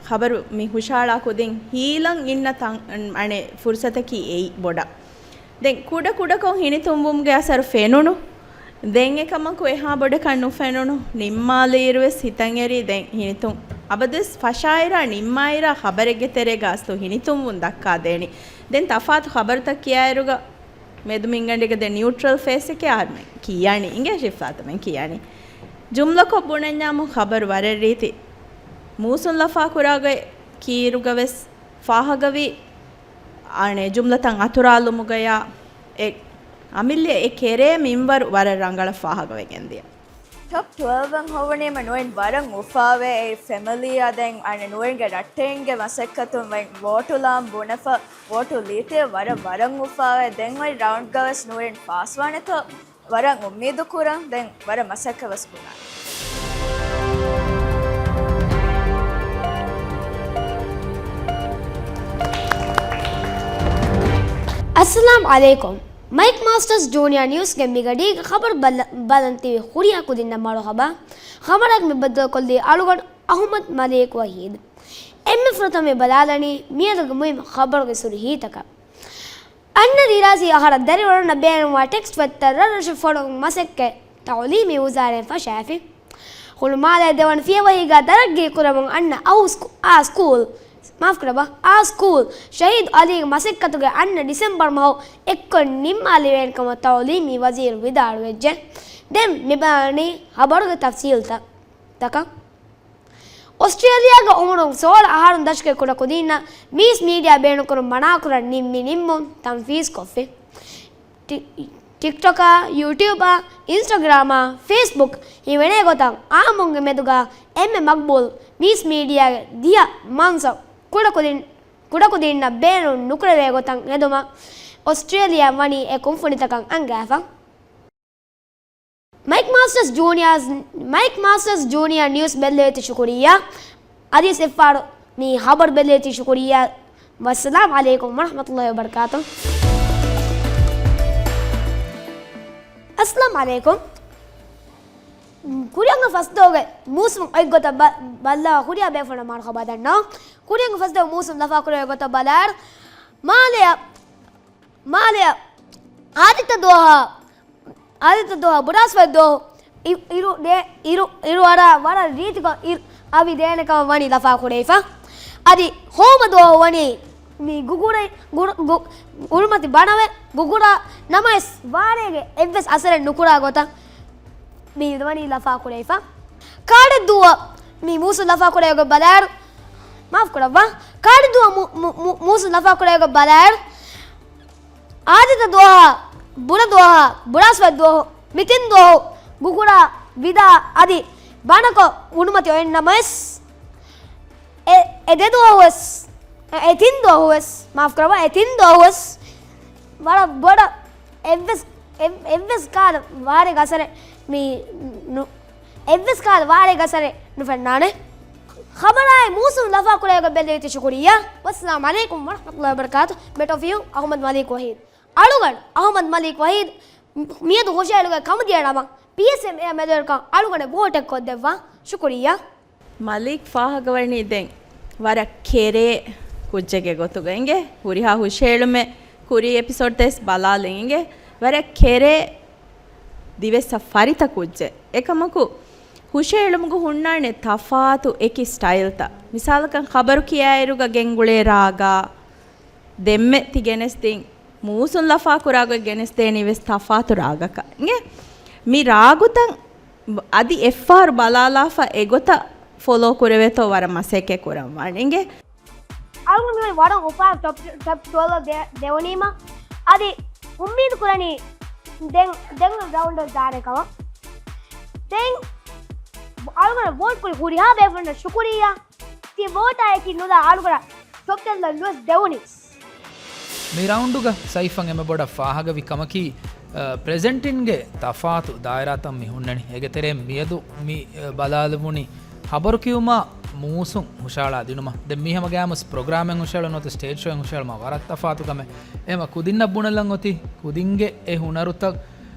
ޚަބަރު މި ހުށައަޅާ ކުދިން ހީލަން އިންނަ ތަން، އަނެ ފުރުސަތަކީ އެއީ ބޮޑަށް. ދެން ކުޑަ ކުޑަކޮށް ހިނިތުންވުމުގެ އަސަރު ފެނުނު. ދެން އެކަމަކު އެހާ ބޮޑަކަށް ނުފެނުނު. ނިންމާލިއިރުވެސް ހިތަށް އެރީ ދެން ހިނިތުން. އަބަދުވެސް ފަށާއިރާ ނިންމާއިރާ ޚަބަރެއްގެ ތެރޭގަ އަސްލު ހިނިތުންވުން ދައްކާދޭނީ. ދެން ތަފާތު ޚަބަރުތައް ކިޔާއިރުގަ މެދު މިންގަނޑެއްގަ ދެ ނިއުޓްރަލް ފޭސްއެކޭ އަހަރުމެން ކިޔާނީ. އިނގޭ ޝިފްލާތަމެން ކިޔާނީ. ޖުމްލަކޮށް ބުނަންޏާމު ޚަބަރު ވަރަށް ރީތި. މޫސުން ލަފާ ކުރާގޮތް ކީއިރުގަ ވެސް ފާހަގަވި އަނެ ޖުމްލަތައް އަތުރާލުމުގަޔާ އެ އަމިއްލަ އެ ކެރޭ މިންވަރު ވަރަށް ރަނގަޅަށް ފާހަގަވެގެންދިޔަ. ޓޮޕް ޓުވެލްވް އަށް ހޮވުނީމަ ނޫރީން ވަރަށް އުފާވޭ. އެ ފެމިލީއާ ދެން އަނެއް ނޫރީންގެ ރައްޓެއިންގެ މަސައްކަތުން ވައި ވޯޓުލާން ބުނެފަ، ވޯޓު ލީތި ވަރަށް ވަރަށް އުފާވޭ. ދެން އޮތް ރައުންޑްގަ ވެސް ނޫރީން ފާސްވާނެތޯ ވަރަށް އުއްމީދު ކުރަން. ދެން ވަރަށް މަސައްކަތް ވެސް ބުނާނެ. އައްސަލާމް ޢަލައިކުމް. މައިކް މާސްޓަރސް ޖޫނިއަރ ނިއުސްގެ މިގަޑީގެ ޚަބަރު ބަލަ، ބަލަން ތިބި ހުރިހާ ކުދިންނަށް މަރުޙަބާ. ޚަބަރަށް މި ބައްދަލުކޮށްލީ އަޅުގަނޑު އަޙުމަދު މަލީކް ވަޙީދު. އެންމެ ފުރަތަމަ ބަލާލަނީ މިއަދުގެ މުހިއްމު ޚަބަރުގެ ސުރުޚީތަކަށް. އަންނަ ދިރާސީ އަހަރަށް ދަރިވަރުންނަށް ބޭނުންވާ ޓެކްސްޓް ފޮތްތައް ރަށްރަށަށް ފޮނުވުމުގެ މަސައްކަތް ތަޢުލީމީ ވުޒާރާއިން ފަށާފި. ހުޅުމާލޭ ދެވަނަ ފިޔަވަހީގަ ތަރައްގީ ކުރަމުން އަންނަ އައު ސްކޫ، އާ ސްކޫލް، މާފުކުރައްވާ، އާ ސްކޫލް ޝަހީދު ޢަލީގެ މަސައްކަތުގަ އަންނަ ޑިސެމްބަރު މަހު އެއްކޮށް ނިންމާލެވޭނެ ކަމަށް ތަޢުލީމީ ވަޒީރު ވިދާޅުވެއްޖެ. ދެން މިބަލާނީ ޚަބަރުގެ ތަފްސީލްތައް، ތަކަށް. އޮސްޓްރޭލިޔާގެ އުމުރުން ސޯޅަ އަހަރުން ދަށުގެ ކުޑަ ކުދީންނަށް މީސް މީޑިއާ ބޭނުންކުރުން މަނާކުރަން ނިންމި ނިންމުން ތަންފީޒްކޮށްފި. ޓި، ޓިކްޓޮކާ، ޔޫޓިއުބާ، އިންސްޓަގްރާމާ، ފޭސްބުކް ހިމެނޭ ގޮތަށް އާއްމުންގެ މެދުގަ އެންމެ މަގްބޫލް މީސް މީޑިއާގެ ދިޔަ މަންސަ ކުޑަކުދިން، ކުޑަކުދިންނަށް ބޭނުން ނުކުރެވޭ ގޮތަށް ހެދުމަށް އޮސްޓްރޭލިޔާ ވަނީ އެ ކުންފުނިތަކަށް އަންގާފަ. މައިކް މާސްޓަސް ޖޫނިއާސް، މައިކް މާސްޓަސް ޖޫނިއާ ނިއުސް ބެއްލެވޭތީ ޝުކުރިއްޔާ. އަދިވެސް އެއްފަހަރު މި ހަބަރު ބެއްލެވޭތީ ޝުކުރިއްޔާ. ވައްސަލާމް ޢަލައިކުމް ވަރަޙްމަތުﷲ ވަބަރަކާތު. އައްސަލާމް ޢަލައިކުމް. ކުރިއަށް ފަސްދޮގުގެ މޫސުމް އޮތްގޮތަށް ބަ-، ބައްލަވާ ކުރިއަށް ބޭފުޅުންނަށް މާރު ޚަބަރު ދަންނަވަން. ކުރިއަށް ފަސްދޮގު މޫސުމް ލަފާކުރެވޭ ގޮތަށް ބަލާއިރު، މާލެއަށް، މާލެއަށް އާދިއްތަ ދުވަހާ، އާދިއްތަ ދުވަހާ ބުރާސްފަތް ދުވަހު އި-، އިރު ދޭ-، އިރު، އިރު އަރާ ވަރަށް ރީތިކޮށް އިރު އަވި ދޭނެ ކަމަށް ވަނީ ލަފާކުރެވިފަ. އަދި ހޯމަ ދުވަހު ވަނީ މި ގުގުރަ-، ގުރު-، ގު-، އުރުމަތި ބަނަވެ ގުގުރާ ނަމަވެސް ވާރޭގެ އެއްވެސް އަސަރެއް ނުކުރާ ގޮތަށް މި ވަނީ ލަފާކުރެވިފަ. ކާޑެއް ދުވަހު މި މޫސުން ލަފާކުރެވޭ ގޮތް ބަލާއިރު، މާފު ކުރައްވާ. ކާޑެއް ދުވަހު މު-، މު-، މު-، މޫސުން ލަފާކުރެވޭ ގޮތް ބަލާއިރު، އާދިއްތަ ދުވަހާ، ބުރަ ދުވަހާ، ބުރާސްފަތް ދުވަހު، މި ތިން ދުވަހު ގުގުރާ، ވިދާ އަދި ބަނަކޮށް އުޑުމަތި އޮތް ނަމަވެސް، އެ، އެ ދެ ދުވަހުވެސް، އެ، އެ ތިން ދުވަހުވެސް، މާފު ކުރައްވާ، އެ ތިން ދުވަހުވެސް ވަރަށް ބޮޑަށް އެއްވެސް، އެއް، އެއްވެސް ކާލަ ވާރޭގެ އަސަރެއް މި ނު-، އެއްވެސް ކާލަ ވާރޭގެ އަސަރެއް ނުފެންނާނެ. ޚަބަރާއި މޫސުން ލަފާކުރެވޭ ގޮތް ބެއްލެވޭތީ ޝުކުރިއްޔާ. ވައްސަލާމް ޢަލައިކުމް ވަރަޙްމަތުﷲ ވަބަރަކާތު. ބެޓް އޮފް ޔޫ، އަޙްމަދު މަލީކް ވަހީދު. އަޅުގަނޑު އަޙްމަދު މަލީކް ވަހީދު މިއަދު ހުށަހެޅުގެ ކަމުދިޔަ ނަމަށް ޕީއެސްއެމްއޭ މެދުވެރިކަން އަޅުގަނޑަށް ވޯޓެއް ކޮށްދެއްވާ. ޝުކުރިއްޔާ. މަލީކް ފާހަގަވަނީ ދެން ވަރަށް ކެރޭ ކުއްޖެއްގެ ގޮތުގަ އިނގޭ. ހުރިހާ ހުށަހެޅުމެއް ކުރީ އެޕިސޯޑްތައް ވެސް ބަލާލަން އިނގޭ. ވަރަށް ކެރޭ ދިވެއްސަށް ފަރިތަ ކުއްޖެއް. އެކަމަކު ހުށަހެޅުމުގަ ހުންނާނެ ތަފާތު އެކި ސްޓައިލްތައް. މިސާލަކަށް ޚަބަރު ކިޔާއިރުގަ ގެންގުޅޭ ރާގާ، ދެންމެ ތި ގެނެސްދިން މޫސުން ލަފާކުރާ ގޮތް ގެނެސްދޭނީ ވެސް ތަފާތު ރާގަކަށް އިނގޭ. މި ރާގުތައް އަދި އެއްފަހަރު ބަލާލާފަ އެގޮތަށް ފޮލޯ ކުރެވޭތޯ ވަރަށް މަސައްކަތް ކުރަން ވާނެ އިނގޭ. އަޅުގަނޑު ވަރަށް އުފާވެ ޓޮޕް، ޓޮޕް ޓުވެލްވް ދެ-، ދެވުނީމަ. އަދި އުއްމީދު ކުރަނީ ދެން، ދެން ރައުންޑަށް ދާނެ ކަމަށް. ދެން އަޅުގަނޑަށް ވޯޓް ކުރި ހުރިހާ ބޭފުޅުންނަށް ޝުކުރިއްޔާ. ތި ވޯޓާ އެކި ނުލާ އަޅުގަނޑަށް ޓޮޕް ޓެން ލަ ލުވެސް ދެވުނީ. މި ރައުންޑުގަ ސައިފަން އެންމެ ބޮޑަށް ފާހަގަވި ކަމަކީ، އަ، ޕްރެޒެންޓިންގެ ތަފާތު ދާއިރާތައް މި ހުންނަނީ. އޭގެ ތެރެއިން މިއަދު މި، އަ، ބަލާލެވުނީ ޚަބަރު ކިޔުމާ މޫސުން ހުށަހަޅާ ދިނުމަށް. ދެން މީ ހަމަ ގައިމުވެސް ޕްރޮގްރާމެއް ހުށަހެޅުނު ނުވަތަ ސްޓޭޖް ޝޯއެއް ހުށަހެޅުމާ ވަރަށް ތަފާތު ކަމެއް. އެހެމަ ކުދިންނަށް ބުނެލަން އޮތީ ކުދިންގެ އެ ހުނަރުތައް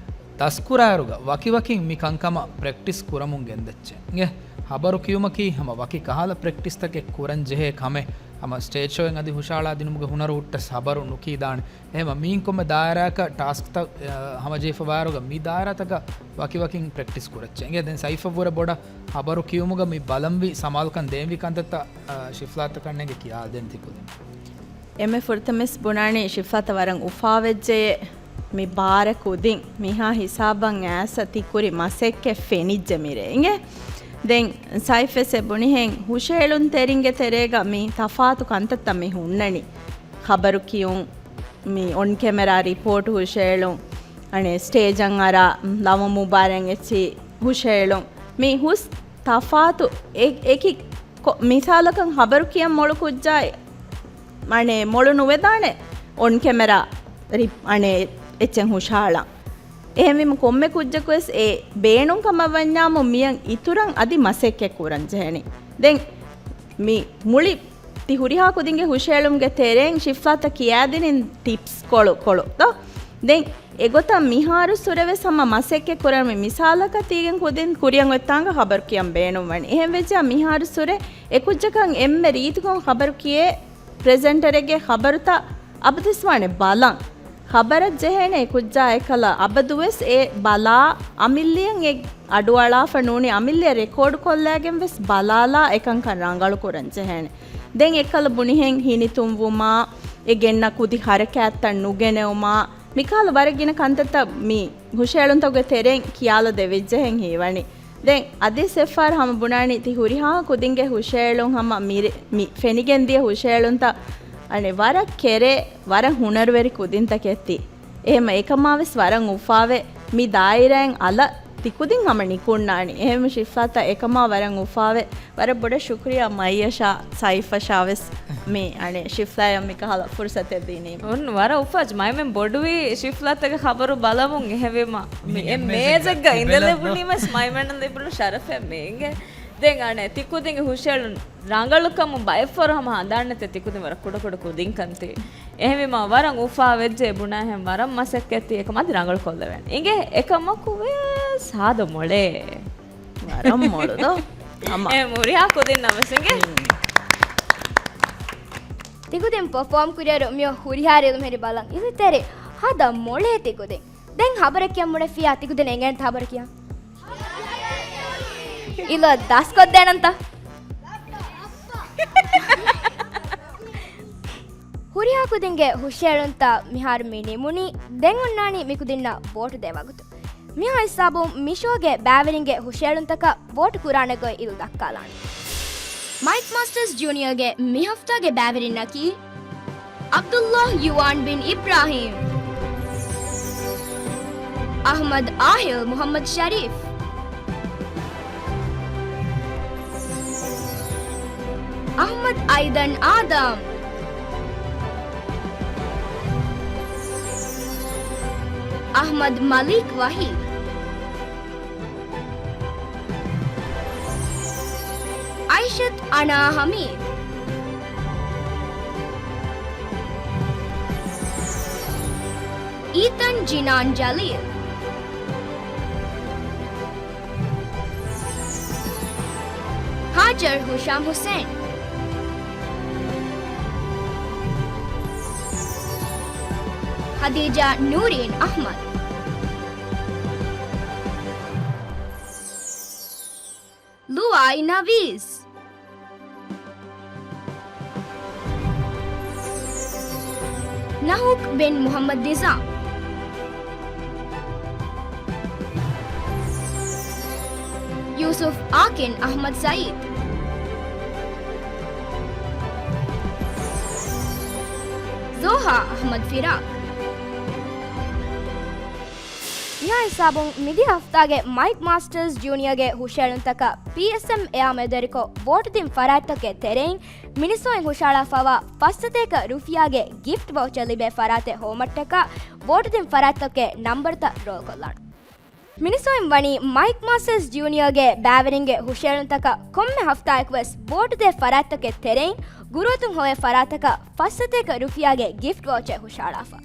ދަސްކުރާއިރުގަ ވަކިވަކިން މި ކަންކަމަށް ޕްރެކްޓިސް ކުރަމުން ގެންދައްޗޭ. އިނގޭ، ޚަބަރު ކިޔުމަކީ ހަމަ ވަކި ކަހަލަ ޕްރެކްޓިސްތަކެއް ކުރަން ޖެހޭ ކަމެއް. ހަމަ ސްޓޭޖް ޝޯއިން އަދި ހުށަހަޅާ ދިނުމުގެ ހުނަރު ހުއްޓަސް ޚަބަރު ނުކީދާނެ. އެހެމަ މީން ކޮންމެ ދާއިރާއަކަށް ޓާސްކްތައް، އަ، ހަމަޖެހިފަ ވާއިރުގަ މި ދާއިރާތަކަށް ވަކިވަކިން ޕްރެކްޓިސް ކުރައްޗޭ. އިނގޭ، ދެން ސައިފަށް ވުރެ ބޮޑަށް ޚަބަރު ކިޔުމުގަ މި ބަލަންވީ ސަމާލުކަން ދޭންވީ ކަންތައްތައް، އަ، ޝިފްލާތަކަށް ނޭނގެ ކިޔާދޭން ތިކުދިން. އެންމެ ފުރަތަމަވެސް ބުނާނީ ޝިފްލާތަށް ވަރަށް އުފާވެއްޖެޔޭ. މި ބާރަ ކުދިން މިހާ ހިސާބަށް އައިސް ތި ކުރި މަސައްކަތް ފެނިއްޖެ މިރޭ އިނގޭ. ދެން ސައިފްވެސް އެ ބުނިހެން ހުށަހެޅުންތެރިންގެ ތެރޭގަ މި ތަފާތު ކަންތައްތައް މި ހުންނަނީ. ޚަބަރު ކިޔުން، މި އޮން ކެމެރާ ރިޕޯޓް ހުށަހެޅުން، އަނެއް ސްޓޭޖަށް އަރާ ލަވަ މުބާރާތް އެއްޗިހި ހުށަހެޅުން. މި ހުސް ތަފާތު އެ-، އެކި ކޮ-، މިސާލަކަށް ޚަބަރު ކިޔަން މޮޅު ކުއްޖާއި، އަނެއް މޮޅު ނުވެދާނެ އޮން ކެމެރާ ރި-، އަނެއް އެއްޗެއް ހުށަހަޅަން. އެހެންވީމަ ކޮންމެ ކުއްޖަކުވެސް އެ ބޭނުން ކަމަށް ވަންޏާމު މިއަށް އިތުރަށް އަދި މަސައްކަތް ކުރަން ޖެހެނީ. ދެން މި މުޅި ތި ހުރިހާ ކުދިންގެ ހުށަހެޅުމުގެ ތެރެއިން ޝިފްލާތަށް ކިޔާދިނިން ޓިޕްސް ކޮޅު ކޮޅު ދޯ؟ ދެން އެގޮތަށް މިހާރު ސުރެވެސް ހަމަ މަސައްކަތް ކުރަން މި މިސާލަކަށް ތީގެން ކުދިން ކުރިއަށް އޮތްތާނގަ ޚަބަރު ކިޔަން ބޭނުންވަނީ. އެހެންވެއްޖެ މިހާރު ސުރެ އެކުއްޖަކަށް އެންމެ ރީތިކޮށް ޚަބަރު ކިޔޭ ޕްރެޒެންޓަރެއްގެ ޚަބަރުތައް އަބަދުވެސް ވާނެ ބަލަން. ޚަބަރަށް ޖެހޭނެ އެކުއްޖާ އެކަލަ އަބަދުވެސް އެ ބަލާ އަމިއްލިއަށް އެ އަޑުއަޅާފަ ނޫނީ އަމިއްލިއަށް ރެކޯޑު ކޮށްލައިގެން ވެސް ބަލާލާ އެކަންކަން ރަނގަޅު ކުރަން ޖެހޭނެ. ދެން އެކަލަ ބުނިހެން ހިނިތުންވުމާ، އެ ގެންނަ ކުދި ހަރަކާތްތައް ނުގެނެވުމާ، މިކަހަލަ ވަރަށް ގިނަ ކަންތައްތައް މި ހުށަހެޅުންތަކުގެ ތެރެއިން ކިޔާލަ ދެވިއްޖެހެން ހީވަނީ. ދެން އަދިވެސް އެއްފަހަރު ހަމަ ބުނާނީ ތި ހުރިހާ ކުދިންގެ ހުށަހެޅުން ހަމަ މި، މި ފެނިގެންދިޔަ ހުށަހެޅުންތައް އަނެއް ވަރަށް ކެރޭ، ވަރަށް ހުނަރުވެރި ކުދިންތަކެއް ތި. އެހެމަ އެކަމާވެސް ވަރަށް އުފާވެ، މި ދާއިރާއިން އަލަށް ތިކުދިން ހަމަ ނިކުންނާނީ. އެހެމަ ޝިފްލާތަށް އެކަމާ ވަރަށް އުފާވެ، ވަރަށް ބޮޑަށް ޝުކުރިއްޔާ މައިޔަށާ ސައިފަށާވެސް މި އަނެއް ޝިފްލާޔަށް މިކަހަލަ ފުރުސަތެއް ދިނީމަ. އޮން ވަރަށް އުފާވެއްޖެ. މައިމެން ބޮޑުވީ ޝިފްލާތަކަށް ޚަބަރު ބަލަމުން އެހެންވީމަ މި އެއް މޭޒެއްގަ އިނދެލެވުނީމަސް މައިމެންނަށް ލިބުނު ޝަރަފެއް މި އިނގޭ. ދެން އަނެއް ތިކުދިންގެ ހުށައެޅުން ރަނގަޅުކަމުން ބައެއްފަހަރު ހަމަ ހަނދާންނެތެ ތިކުދިން ވަރަށް ކުޑަކުޑަ ކުދިންކަންތި. އެހެންވީމަ ވަރަށް އުފާވެއްޖެ ބުނާހެން ވަރަށް މަސައްކަތްތި އެކަމަ އަދި ރަނގަޅު ކޮށްލެވޭނެ. އިނގޭ އެކަމަކު ވެސް ހާދަ މޮޅޭ. ވަރަށް މޮޅުދޯ؟ ހަމަ. އެ ހުރިހާ ކުދިންނަށް ވެސް އިނގޭ. ތިކުދިން ޕަރފޯމް ކުރިއިރު މިއޮ ހުރިހާ ރިލުމެރި ބަލަން އިލުތެރި ހާދަ މޮޅޭ ތިކުދިން. ދެން ހަބަރެއް ކިޔަން ބުނެފިއްޔާ ތިކުދިން އެނގޭނެ ހަބަރު ކިޔަން. އިލޯ ދަސްކޮށްދޭނަންތަ؟ ހުރިހާ ކުދިންގެ ހުށައެޅުންތައް މިހާރު މި ނިމުނީ. ދެން އޮންނާނީ މިކުދިންނަށް ވޯޓު ދޭ ވަގުތު. މިހާ ހިސާބުން މި ޝޯގެ ބައިވެރިންގެ ހުށައެޅުންތަކަށް ވޯޓު ކުރާނެ ގޮތް އިލު ދައްކާލާނެ. މައިކް މާސްޓަރސް ޖޫނިއަރގެ މި ހަފްތާގެ ބައިވެރިންނަކީ، ޢަބްދުﷲ ޔުވާން ބިން އިބްރާހީމް، އަޙްމަދު އާހިލް މުޙައްމަދު ޝަރީފް، އަޙްމަދު އައިދަން އާދަމް، އަޙްމަދު މަލީކް ވަޙީދު، އައިޝަތު އަނާ ޙަމީދު، އީތަން ޖިނާން ޖަލީލް، ހާޖަރު ހިޝާމް ޙުސެން، ޚަދީޖާ ނޫރީން އަޙްމަދު، ލުއާއި ނަވީސް، ނަހުކް ބިން މުޙައްމަދު ނިޒާމް، ޔޫސުފް އާކިން އަޙްމަދު ސައީދު، ޒޯހާ އަޙްމަދު ފިރާގް. މިހާ ހިސާބުން މިދިޔަ ހަފްތާގެ މައިކް މާސްޓަރސް ޖޫނިއަރގެ ހުށައެޅުންތަކަށް ޕީއެސްއެމް އެއާ މެދުވެރިކޮށް ވޯޓު ދިން ފަރާތްތަކެއް ތެރެއިން މިނިސޯއިން ހުށައަޅާފައިވާ ފައްސަތޭކަ ރުފިޔާގެ ގިފްޓް ވައުޗަރ ލިބޭ ފަރާތެއް ހޮވުމަށްޓަކާ ވޯޓު ދިން ފަރާތްތަކުގެ ނަންބަރުތައް ރޯލްކޮށްލާނެ. މިނިސޯއިން ވަނީ މައިކް މާސްޓަރސް ޖޫނިއަރގެ ބައިވެރިންގެ ހުށައެޅުންތަކަށް ކޮންމެ ހަފްތާއެކުވެސް ވޯޓު ދޭ ފަރާތްތަކެއް ތެރެއިން ގުރުއަތުން ހޮވޭ ފަރާތްތަކަށް ފައްސަތޭކަ ރުފިޔާގެ ގިފްޓް ވައުޗަރ ހުށައަޅާފަ.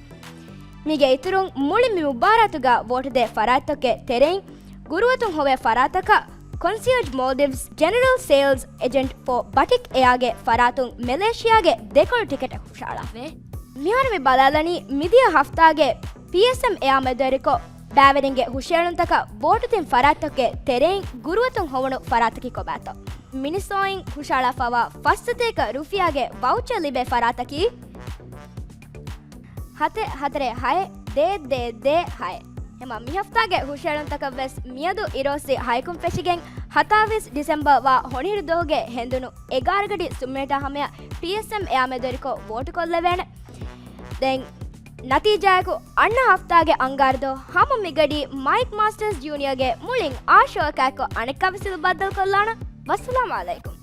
މީގެ އިތުރުން މުޅި މި މުބާރާތުގަ ވޯޓު ދޭ ފަރާތްތަކެއް ތެރެއިން ގުރުއަތުން ހޮވޭ ފަރާތަކަށް ކޮންސިއަރޖް މޯލްޑިވްސް ޖެނެރަލް ސޭލްސް އެޖެންޓް ފޯ ބަޓިކް އެއާގެ ފަރާތުން މެލޭޝިޔާގެ ދެކޮޅު ޓިކެޓެއް ހުށައަޅާފަ. މިހާރު މި ބަލާލަނީ މިދިޔަ ހަފްތާގެ ޕީއެސްއެމް އެއާ މެދުވެރިކޮށް ބައިވެރިންގެ ހުށައެޅުންތަކަށް ވޯޓު ދިން ފަރާތްތަކެއް ތެރެއިން ގުރުއަތުން ހޮވުނު ފަރާތަކީ ކޮބާތޯ؟ މިނިސޯއިން ހުށައަޅާފައިވާ ފައްސަތޭކަ ރުފިޔާގެ ވައުޗަރ ލިބޭ ފަރާތަކީ، ހަތެއް ހަތަރެއް ހައެއް ދޭއް ދޭއް ދޭއް ހައެއް. ހަމަ މިހަފްތާގެ ހުށައެޅުންތަކަށްވެސް މިއަދު އިރޯއްސި ހައެކުން ފެށިގެން ހަތާވީސް ޑިސެމްބަރ ވާ ހޮނިހިރު ދުވަހުގެ ހެނދުނު އެގާރަ ގަޑި ސުންމިނެޓާ ހަމަޔަށް ޕީއެސްއެމް އެއާ މެދުވެރިކޮށް ވޯޓު ކޮށްލެވޭނެ. ދެން ނަތީޖާއަކު އަންނަ ހަފްތާގެ އަންގާރަ ދުވަހު ހަމަ މިގަޑީ މައިކް މާސްޓަރސް ޖޫނިއަރގެ މުޅިން އާ ޝޯއަކާއެކު އަނެއްކާވެސް އިލު ބައްދަލުކޮށްލާނަން. ވައްސަލާމް އަލައިކުމް.